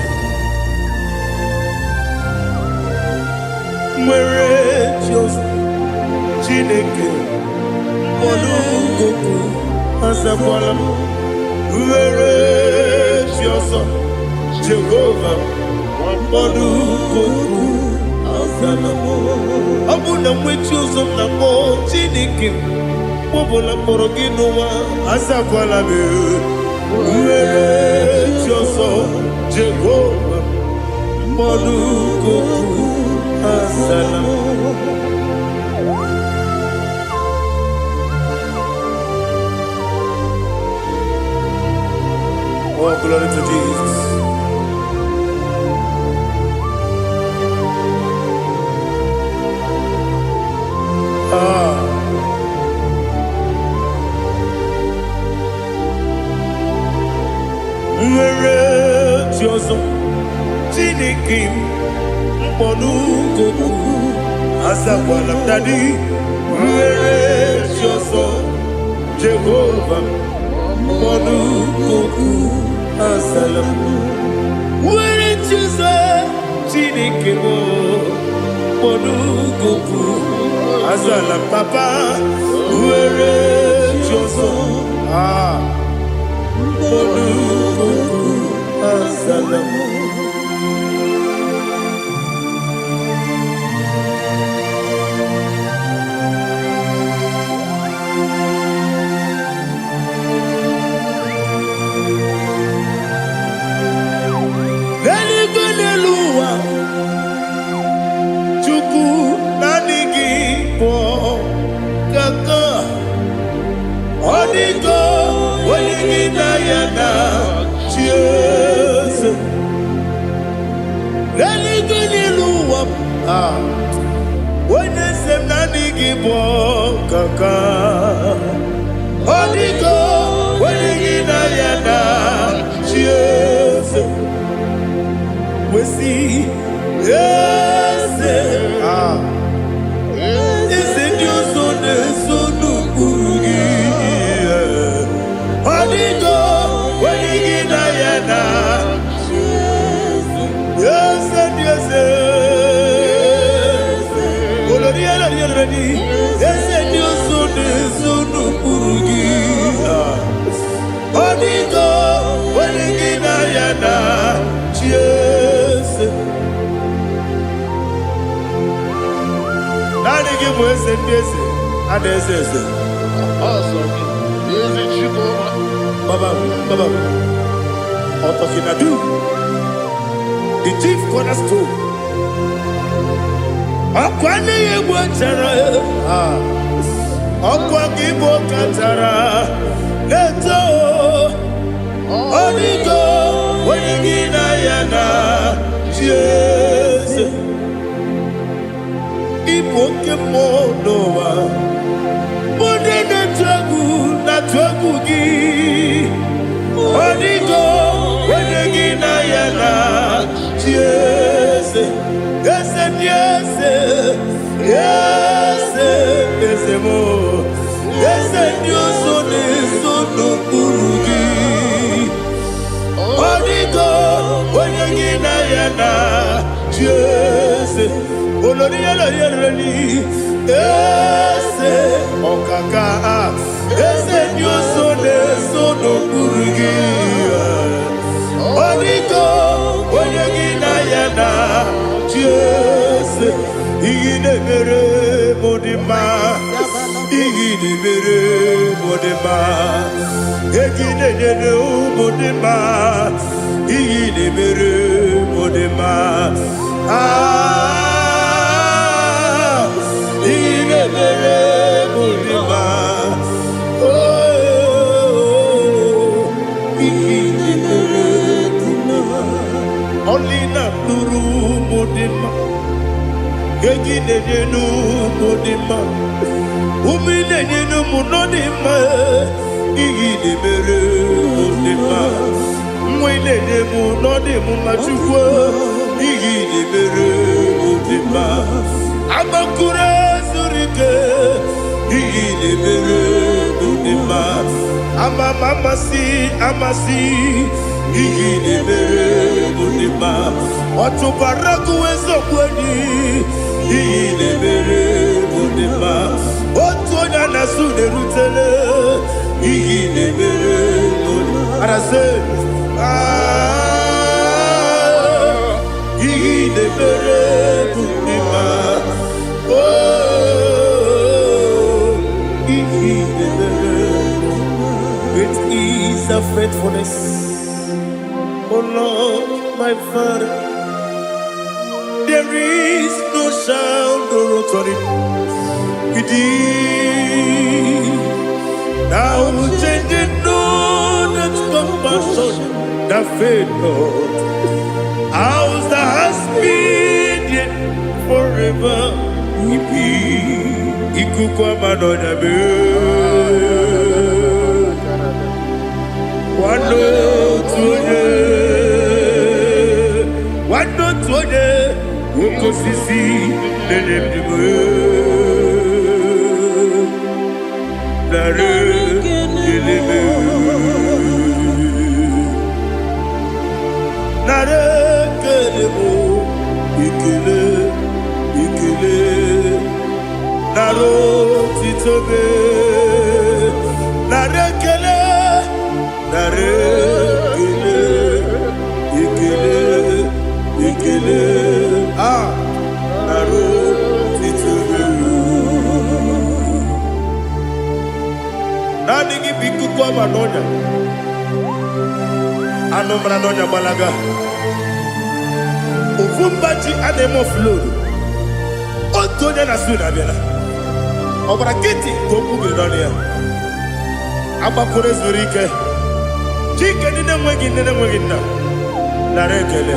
nwere chi ọzọ Chineke mkpọrọ azakwala m nwere chi ọzọ Jehova mkpọrọ azala m. Ọ bụ na nwe chi ọzọ m na-akpọ Chineke m, mgbe ọbụla m kpọrọ gị n'ụwa azakwala m. Nwere chi ọzọ Jehova mkpọrọ azala m. Oh, glory to Jesus. Ah. Nwere chi ọzọ Chineke m mkpọnụkokwu azakwala m. Daddy, nwere chi ọzọ Jehova mkpọnụkokwu azala m. Nwere chi ọzọ Chineke m mkpọnụkokwu azala m. Papa, nwere chi ọzọ, ah, mkpọnụkokwu azala m. N'eluigwe, n'elu ụwa, Chukwu, naanị gị bụ kaka. Ọ dịgo onye gị na ya na chi eze. N'eluigwe, n'elu ụwa, ah, onye eze m, naanị gị bụ kaka. Ọ dịgo onye gị na ya na chi eze. Wesi eze, ah, eze ndị ọzọ na-eso n'ụkpụrụ gị. Ọ dịgo onye gị na ya na eze ndị eze. Olori elori elori, eze ndị ọzọ na-eso n'ụkpụrụ gị. Ah. Ọ dịgo onye gị na ya na chi eze. Naanị gị bụ eze ndị eze a na-eze eze. Ọsọ gị, ezi Chukwu. Baba, Baba, Otokinadu, the chief cornerstone. Ọkwa n'ihe egwu chara, ah, ọkwa gị bụ kachara na-eto. Ọdịgo onye gị na ya na chi eze. Ịbụ oke mmụọ n'ụwa, ndị na-atụ egwu na-atụ egwu gị. Ọ dịgo onye gị na ya na chi eze. Eze ndị eze, eze eze m, eze ndị ọzọ na-eso n'okpuru gị. Ọ dịgo onye gị na ya na chi eze. Olori elori elori, eze ọkaka, eze ndị ọzọ na-eso n'okpuru gị. Ọ dịgo onye gị na ya na chi eze. Ihe na-emere m dị mma, ihe na-emere m dị mma, egi na-enyere ụmụ dị mma, ihe na-emere m dị mma. Ah, ihe na-emere m dị mma. Oh, ihe na-emere dị mma. Ọlị na-atụrụ ụmụ dị mma, egi na-enye n'ụmụ dị mma, ume na-enye n'ụmụ nọ dị mma. Ihe na-emere m dị mma, nwa ị na-enye m nọ dị m mma. Chukwu, ihe na-emere m dị mma. Agbakụrụ zuru ike, ihe na-emere m. Ama m amasị amasị ihe ị na-emere bụ dị mma. Ọ tụbara gụ eziokwu enyi, ihe ị na-emere bụ dị mma. Otu onye a na-asụ na-erutele, ihe ị na-emere bụ dị mma. Arasị, ah, ihe ị na-emere bụ dị mma. Oh, ihe ị na-emere. Great is the faithfulness, O Lord, my Father. There is no sound or authority. Indeed, thou changest not that compassion that fail not. House that has been there forever will be. Ikuku ama n'ọnya mee. Nwanne otu onye, nwanne otu onye, oke osisi na-enye ndụ. Narị ekele m. Narị ekele m, ekele, ekele, narị otito m. Narị ekele, narị ekele, ekele, ekele, ah, narị otito m. Naanị gị bụ ikuku ọma n'ọnya. Anụ mara n'ọnya gbalaga. Ofu mba ji a na-eme offload. Otu onye na-asụ na abịala. Ọ gwara nkịtị ka okwu gị n'ọnụ ya. Agbakwuru zuru ike. Chike ndị na-enweghị nne na-enweghị nna. Nara ekele.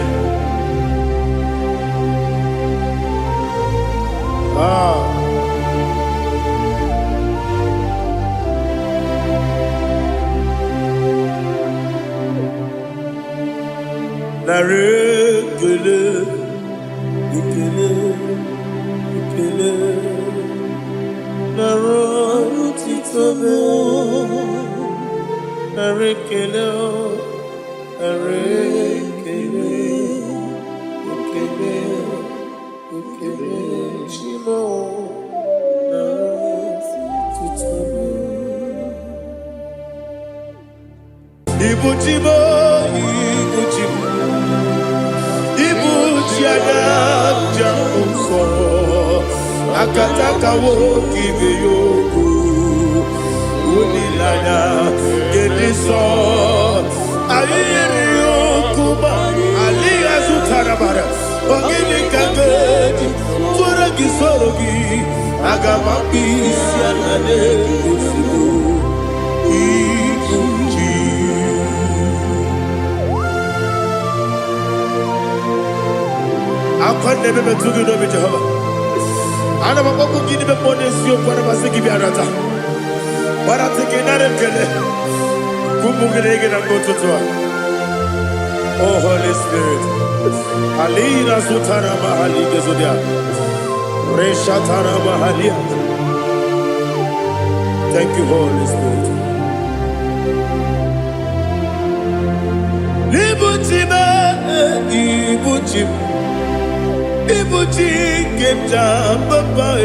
Ah. Nara ekele, ekele, ekele, nara otito m. Nara ekele, nara ekele, ekele, ekele, Chimo, nara otito m. Ibu Chimo, Ibu Chimo, Ibu chi anya ja nsọ, akataka nwoke ibe ya okwu, olileanya nke nsọ. Anyị yiri okwu ma alịghị azụtara mara. Ọ gịnị ka m ga-eji tụrụ gị soro gị? Aga m akpụ isi ala n'ozugbo. Ibu chi. Akwa na-eme metụ gị n'obi, Jehova. Ana m akpọkwu gị n'ime mmụọ n'eziokwu, ana m asị gị bịa nata. Gbarata gị nara ekele. Ka ụmụ gị na-ege na mgbe ụtụtụ a. Oh, Holy Spirit. Alina zutara mahali gezodia. Reshatara mahalia. Thank you, Holy Spirit. Ibuchi m, Ibuchi m, Ibuchi nke m ji papa e.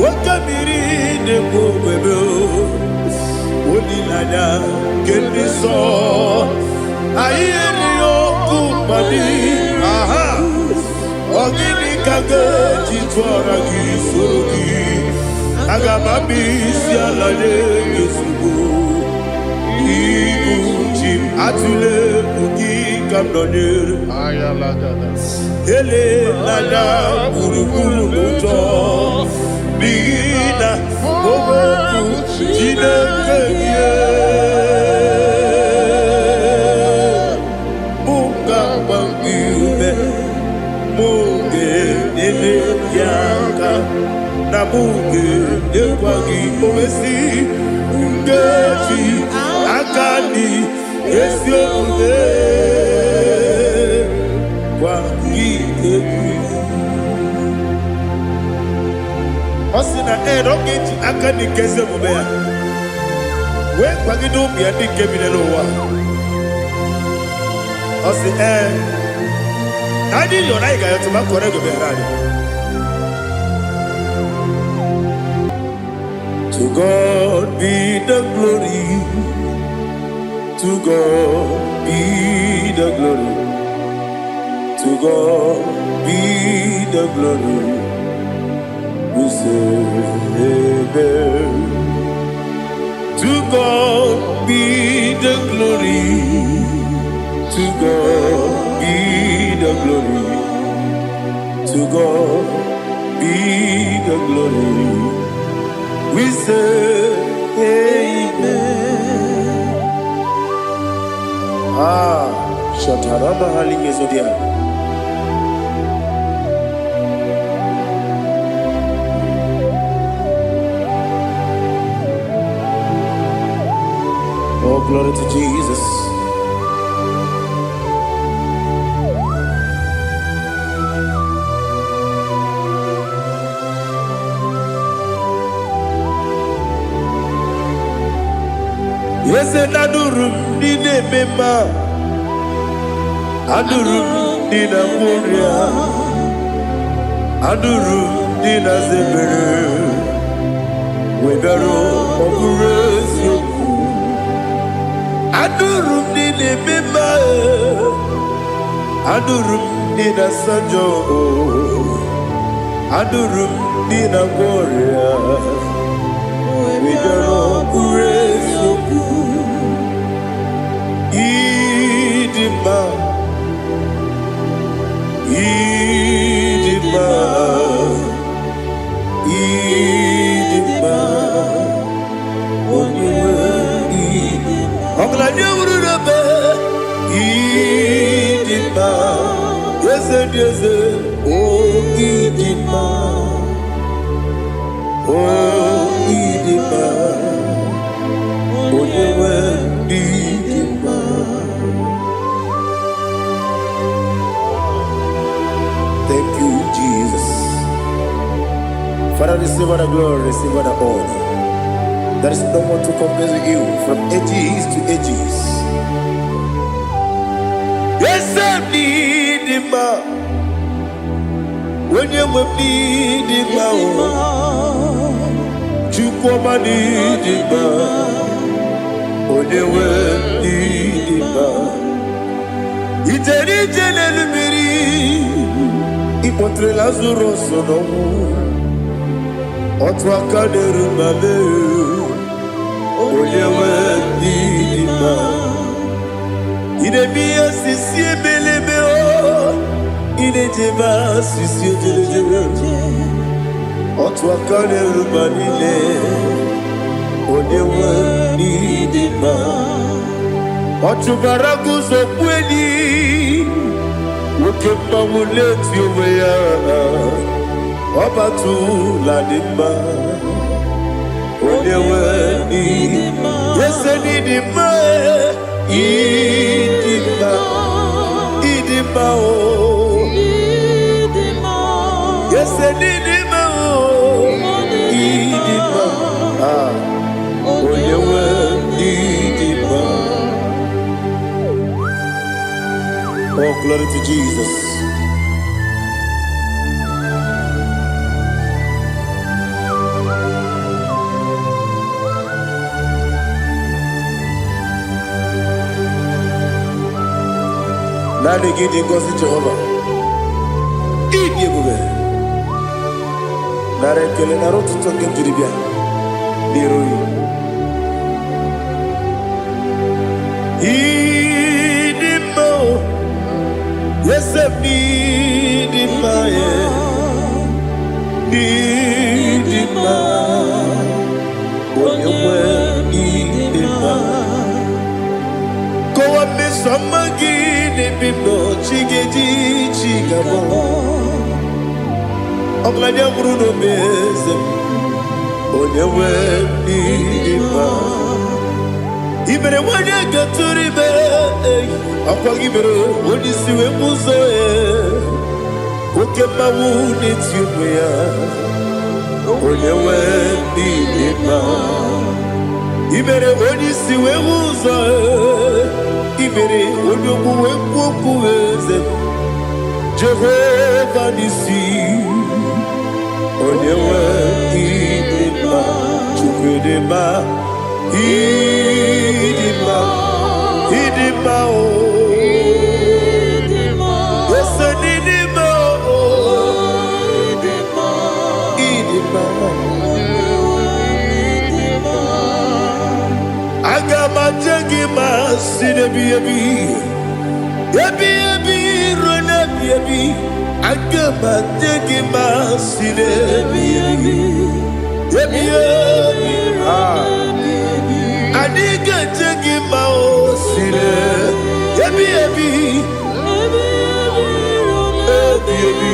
Oke mmiri na-ekwu ogbebe o. Olileanya nke ndị nsọ. Anyị erighị ọkụ mmadụ. Aha. Ọ gịnị ka m ga-eji tụọra gị soro gị? Aga m abịa isi ala nye gị ozugbo. Ibu chi m, atụla egwu, gị ka m nọnyere. Elela gburugburu n'ụjọ, n'ihi na okwu Chineke gị mụ ga-agba gị ume, mụ ga-enyere gị aka, na mụ ga-enyekwa gị owesi nkeji aka dị ezi omume gwa gị egwu. Ọ sị na ee, na ọ ga-eji aka dị nke ezi omume ya. Wee kwagide ụmụ ya ndị nke bi n'ụwa. Ọ sị ee, na anyị yọrọ anyị ga-ayọtụ ma kọrọ ego bịara anyị. To God be the glory. To God be the glory. To God be the glory. We say amen. To God be the glory. To God be the glory. To God be the glory. We say amen. Ah, Shatarama Halingezodia. Oh, glory to Jesus. Eze na-adụrụ m ndị na-eme mma, adụrụ m ndị na-agwọ ọrịa, adụrụ m ndị na-aza ebere, webịara ọ bụrụ eziokwu. Adụrụ m ndị na-eme mma, adụrụ m ndị na-asa njọ, adụrụ m ndị na-agwọ ọrịa, webịara ọ bụrụ eziokwu. Ịdị mma, ịdị mma, ịdị mma, onye nwe ọgaranya wuru n'ebe. Ịdị mma, eze dị eze, o ịdị mma, o ịdị mma, onye nwe ịdị mma. Thank you, Jesus. Father, receive all the glory, receive all the honor. There is no one to compare with you from ages to ages. Yes, I need him. Onye nwe m n'ịdị mma o, Chukwuma n'ịdị mma, onye nwe m n'ịdị mma. Ijere ije n'elu mmiri, ịkpọtere Lazarus n'ọnwụ, otu aka na-eru ma mee, onye nwe m n'ịdị mma. Ị na-eme ihe osisi ebelebe o, ị na-ejebe asịsị ojelejebe, otu aka na-eru ma niile, onye nwe n'ịdị mma. Ọ chụbara gị ụzọ kpuo enyi, nwoke mmanwụ na-eti onwe ya, ọbatụla dị mma, onye nwe n'ịdị ese n'ịdị mma, ịdị mma, ịdị mma o, ese n'ịdị mma o, ịdị mma, ah, onye nwe n'ịdị mma. Oh, glory to Jesus. Naanị gị dị ngọzi, Jehova. Ịdị ebube. Nara ekele, nara ụtụtụ nke m jiri bịa n'iru gị. Ịdị mma o, eze m n'ịdị mma ya, n'ịdị mma, onye nwe ịdị mma. Kọwa mmeso ọma gị n'ebe m nọ, chi ga-eji chi ga-abọ. Ọgaranya nwụrụ n'obe, eze m, onye nwe ịdị mma. I mere nwanyị gatụrụ ime, ọkwa gị mere onye isi wee bụ ụzọ ya, oke mmanwụ na-eti onwe ya, onye nwe ịdị mma. I mere onye isi wee hụ ụzọ. I mere onye ogbu wee kwuo okwu, eze Jehova n'isi. Onye nwe, ịdị mma. Chukwu dị mma, ịdị mma, ịdị mma o. Ese n'ịdị mma o, ịdị mma. Aga m aje gị ma si n'ebi ebi ebi ebi ruo n'ebi ebi. Aga m aje gị ma si n'ebi ebi ebi ebi. Ah. Anyị ga-eje gị ma o si n'ebi ebi ebi ebi.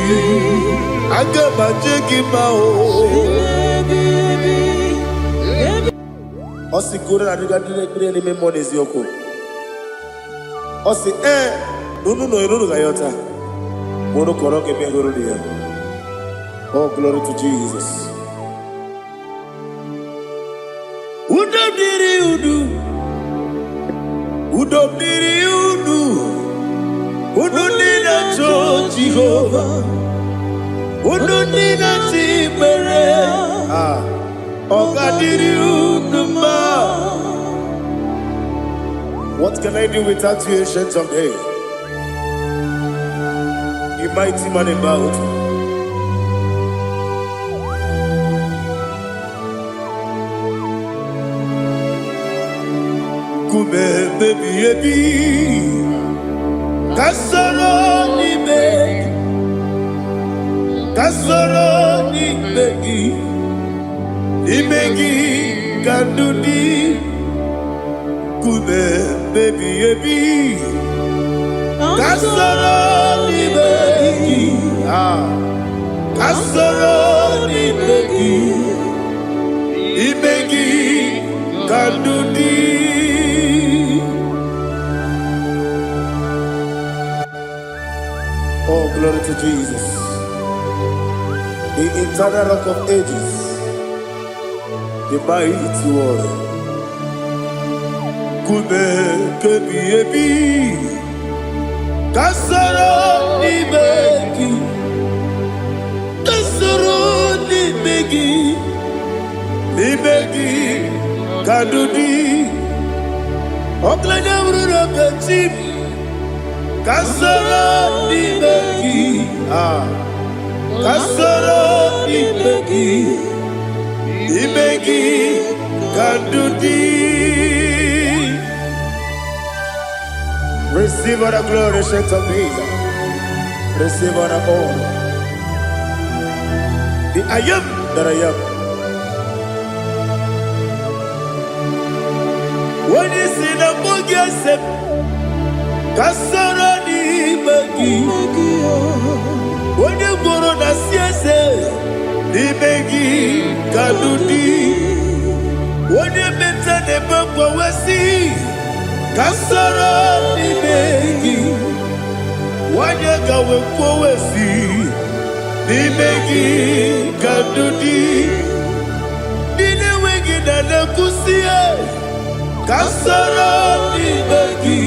Aga m aje gị ma o. Ọ sị koro na adịga ndị na-ekpere n'ime mmụọ na eziokwu. Ọ sị ee na unu nọ unu ga-ayọta ma unu kọrọ ga-eme hụrụ ya. Oh, glory to Jesus. Udo dịrị unu, udo dịrị unu, unu ndị na-achọ Jehova, unu ndị na-achọ ikpere. Ah, ọ ga-adịrị unu mma. What can I do without you, Ancient of Days? You mighty man in battle. Nkume ebi ebi, ka soro n'ime gị, ka soro n'ime gị, n'ime gị ka ndụ dị. Nkume ebi ebi, ka soro n'ime gị, ah, ka soro n'ime gị, ime gị ka ndụ dị. Oh, glory to Jesus, the eternal Rock of Ages, the mighty warrior. Nkume kebi ebi, ka soro n'ime gị, ka soro n'ime gị, n'ime gị ka ndụ dị. Ọkụlanya bụrụ na obechi m, ka soro n'ime gị, ah, ka soro n'ime gị, n'ime gị ka ndụ dị. Receive all the glory, Ancient of Days. Receive all the honor. The I Am that I Am. Onye si na mbụ gị ese m, ka soro n'ime gị. Onye gworo na si eze, n'ime gị ka ndụ dị. Onye meta na-ebe mgbanwesị, ka soro n'ime gị. Nwanyị gawe kwowesi, n'ime gị ka ndụ dị. Ndị na-enweghị na na-ekwusi, ka soro n'ime gị.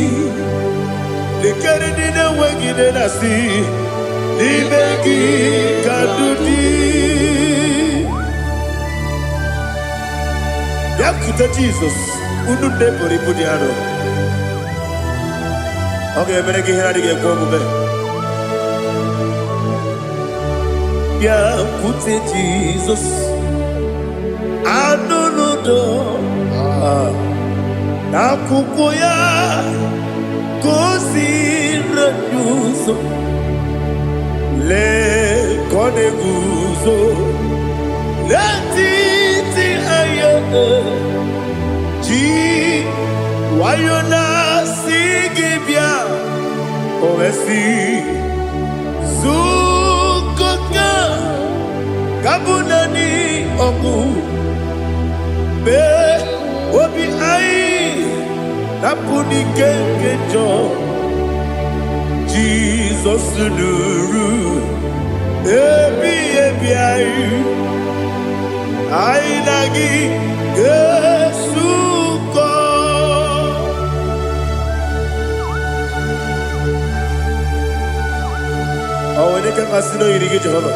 Lekere ndị na-enweghị nne na-asị, n'ime gị ka ndụ dị. Bịakwute Jizọs, unu nne buru ibu dị arọ. Ọ ga-emere gị ihe na-adịghị ekwe omume. Bịakwute Jizọs, anụ n'udo n'akwụkwọ ya ka o si anyị ụzọ. Lee ka ọ na-eguzo n'etiti anyị, ji nwayọ na-asị gị bịa. O wee sị zukọta ka bụ naanị ọgwụ mee obi anyị napụ n'ike nke njọ. Jizọs nụrụ ebi ebi anyị, anyị na gị ga-esu. Nke masị na oyiri gị, Jehova.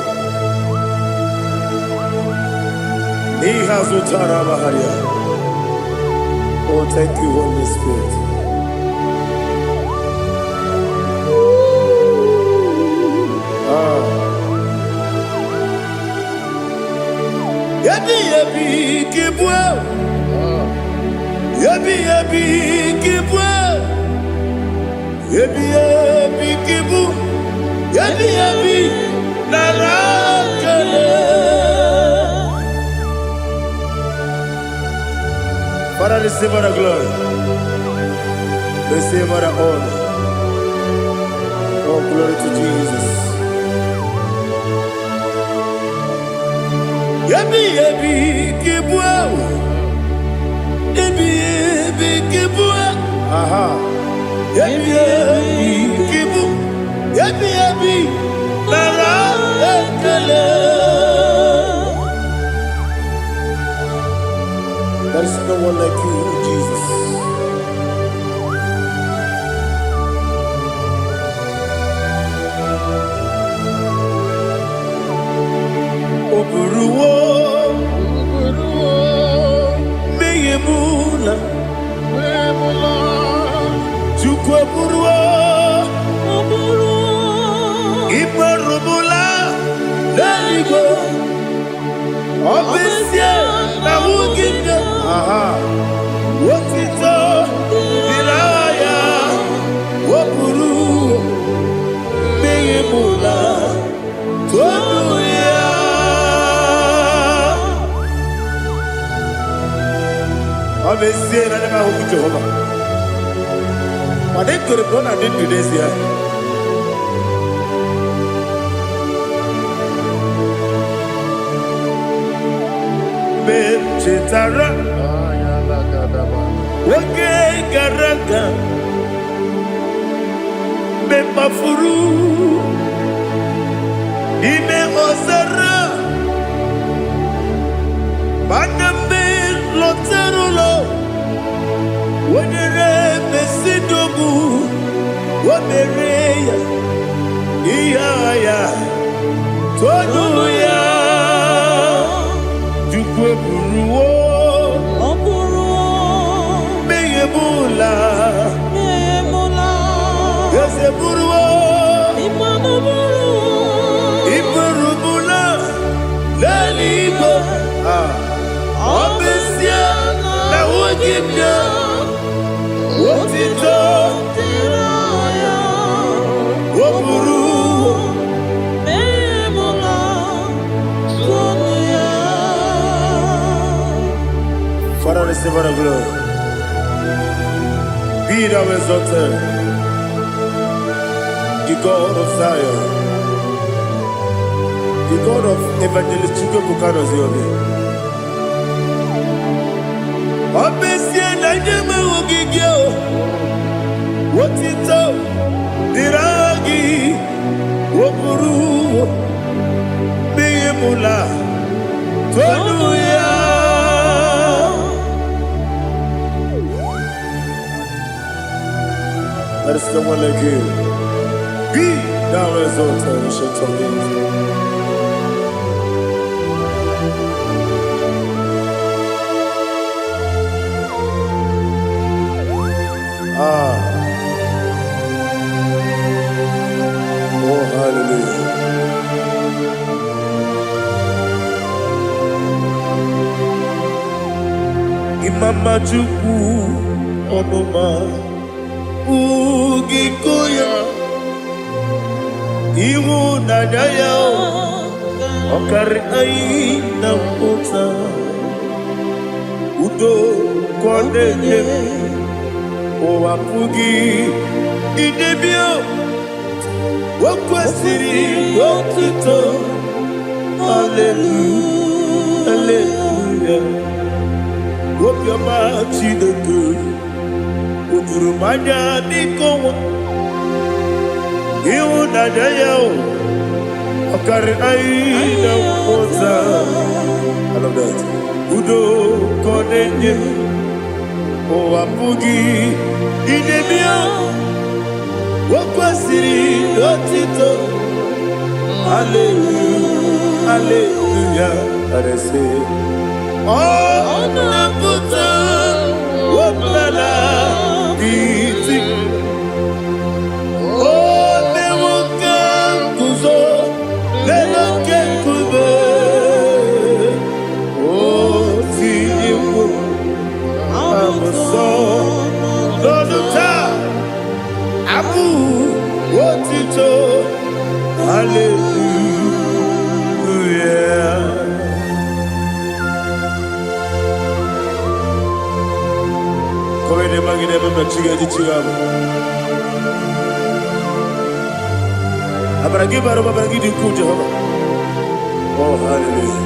N'ihe azụ tara amagharịa. Oh, thank you, Holy Spirit. Ah. Ebi ebi ka ịbụ. Ebi ebi ka ịbụ. Ebi ebi ka ịbụ. Ebi ebi nara ekele. Father, receive all the glory. Receive all the honor. Oh, glory to Jesus. Ebi ebi ka ịbụ. Ebi ebi ka ịbụ. Aha. Ebi ebi ka ịbụ. Ebi ebi nara ekele. There is no one like you, Jesus. O buruwo mmehie m la. Chukwu eburuwo ikperumula n'eluigwe. Ọ bụ ezie na nwunye nne. Aha. Otito dịrị aha ya. O buru mmehie m la. Toonu ya. Ọ bụ ezie na ndị m ahụghị Jehova, mana ekwere m na ọ na-adị ndụ n'ezie. Mgbe m chetara oge gara aga, mgbe m kpafuru n'ime ọzara, mana mgbe lọtara ụlọ, o nyere m ezinụlọ, o mere ya ihe agha ya. Toonu ya. Chukwu eburuwo Ọ bụrụ mmehie m la. emụla. Eze buruwo Ịmanụ bụrụ iburumula n'eluigwe. Ah, ọ bụ ezie na nwunye m ya otito dịrị ya. O buru Emụla, tụnụ ya. Father, receive all the glory. Be thou exalted, the God of Zion, the God of Evangelist Chukwuebuka Obi. Ọ bụ ezie na ndị enweghị gị o, otito dịrị aha gị. O buru mmehie m la. Toonu ya. There is no one like you. Be thou exalted, Ancient of Days. Ah, oh, hallelujah. Imama Chukwu ọmụma ugiko ya, ịhụnanya ya ọ karị anyị na mpụta. Udo ka ọ na-enye m, ụwa pụghị idebe. O kwesịrị otuto. Hallelujah, hallelujah. Obiọma Chineke o juru m anya n'ike ọnwa. Ịhụnanya ya o ọ karị anyị na mmụta. I love that. Udo ka ọ na-enye m, ụwa pụghị idebe. O kwesịrị otito. Hallelujah, hallelujah. And I say, ọ na-apụta ọbụla iti. O mewo ka m guzo n'elu oke nkume. O tinyewo abụsọ n'ọnụ taa abụ otito. Hallelujah. Kọwede magide ebe m chi ga-eji chi ga-abụ. Amara gị bara ụba, amara gị dị ukwuu, Jehova. Oh, hallelujah.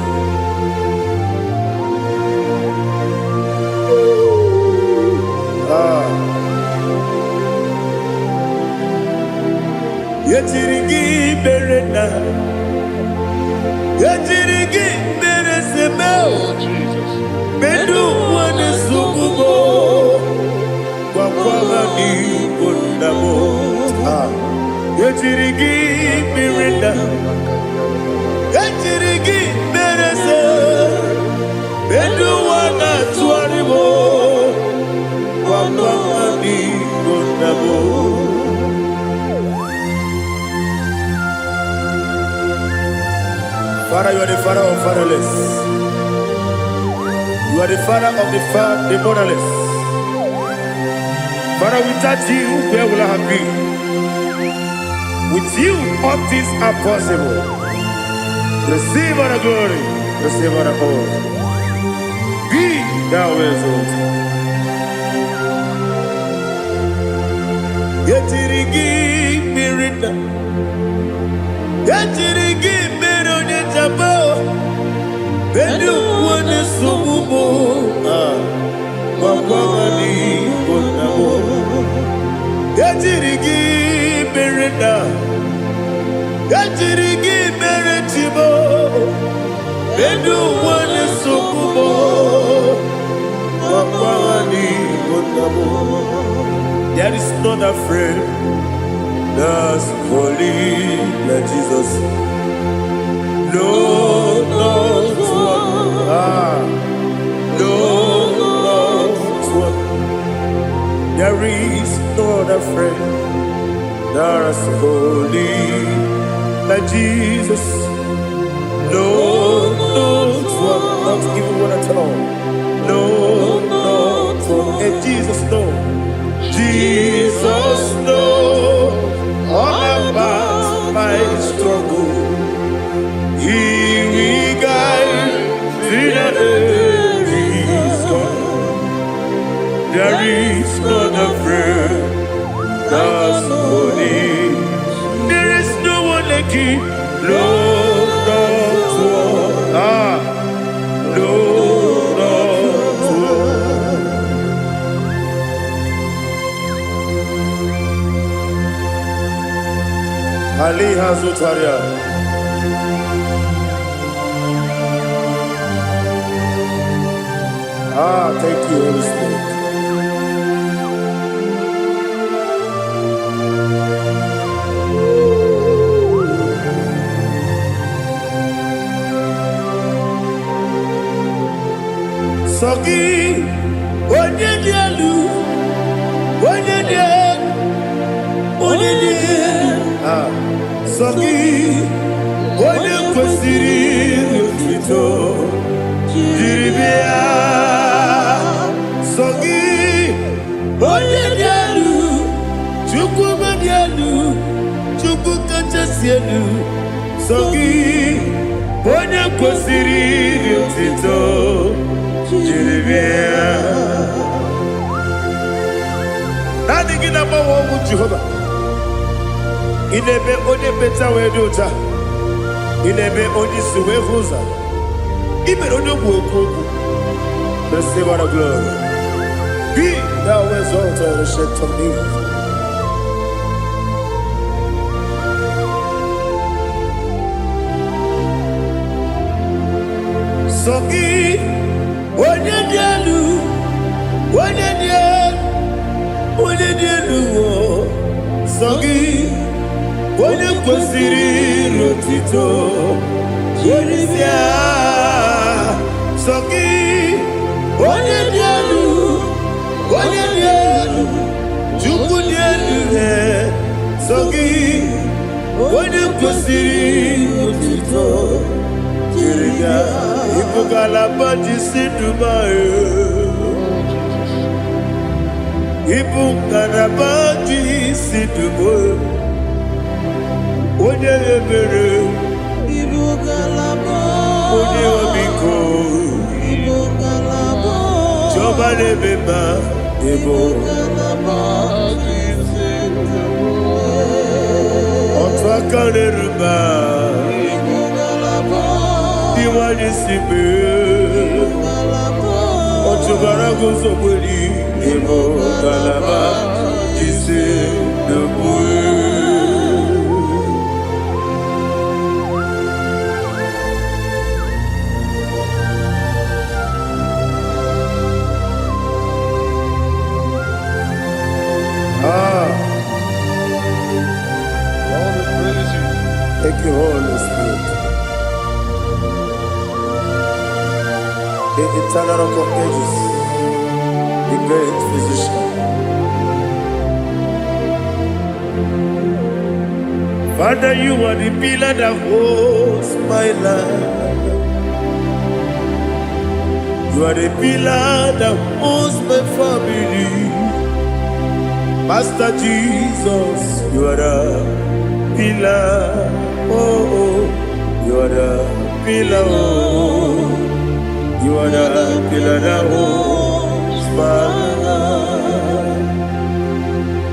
Ah. Yetiri gị mere na yetiri gị mere seme. Oh, Jesus. Medu ụwa na-esogbu m, gwakwa ha n'igbo nna m. Ah. Ejiri gị mere nna, ejiri gị mere eze, medu ụwa na-atụgharị m, gwakwa ha n'igbo nna m. Father, you are the father of fatherless. You are the father of the motherless. Father, without you, where will I have been? With you, all things are possible. Receive all the glory, receive all the honor. Be thou exalted. Yetiri gị mmiri nna, yetiri gị mmiri onye jaba, bedu ụwa na-esogbu m, ah, gwakwa ha n'igbo nna m. Ejiri gị mere nna, ejiri gị mere chibo, bedu ụwa na-esogbu m, gwakwa ha n'igbo nna m. There is not a friend that's holy like Jesus. No, not one. Ah, no, not one. There is no other friend that's holy like Jesus. No, not one, not even one at all. No, not one. And Jesus, no. Jesus, no. All about my struggle. He will guide till the day is gone. There is no other friend that's holy. There is no one like you. No, not one. Ah, no, not one. Ali Hazutaria. Ah, thank you, Holy Spirit. Sọ gị, onye dị elu, onye dị elu, onye dị elu. Ah, sọ gị, onye kwesịrị otuto jiri bịa. Sọ gị, onye dị elu, Chukwu dị elu, Chukwu kachasị elu. Sọ gị, onye kwesịrị otuto jiri bịa. Naanị gị na-agbanwe ọnwụ, Jehova. Ị na-eme onye mmecha wee dị ụcha. Ị na-eme onye isi wee hụ ụzọ. Ị mere onye ogbu okwu okwu. Receive all the glory. Be thou exalted, Ancient of Days. Sọ gị, onye dị elu, onye dị elu, onye dị elu, o. Sọ gị, Onye kwesịrị iru otito Jiri bịa. Sọ gị, onye dị elu, onye dị elu, Chukwu dị elu, sọ gị, onye kwesịrị otito jiri bịa. Ịbụ ngalaba ji si Dubai. Oh, Jesus. Ịbụ ngalaba ji si Dubai. Onye ebere, Ibu ngalaba. Onye ọmịiko, Ibu ngalaba. Chiọma na-eme mma, ịbụ Ngalaba. Otu aka na-eru mba, Ibu ngalaba. Ndị nwanyị si mee. Ngalaba. Ọchụbara guzo gberi, ịbụ ngalaba jisi n'okpu. Ah, Lord, we praise you. Thank you, Holy Spirit. The eternal Rock of Ages, the great physician. Father, you are the pillar that holds my life. You are the pillar that holds my family. Master Jesus, you are the pillar. Oh, you are the pillar. Oh, you are the pillar that holds my life.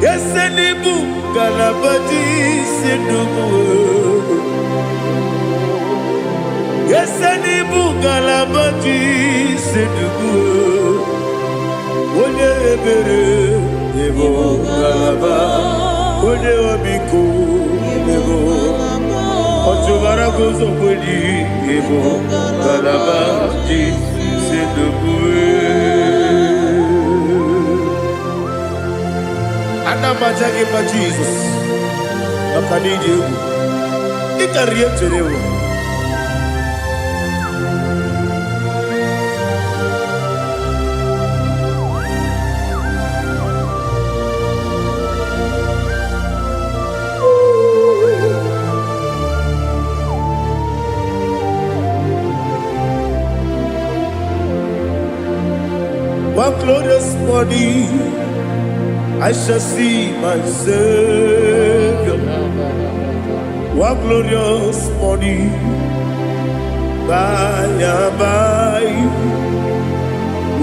Yes, Nibu, Galabati, Sinubu. Yes, Nibu, Galabati, Sinubu. Onye ebere, ịbụ ngalaba, onye ọmịiko, ịbụ ọchụbara guzo kweli, ịbụ ngalaba ji si ndụbụ. Ana m aja gị mma, Jizọs, maka na ịdị egwu, ị karịrị ihe m chere ewu. One glorious morning, I shall see my Savior. One glorious morning, by and by.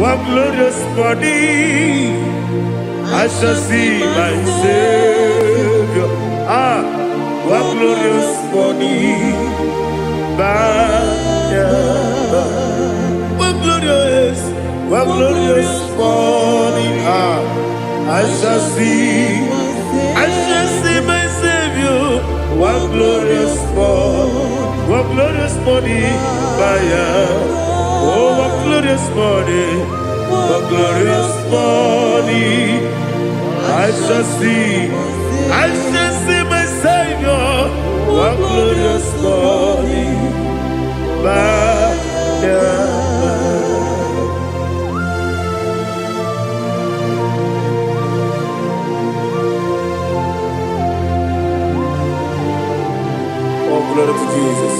One glorious morning, I shall see my Savior. Ah, one glorious morning, by and by. One glorious morning, ah, I shall see my Savior. One glorious morning, one glorious morning, by and oh, one glorious morning, one glorious morning, I shall see my Savior. One glorious morning, by and by. Oh, glory to Jesus.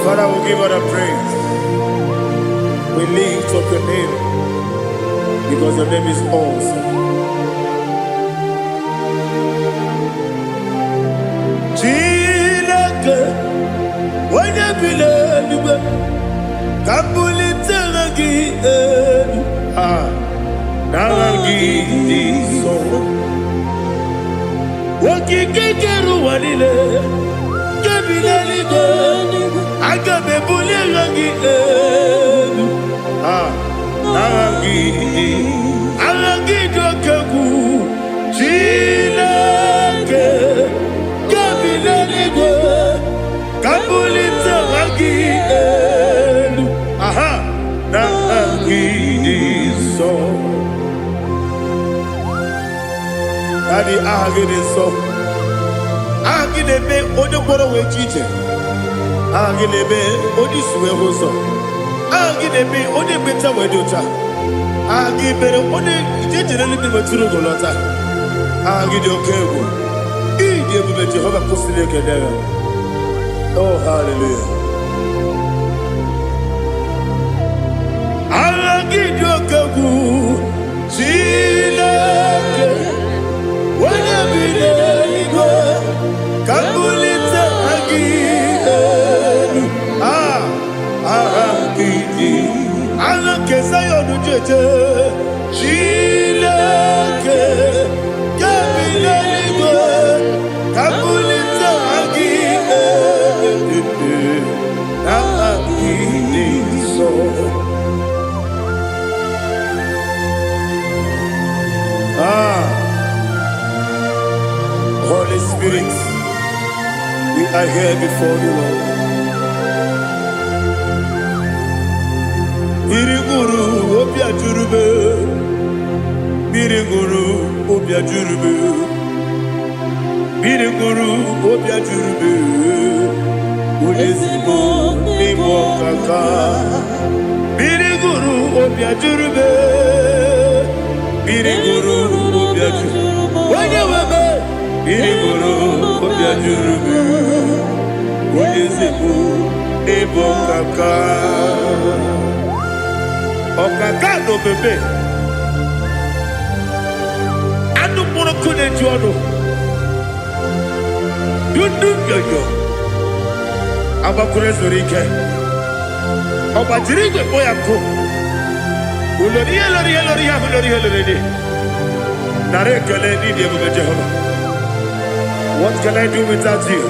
Father, we give all the praise. We lift up your name because your name is awesome. Chineke, onye bi n'eluigwe, ka m bulite aha gị elu. Ah, n'aha gị dị nsọ. Okike kere ụwa niile, nke bi n'eluigwe, aga m ebuli aha gị elu. Ah, n'aha gị dị, aha gị dị oke egwu. Chineke, nke bi n'eluigwe, ka m bulite aha gị elu. Aha, n'aha gị dị nsọ. Daddy, aha gị dị nsọ. Aha gị na-eme onye gwọrọ wee ji ije. Aha gị na-eme onye isi wee hụ ụzọ. Aha gị na-eme onye mmecha wee dị ụcha. Aha gị mere onye ije jere eluigwe wetụrụ ugo lọta. Aha gị dị oke egwu. Ịdị ebube Jehova kwụsịrị ekele ya. Oh, hallelujah. Aha gị dị oke egwu. Chineke, onye bi n'eluigwe, ka mbulite aha gị elu. Ah, aha gị dị. Aha nke Zayọn ji eje. Chineke, nke bi n'eluigwe, ka mbulite aha gị elu. Aha gị dị nsọ. Ah, Holy Spirit, we are here before you, Lord. Mmiri gụrụ obi ajụrụ m. Mmiri gụrụ obi ajụrụ m. Mmiri gụrụ obi ajụrụ m. Onye ezigbo n'ịbụ ọkaka. Mmiri gụrụ obi ajụrụ m. Mmiri gụrụ obi ajụrụ. Onye nwe m. Mmiri gụrụ obi ajụrụ m. Onye ezigbo n'ịbụ ọkaka. Ọkaka na omeme. Anụ mkpụrụ ọkụ na-eju ọnụ. Dundu nyoyo. Agbakwuru ezuru ike. Ọ gbajiri igwe kpọ ya nkụ. Ulori ihe lori ihe lori ihe ahụ lori ihe lori dị. Nara ekele n'ịdị ebube Jehova. What can I do without you?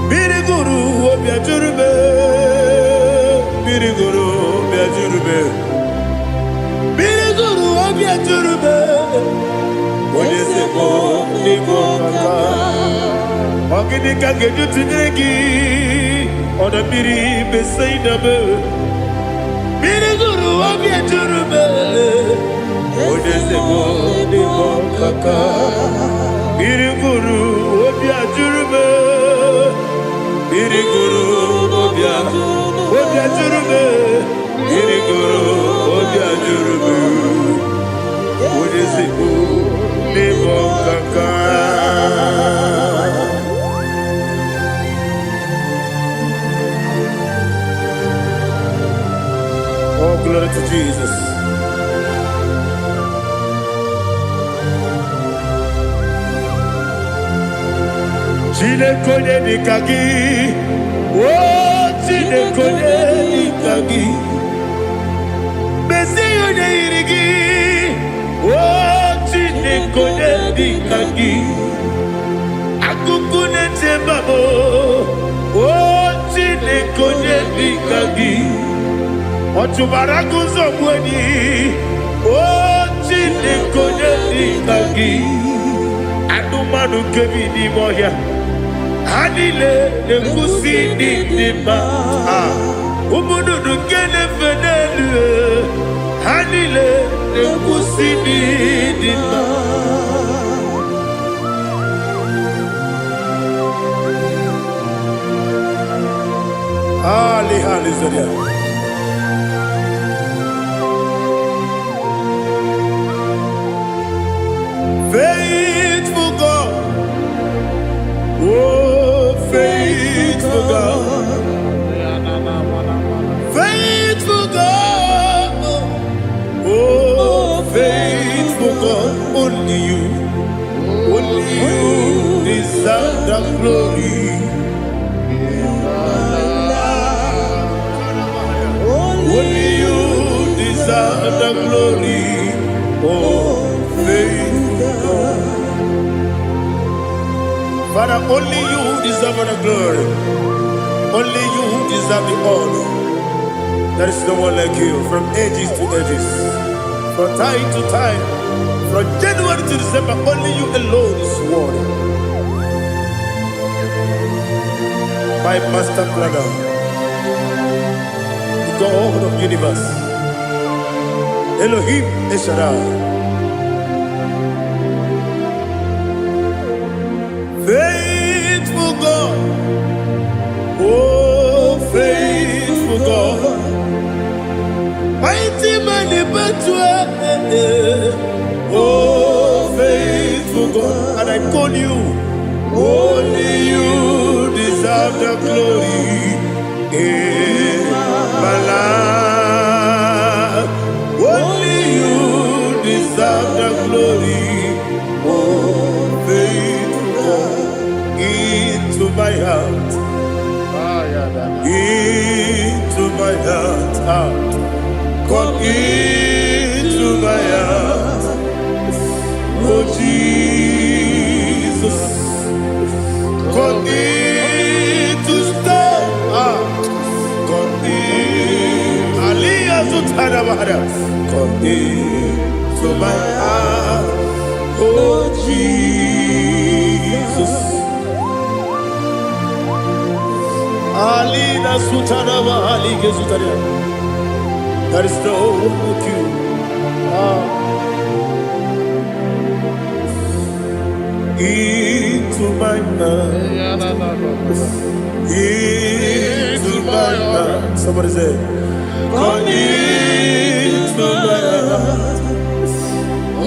Mmiri gụrụ obi ajụrụ m. Mmiri gụrụ obi ajụrụ m. Mmiri gụrụ obi ajụrụ m. Onye ezigbo n'ịbụ ọkaka. Ọ gịnị ka m ga-eji tụnyere gị? Ọdọ mmiri Besaida m. Mmiri gụrụ obi ejuru m. Onye ezigbo n'ịbụ ọkaka. Mmiri gụrụ obi ajụrụ m. Mmiri gụrụ obi ajụrụ m. Mmiri gụrụ obi ajụrụ m. Onye ezigbo n'ịbụ ọkaka. Oh, glory to Jesus. Chineke onye dịka gị, o Chineke onye dịka gị, mezie onye yiri gị, o Chineke onye dịka gị, akụkụ na-eche mba m, o Chineke onye dịka gị, ọ chụbara agụ ụzọ gbu enyi, o Chineke onye dịka gị, anụmanụ nke bi n'ime ọhịa, ha niile na-ekwusi n'ịdị mma. Ah, ụmụ nnụnụ nke na-efe n'elu, ha niile na-ekwusi n'ịdị mma. Ali hallelujah. Faithful God, oh faithful God, faithful God, oh faithful God, only you deserve the glory. Only you deserve the glory. Oh, faithful God. Father, only you deserve the glory. Only you deserve the honor. There is no one like you from ages to ages, from time to time, from January to December. Only you alone is worthy. My master planner, the God of universe, Elohim El Shaddai. Faithful God, oh faithful God, mighty man in battle, oh faithful God, and I call you, only you deserve the glory in my life. Only you deserve the glory, oh faithful God, into my heart, into my heart, ah. Come into my heart, oh Jesus. Come in to stay. Ah, come in. Aliyah Zutana Bahada. Come in to my heart, oh Jesus. Alina Sutana Bahali Gezutana. There is no one like you. Ah. Into my heart. Into my heart. Somebody say, come into my heart.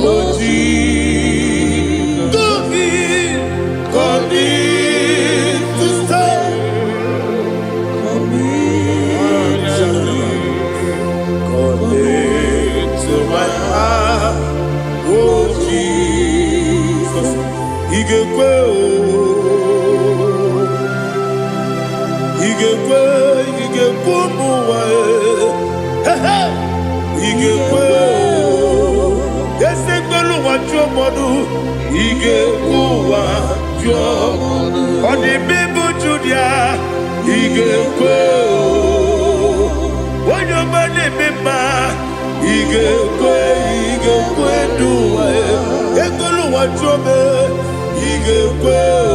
Oh Jesus. Come in. Come in to stay. Come into my heart. Oh Jesus. Igekwe o. Igekwe, igekwe ụmụ ụwa e. He he. Igekwe o. Eze gbelu ụwa jụọ mmadụ. Igekwe ụwa jụọ. Ọ dị mma ịbụ Judia. Igekwe o. Onye ọma na-eme mma. Igekwe, igekwe ndụ ụwa e. Egbelu ụwa jụọ m e. Igekwe o.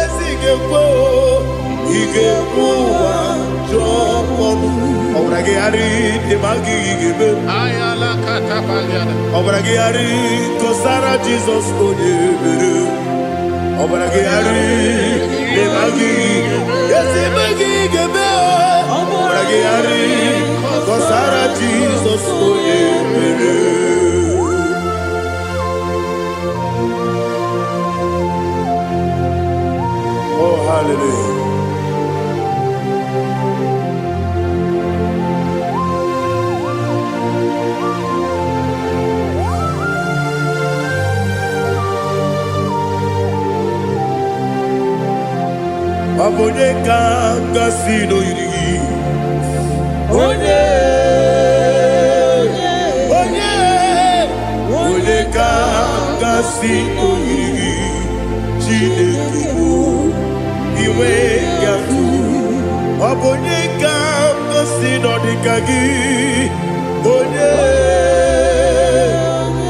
Ezi ga-ekwe o, ị ga-ekwe ụwa jụọ ọnụ. Ọbara gị gharị dị ma gị ga-eme. Ọbara gị gharị kọsara Jizọs onye mere. Ọbara gị gharị dị ma gị ezi ma gị ga-eme. Ọbara gị gharị kọsara Jizọs onye mere. Oh, hallelujah. Ọ bụ onye ka m gasị n'oyiri gị? Onye, onye, onye ka m gasị n'oyiri gị? Chineke bụ inwe ya tụ. Ọ bụ onye ka m gasị n'ọdịka gị? Onye,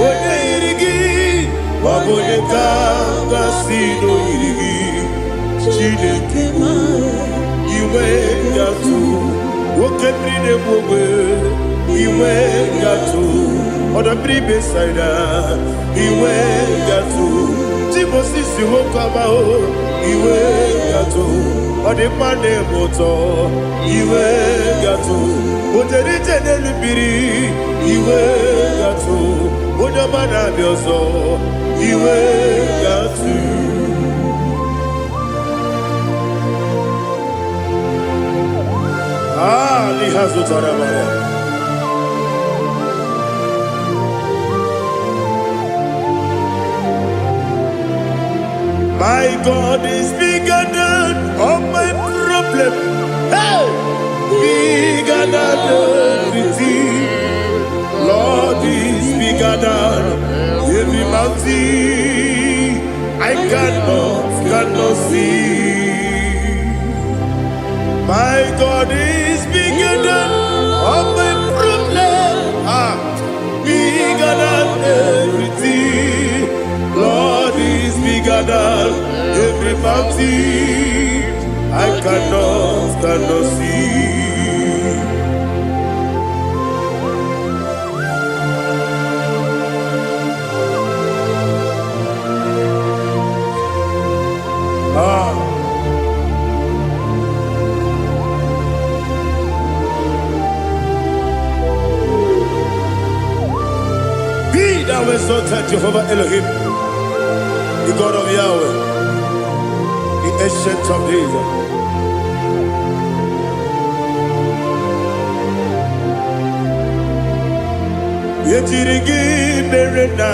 onye yiri gị? Ọ bụ onye ka m gasị n'oyiri gị? Chineke bụ inwe gatụ nwoke mmiri na-egbu ogbe inwe gatụ ọdọ mmiri Besaida inwe gatụ Timosisi nwoke ọma o inwe gatụ ọ dị mma na-eme ụtọ inwe gatụ o jere ije n'elu mmiri inwe gatụ onye ọma na-abịa ọzọ inwe gatụ. Ah, Lihazutara. My God is bigger than all my problem. Hey! Bigger than everything. Lord is bigger than every mountain. I cannot see. My God is bigger than all my problem. Ah, bigger than everything. Lord is bigger than every mountain. I cannot see. Taa Jehovah Elohim, the God of Yahweh, the Ancient of Days. Ejiri gị mere na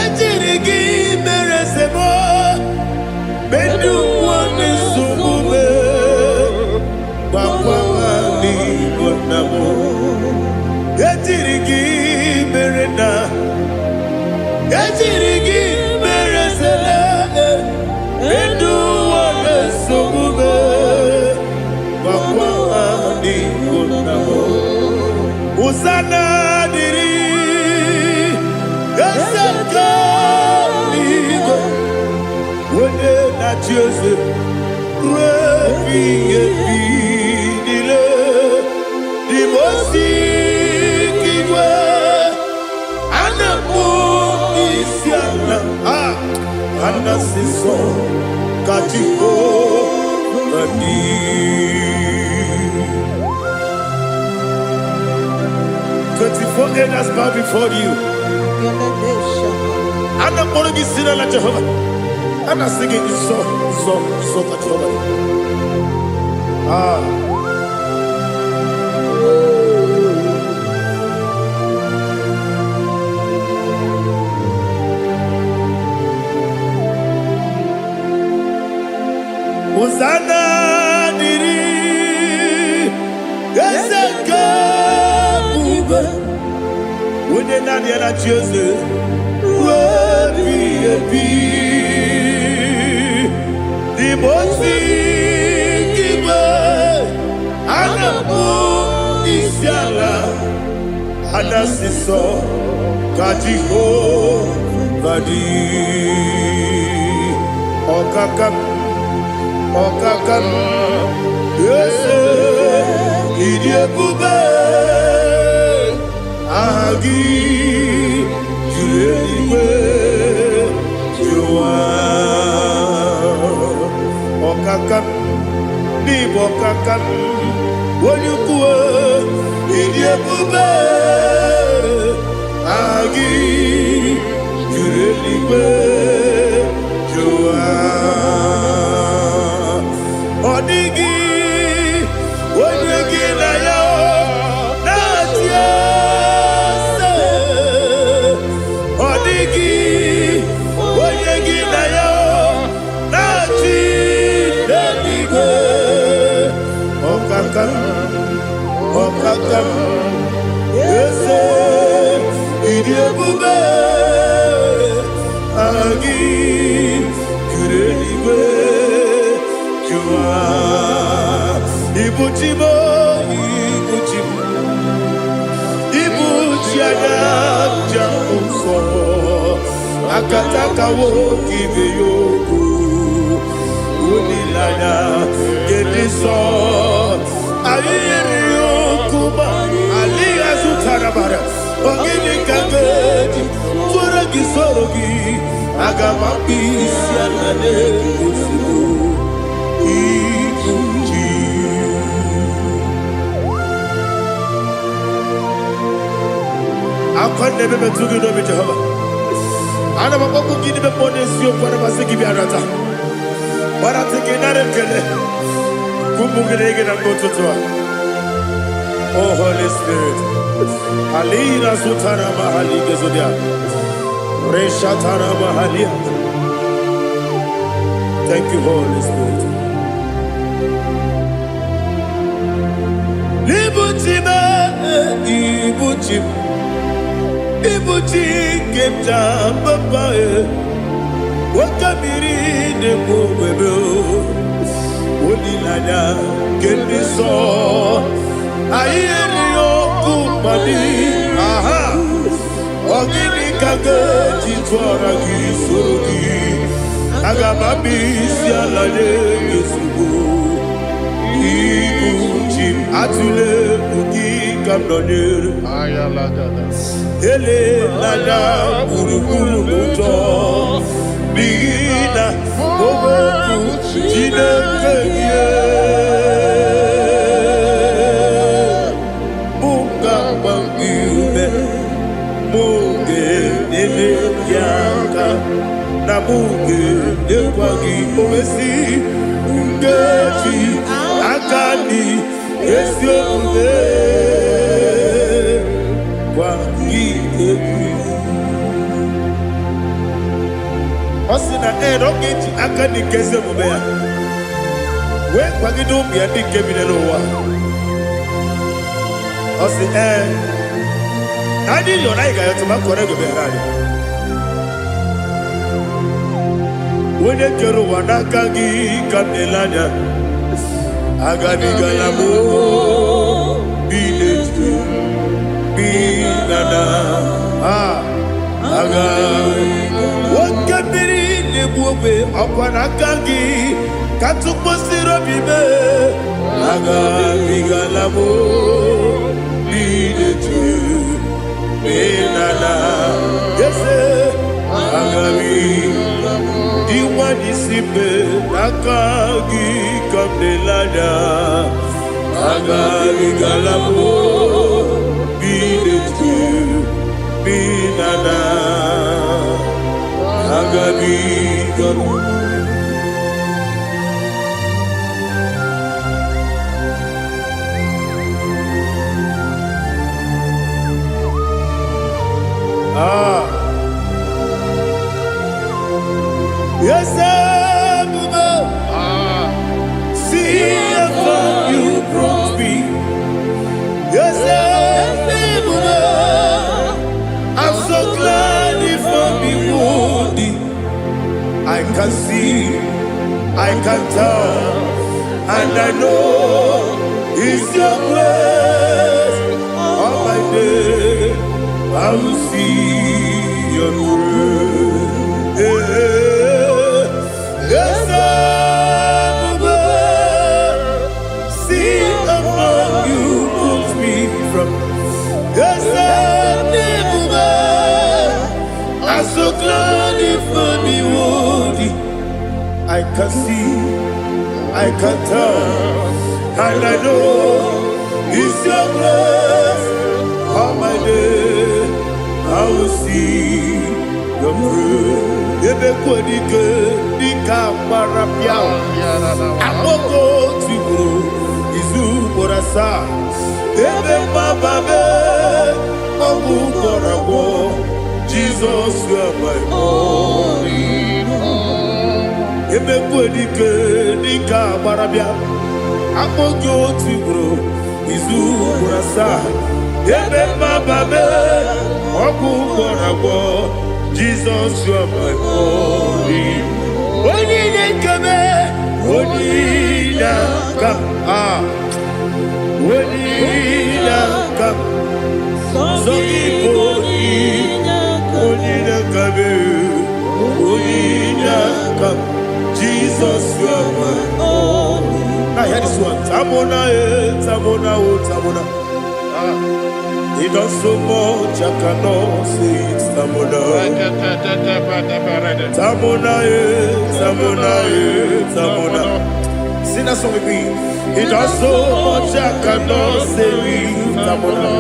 ejiri gị mere sebo mgbe ndị ụwa na-esogbu m, gwakwa ha n'Igbo nna m. Ejiri gị mere na ejiri gị mere sele mgbe ndị ụwa na-esogbu m, gwakwa ha n'Igbo nna m. Hosanna dịrị eze nke eluigwe, onye na-achị eze ruo ebighị ebi niile. Dị m osi igwe a na-akpọ isi ala a a nsọ ka Jehova dị. 24 elders bow before you. A na-akpọrọ gị si n'ala Jehova. A na-asị gị nsọ, nsọ, nsọ ka Jehova dị. Ah. Hosanna dịrị eze nke ebube, onye naanị ya na-achị eze ruo ebighị ebi. N'ime osi igwe a na-akpọ isi ala, a na-asị nsọ ka Jehova dị. Ọkaka m, ọkaka m, eze, ịdị ebube, aha gị juru eluigwe juru ụwa. Ọkaka m, n'ịbụ ọkaka m, onye ukwu, ịdị ebube, aha gị juru eluigwe juru ụwa. Ọ dịghị onye gị na ya na-achị eze. Ọ dịghị onye gị na ya na-achị n'eluigwe. Ọkaka m, ọkaka m, eze, ịdị ebube, aha gị juru eluigwe juru ụwa. Ibu chi m, ibu chi m, ibu chi anya nja nsọ akatakawo ibe ya okwu olileanya nke nsọ anyị yiri okwu ma alịghị azụtara bara. Ọ gịnị ka m ga-eji tụọrọ gị soro gị? Aga m akpụ isi ala na-egosigo ibu chi. Akwa na-ebe metụ gị n'obi Jehova. Ana m akpọkwu gị n'ime mmụọ n'eziokwu. Ana m asị gị bịa nata gbarata gị nara ekele ụmụ gị na gị na mgbe ụtụtụ a. Oh Holy Spirit, alina sutara mahali gezodia reshatara mahalia. Thank you, Holy Spirit. Ibuchi m, ibuchi m, ibuchi nke m ji papa e, oke mmiri na-egbu ogwebe, olileanya nke ndị nsọ anyị erighị ọkụ mmadụ. Aha, ọ gịnị ka ga-eji tụọra gị soro gị? Aga m abịa isi ala nye gị ozugbo. Ibu chi m, atụle egwu, gị ka m nọnyere. Elela gburugburu n'ụjọ, n'ihi na okwu Chineke gị mụ ga-agba gị ume, mụ. mụ ga-enyekwa gị owesi nkeji aka dị ezi omume gwa gị egwu. Ọ sị na ee, na ọ ga-eji aka dị nke ezi omume ya wee kwagide ụmụ ya ndị nke bi n'ụwa. Ọ sị ee, na anyị yọrọ, anyị ga-ayọtụ ma kọrọ ego anyị. Onye kere ụwa, n'aka gị ka m na-ele anya. Agabigala m bi n'etu bi na na aga oke mmiri na-egbu ogbe, ọkwa n'aka gị ka tụkpọsiri obi mee. Agabigala m bi n'etu bi na na ese agabi dị nwanyị si mbe, n'aka gị ka m na-ele anya. Agabigala m bi n'etu bi na na agabigala. Ah. Yes, ebube, see how far you brought me. Yes, ebube, I'm so glad if I'm worthy. I can see, I can tell, and I know it's your grace. All my day, I will see your grace. Yes, ebube, see how far you brought me from. Yes, ebube, I'm so glad if I'm worthy. I can see, I can tell, and I know it's your grace. All my day, I will see your grace. Ebe kwenike dịka gbara pịa akpọkọ tigburu izu ugboro asaa, ebe mgbaba mee ọgwụ gwọrọ agwọ. Jizọs, you are my all. Ebe kwenike dịka gbara bịa akpọ gị otu ugboro izu ugboro asaa, ebe mgbaba mee ọgwụ gwọrọ agwọ. Jizọs, you are my all. Onye na-ekeme, onye na-aka ah, onye na-aka sọ gị bụ onye na-aka onye na-aka. Jesus, you are my. Now hear this one. Tamona, eh, Tamona, oh, Tamona. He does so much, I cannot say it. Tamona. Tamona, eh, Tamona, eh, Tamona. Sing that song with me. He does so much, I cannot say it. Tamona.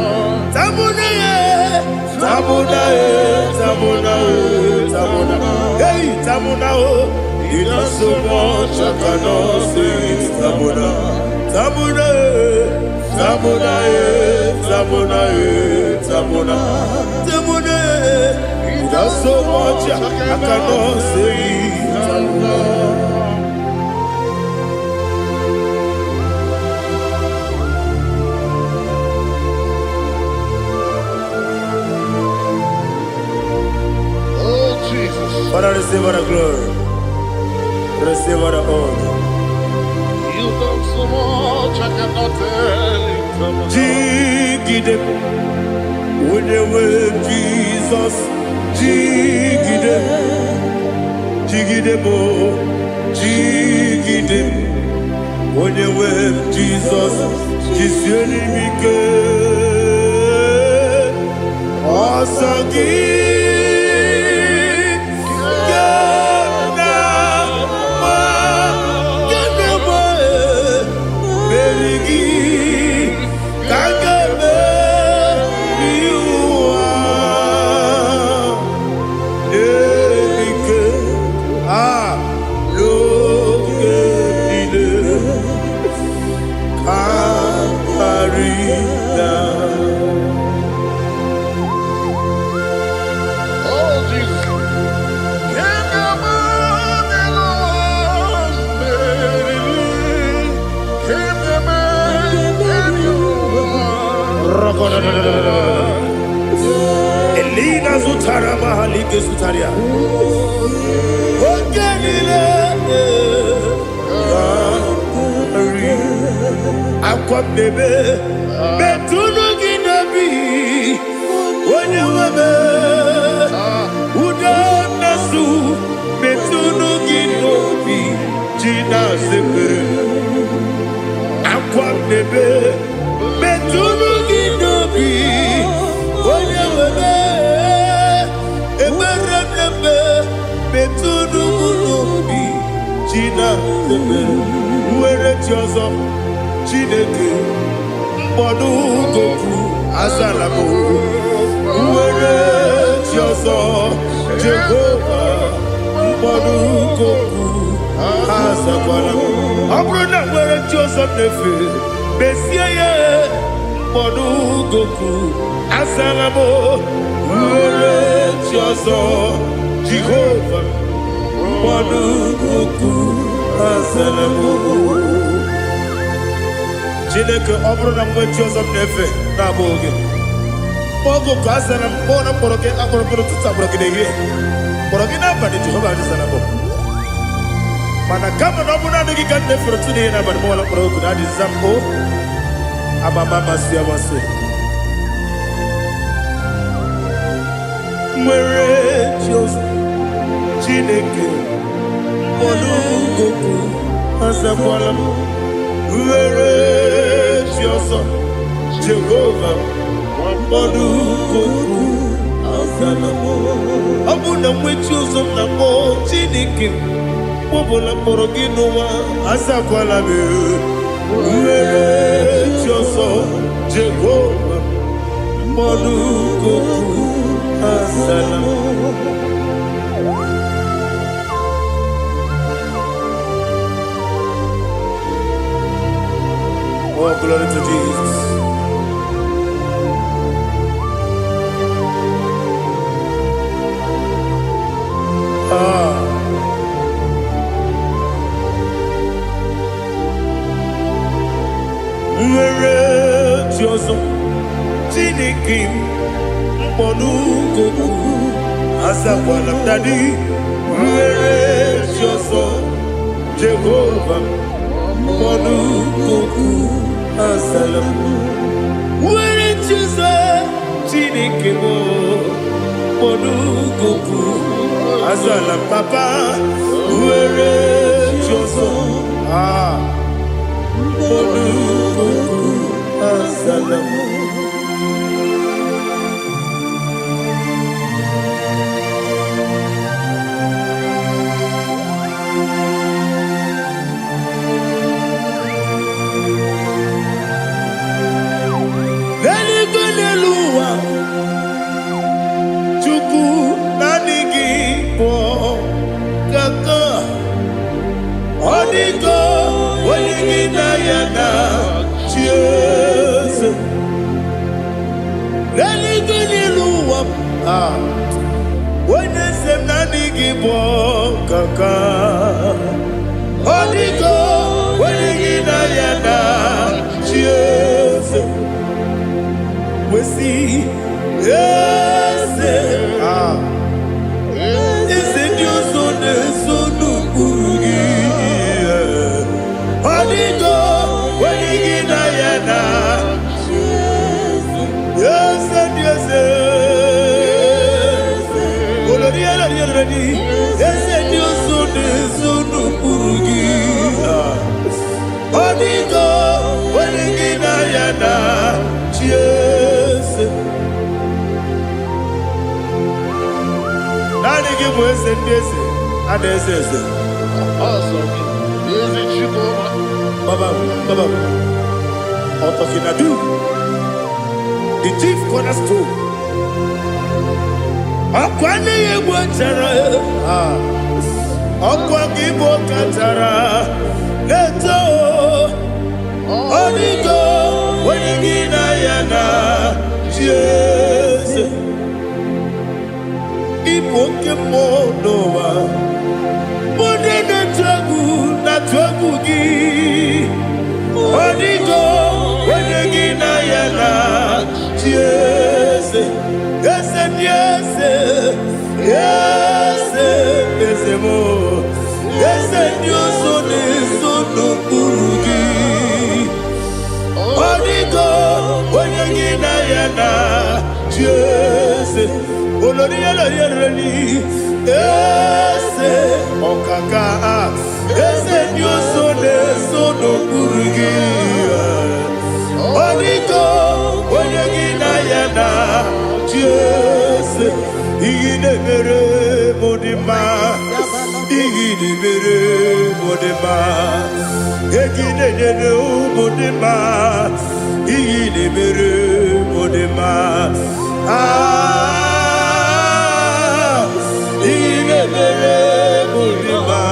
Tamona, eh, Tamona, eh, Tamona, eh, Tamona. Hey, Tamona, oh. He does so much, I cannot say it. Tamona. Tamona, eh, Tamona, eh, Tamona, eh, Tamona. Tamona, eh. He does so much, I cannot say it. Tamona. Oh, Jesus. Father, receive all the glory. Receive all the honor. You've done so much, I cannot tell it. Jigide, onye nwe Jizọs, jigide, jigide m, jigide m, onye nwe Jizọs, jisie m ike. Ọsọ gị ka m na-agba, ka m na-agba, meri gị ka m ga-emeri ụwa. Ike ga-esutara ya. Oke niile ga-eri. Akwa m na-ebe metụnụ gị n'obi, onye nwe m. Udo na-asụ metụnụ gị n'obi, ji na-asịpụrụ. Akwa m na-ebe metụnụ gị n'obi, onye nwe m. Ekpere m na-eme metụnụ m n'obi, ji na-asịpụrụ. Nwere chi ọzọ, Chineke, mkpọdụ goku azala m. Nwere chi ọzọ, Jehova, mkpọdụ goku azakwala m. Ọ bụrụ na nwere chi ọzọ m na-efe, mezie ya. Mkpọdụ goku azala m. Nwere chi ọzọ, Jehova, mkpọdụ goku azala m. Chineke, ọ bụrụ na mgbe chi ọzọ m na-efe na-abụghị gị, oge ka a zara m. Kpọọ na mkpọrọ gị akpọrọ gị n'ụtụtụ, akpọrọ gị n'ehihie, kpọrọ gị n'abalị, Jehova azara m. Mana kama na ọ bụrụ naanị gị ka m na-efere otu n'ihe n'abalị, mọla mkpọrọ ogu na adịza m o amama amasị amasị. Nwere chi ọzọ, Chineke, mkpọrọ goku azakwala m. Nwere chi ọzọ, Jehova, mkpọrọ goku azala m. Ọ bụ na nwechi ụzọ m na-akpọ, Chineke, mkpọbụla mkpọrọ gị n'ụwa, azakwala m. Nwere chi ọzọ, Jehova, mkpọrọ goku azala m. Oh, glory to Jesus. Ah. Nwere chi ọzọ, Chineke m, mkpọnụgoku azakwala m. Dadi, nwere chi ọzọ, Jehova, mkpọnụgoku azala m. Nwere chi ọzọ, Chineke m, mkpọnụgoku azala m. Papa, nwere chi ọzọ, ah, mkpọnụgoku azala m. N'eluigwe, n'elu ụwa, Chukwu, naanị gị bụ kaka. Ọ dịgo onye gị na ya na chi eze. N'eluigwe, n'elu ụwa, ah, onye eze m, naanị gị bụ kaka. Ọ dịgo onye gị na ya na chi eze. Wesi eze, ah, eze ndị ọzọ na-eso n'ụkpụrụ gị. Ọ dịgo onye gị na ya na eze ndị eze. Olori elori elori, eze ndị ọzọ na-eso n'ụkpụrụ gị. Ah. Ọ dịgo onye gị na ya na chi eze. Naanị gị bụ eze ndị eze, a na-eze eze. Eze Chukwuma. Baba, Baba, Otokinadu, the chief cornerstone. Ọkwa nne ya egwu chara, ah, ọkwa gị bụ kachara na-eto. Ọ dịgo onye gị na ya na chi eze. Ịbụ oke mmụọ n'ụwa. Mụ ndị na-atụ egwu na-atụ egwu gị. Ọ dịgo onye gị na ya na chi eze. Eze ndị eze, Eze eze m, eze ndị ọzọ na-eso n'okpuru gị. Ọ dịgo onye gị na ya na chi eze. Olori olori olori eze ọkaka, eze ndị ọzọ na-eso n'okpuru gị. Ọ dịgo onye gị na ya na chi eze. Ihe na-emere m dị mma, ihe na-emere m dị mma, ego ị na-enyere ụmụ dị mma, ihe na-emere m dị mma. Ah, ihe na-emere m dị mma.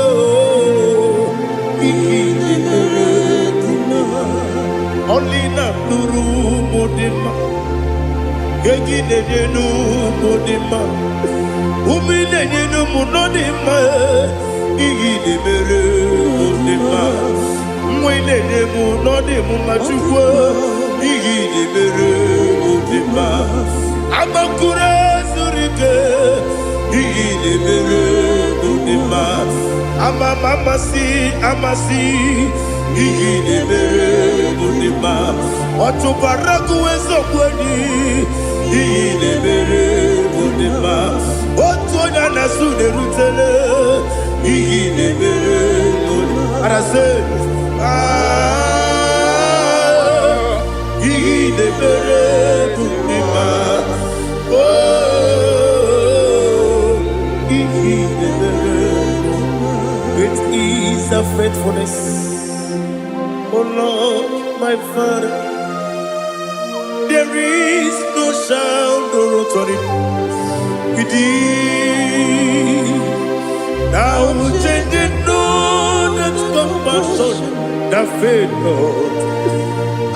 Oh, ihe na-emere dị mma. Ọlị na-alụrụ ụmụ dị mma, ego ị na-enye n'ụmụ dị mma, ụmụ ị na-enye n'ụmụ nọ dị mma, ihe ị na-emere mụ dị mma, nwa ị na-enye mụ nọ dị m mma. Chukwu, ihe ị na-emere mụ dị mma. Agbakụrụ zuru ike, ihe ị na-emere mụ dị mma. Ama m amasị amasị, ihe ị na-emere mụ dị mma. Ọchụkwara gụ eziokwu enyi, ihe ị na-emere mụ dị mma. Otu onye a na-asụ na-erutele, ihe ị na-emere mụ dị mma. Arasị, ah, ihe ị na-emere mụ dị mma. Oh, ihe ị na-emere. Great is the faithfulness, O Lord, my Father. There is no sound or authority. Indeed, thou changing not that compassion that fail not.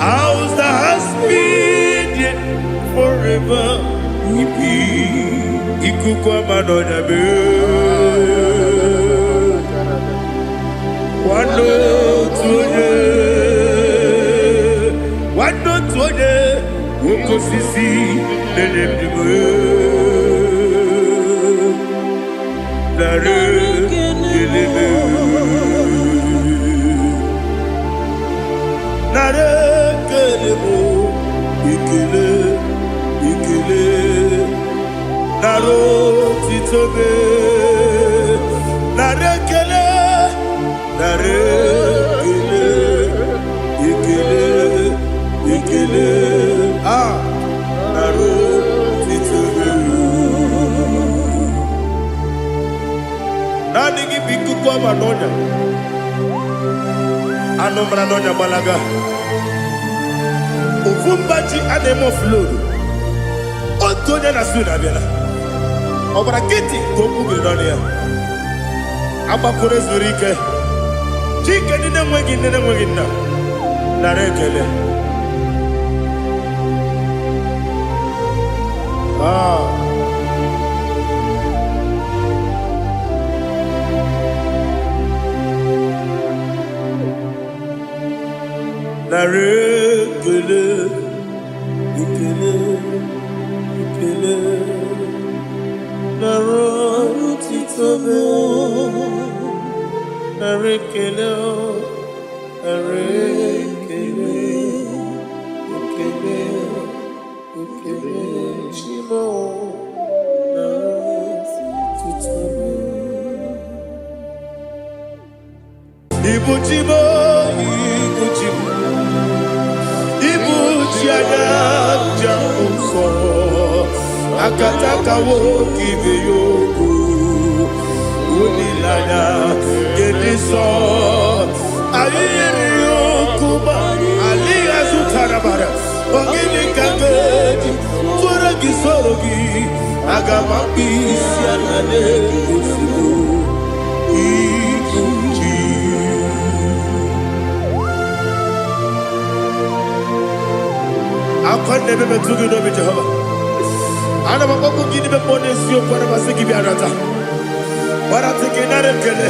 House that has been there forever. Ibi ikuku ama n'ọnya mee. Nwanne otu onye, nwanne otu onye, oke osisi na-enye ndụ. Narị ekele m. Narị ekele m, ekele, ekele, narị otito m, narị ekele, narị ekele, ekele, ekele, ah, narị otito m. Naanị gị bụ ikuku ama n'ọnya. Anụ mara n'ọnya gbalaga. Ofu mba ji a na-eme offload. Otu onye na su na-abịala. Ọ gbara nkịtị ka okwu biri n'ọnụ ya. Agbakọrọ zuru ike. Chike ndị na-enweghị nne na-enweghị nna. Nara ekele. Ah. Nara ekele, ekele, ekele, nara otito m. Nara ekele, nara ekele, ekele, ekele, Chimo, nara otito m. Ibu Chimo, Ibu Chimo, Ibu chi anya nja nsọ, akataka nwoke ibe ya okwu, olileanya nke nsọ. Anyị yiri okwu ma alịghị azụtara bara. Ọ gịnị ka m ga-eji tụọrọ gị soro gị? Aga m akpụ isi ala n'ozugbo. Ibu chi. Akwa na-eme metụ gị n'obi, Jehova. Ana m akpọkwu gị n'ime mmụọ n'eziokwu, ana m asị gị bịa nata. Gbarata gị nara ekele.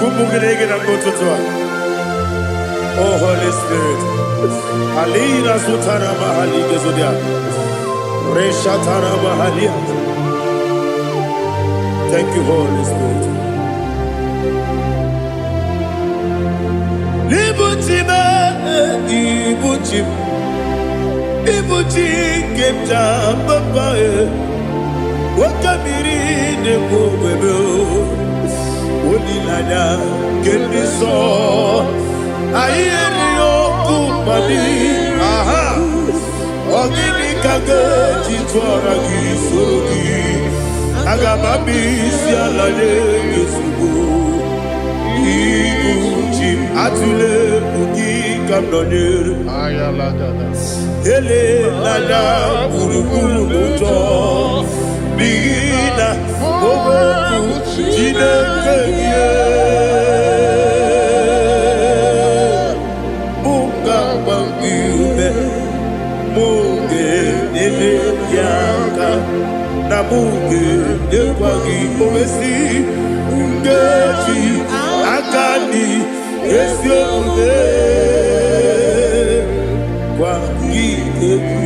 Ụmụ gị na-ege na mgbe ụtụtụ a. Oh Holy Spirit. Alina zutara mahali gezodia. Reshatara Mahalia. Thank you, Holy Spirit. Ibuchi m, ibuchi m, ibuchi nke m ji papa e. Oke mmiri na-ekwu ogbebe o. Olileanya nke ndị nsọ. Anyị erighị ọkụ mmadụ. Aha! Ọ gịnị ka ga-eji tụọra gị soro gị? Aga m abịa isi ala nye gị ozugbo. Ibu chi m, atụla egwu, gị ka m nọnyere. Ayalagada. Elela anya gburugburu n'ụjọ, n'ihi na okwu Chineke gị mụ ga-agba gị ume, mụ ga-enyere gị aka, na mụ ga-enyekwa gị owesi nkeji aka dị ezi omume gwa gị egwu.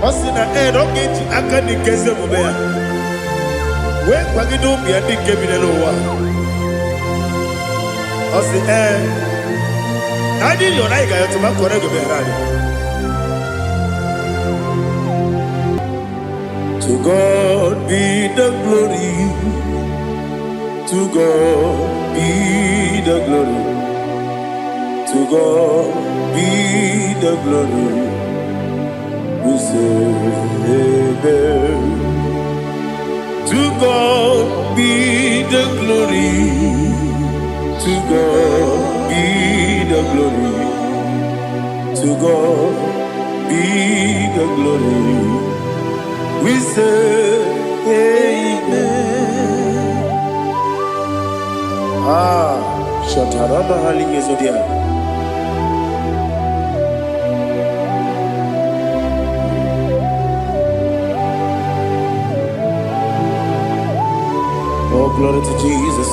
Ọ sị na ee, na ọ ga-eji aka dị nke ezi omume ya wee kwagide ụmụ ya ndị nke bi n'ụwa. Ọ sị ee, na anyị yọrọ, anyị ga-ayọtụ ma kọrọ ego meghere anyị. To God be the glory. To God be the glory. To God be the glory. We say amen. To God be the glory. To God be the glory. To God be the glory. We say amen. Ah, Shataraba Hali Yezodia. Oh, glory to Jesus.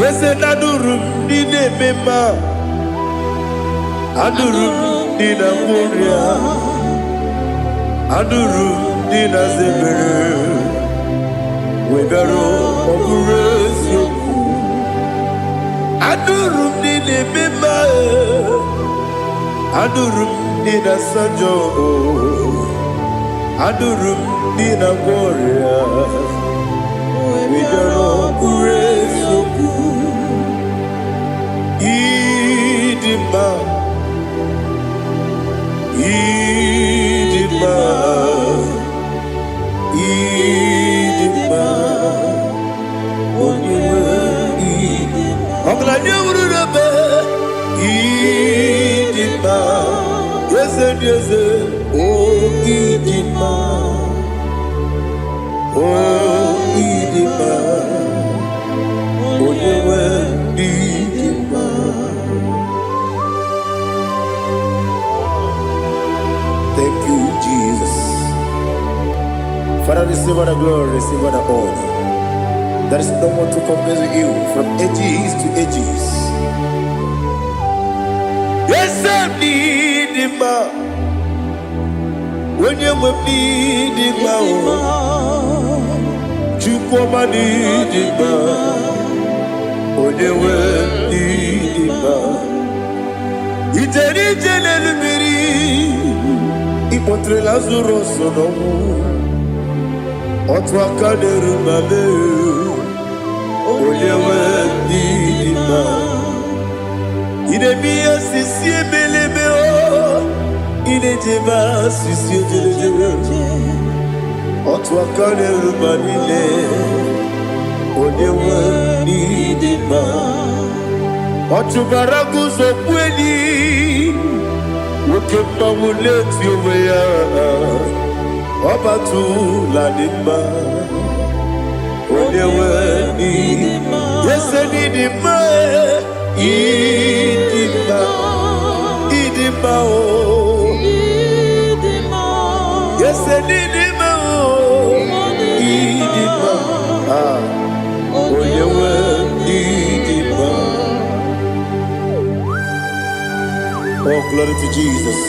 Eze na-adụrụ m ndị na-eme mma, adụrụ m ndị na-agwọ ọrịa, adụrụ m ndị na-aza ebere, wee bịara ọ bụrụ eziokwu. Adụrụ m ndị na-eme mma, adụrụ m ndị na-asa njọ, adụrụ m ndị na-agwọ ọrịa, wee bịara ọ bụrụ eziokwu. Ịdị mma, ịdị mma, ịdị mma, onye nwe ịdị. Ọgaranya wuru n'ebe ịdị mma, eze dị eze, o ịdị mma, o ịdị mma, onye nwe ịdị mma. Thank you, Jesus. Father, receive all the glory, receive all the honor. There is no one to compare with you from ages to ages. Yes, I need him. Onye nwe m n'ịdị mma o, Chukwu ọma n'ịdị mma, onye nwe m n'ịdị mma. Ijere ije n'elu mmiri, ịkpọtere Lazarus n'ọnwụ, otu aka na-eru ma mee, onye nwe m n'ịdị mma. Ị na-eme ihe sisi ebelebe o, ị na-ejebe asịsị ejelejele, otu aka na-eru ma niile, onye nwe m n'ịdị mma. Ọ chụbara guzo kweli, nwoke mmanwụ na-eti onwe ya, ọbatụla dị mma, onye nwe n'ịdị ese n'ịdị mma, ịdị mma, ịdị mma o. Ese n'ịdị mma o, ịdị mma. Ah, onye nwe ịdị mma. Oh, glory to Jesus.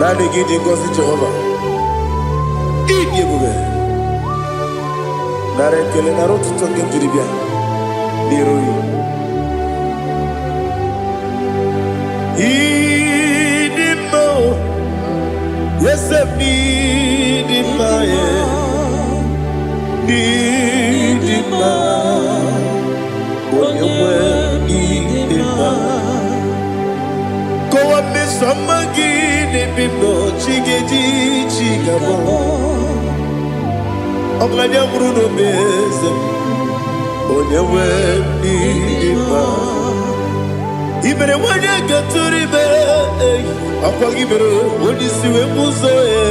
Naanị gị dị ngọzi Jehova. Ịdị ebube. Nara ekele, nara otuto nke m jiri bịa n'iru gị. Ịdị mma o, eze m ịdị mma e, ịdị mma, onye nwe ịdị mma. Kọwa mmeso ọma gị n'ebe m nọ, chi ga-eji chi ga-abọ. Ọgaranya nwụrụ n'obe eze m, onye nwe ịdị mma. I mere nwanyị gatụrụ ime, ei, ọkwa gị mere onye isi wee bụ ụzọ ya.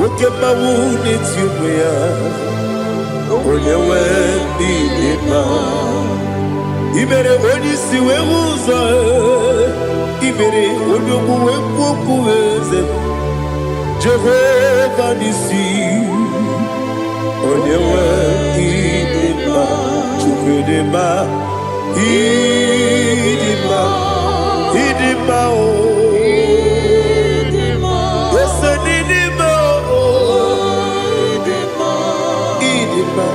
Oke mmanwụ na-eti ụmụ ya, onye nwe ịdị mma. I mere onye isi wee hụ ụzọ ya. I mere onye ogbu wee kwuo okwu eze m. Jehova n'isi, onye nwe ịdị mma. Chukwu ịdị mma, ịdị mma, ịdị mma o. Ese n'ịdị mma o, ịdị mma.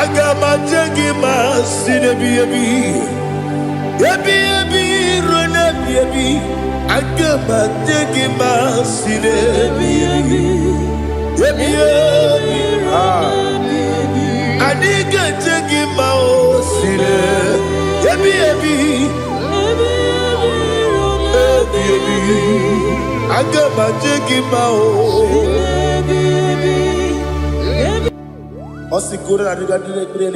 Aga m aje gị ma si n'ebi ebi, ebi ebi ruo n'ebi ebi. Aga m aje gị ma si n'ebi ebi, ebi ebi. Ah. Anyị ga-eje gị ma o si n'ebi ebi, ebi ebi. Aga m aje gị ma o. Ọ sị kwuru na adịga ndị na-ekpere.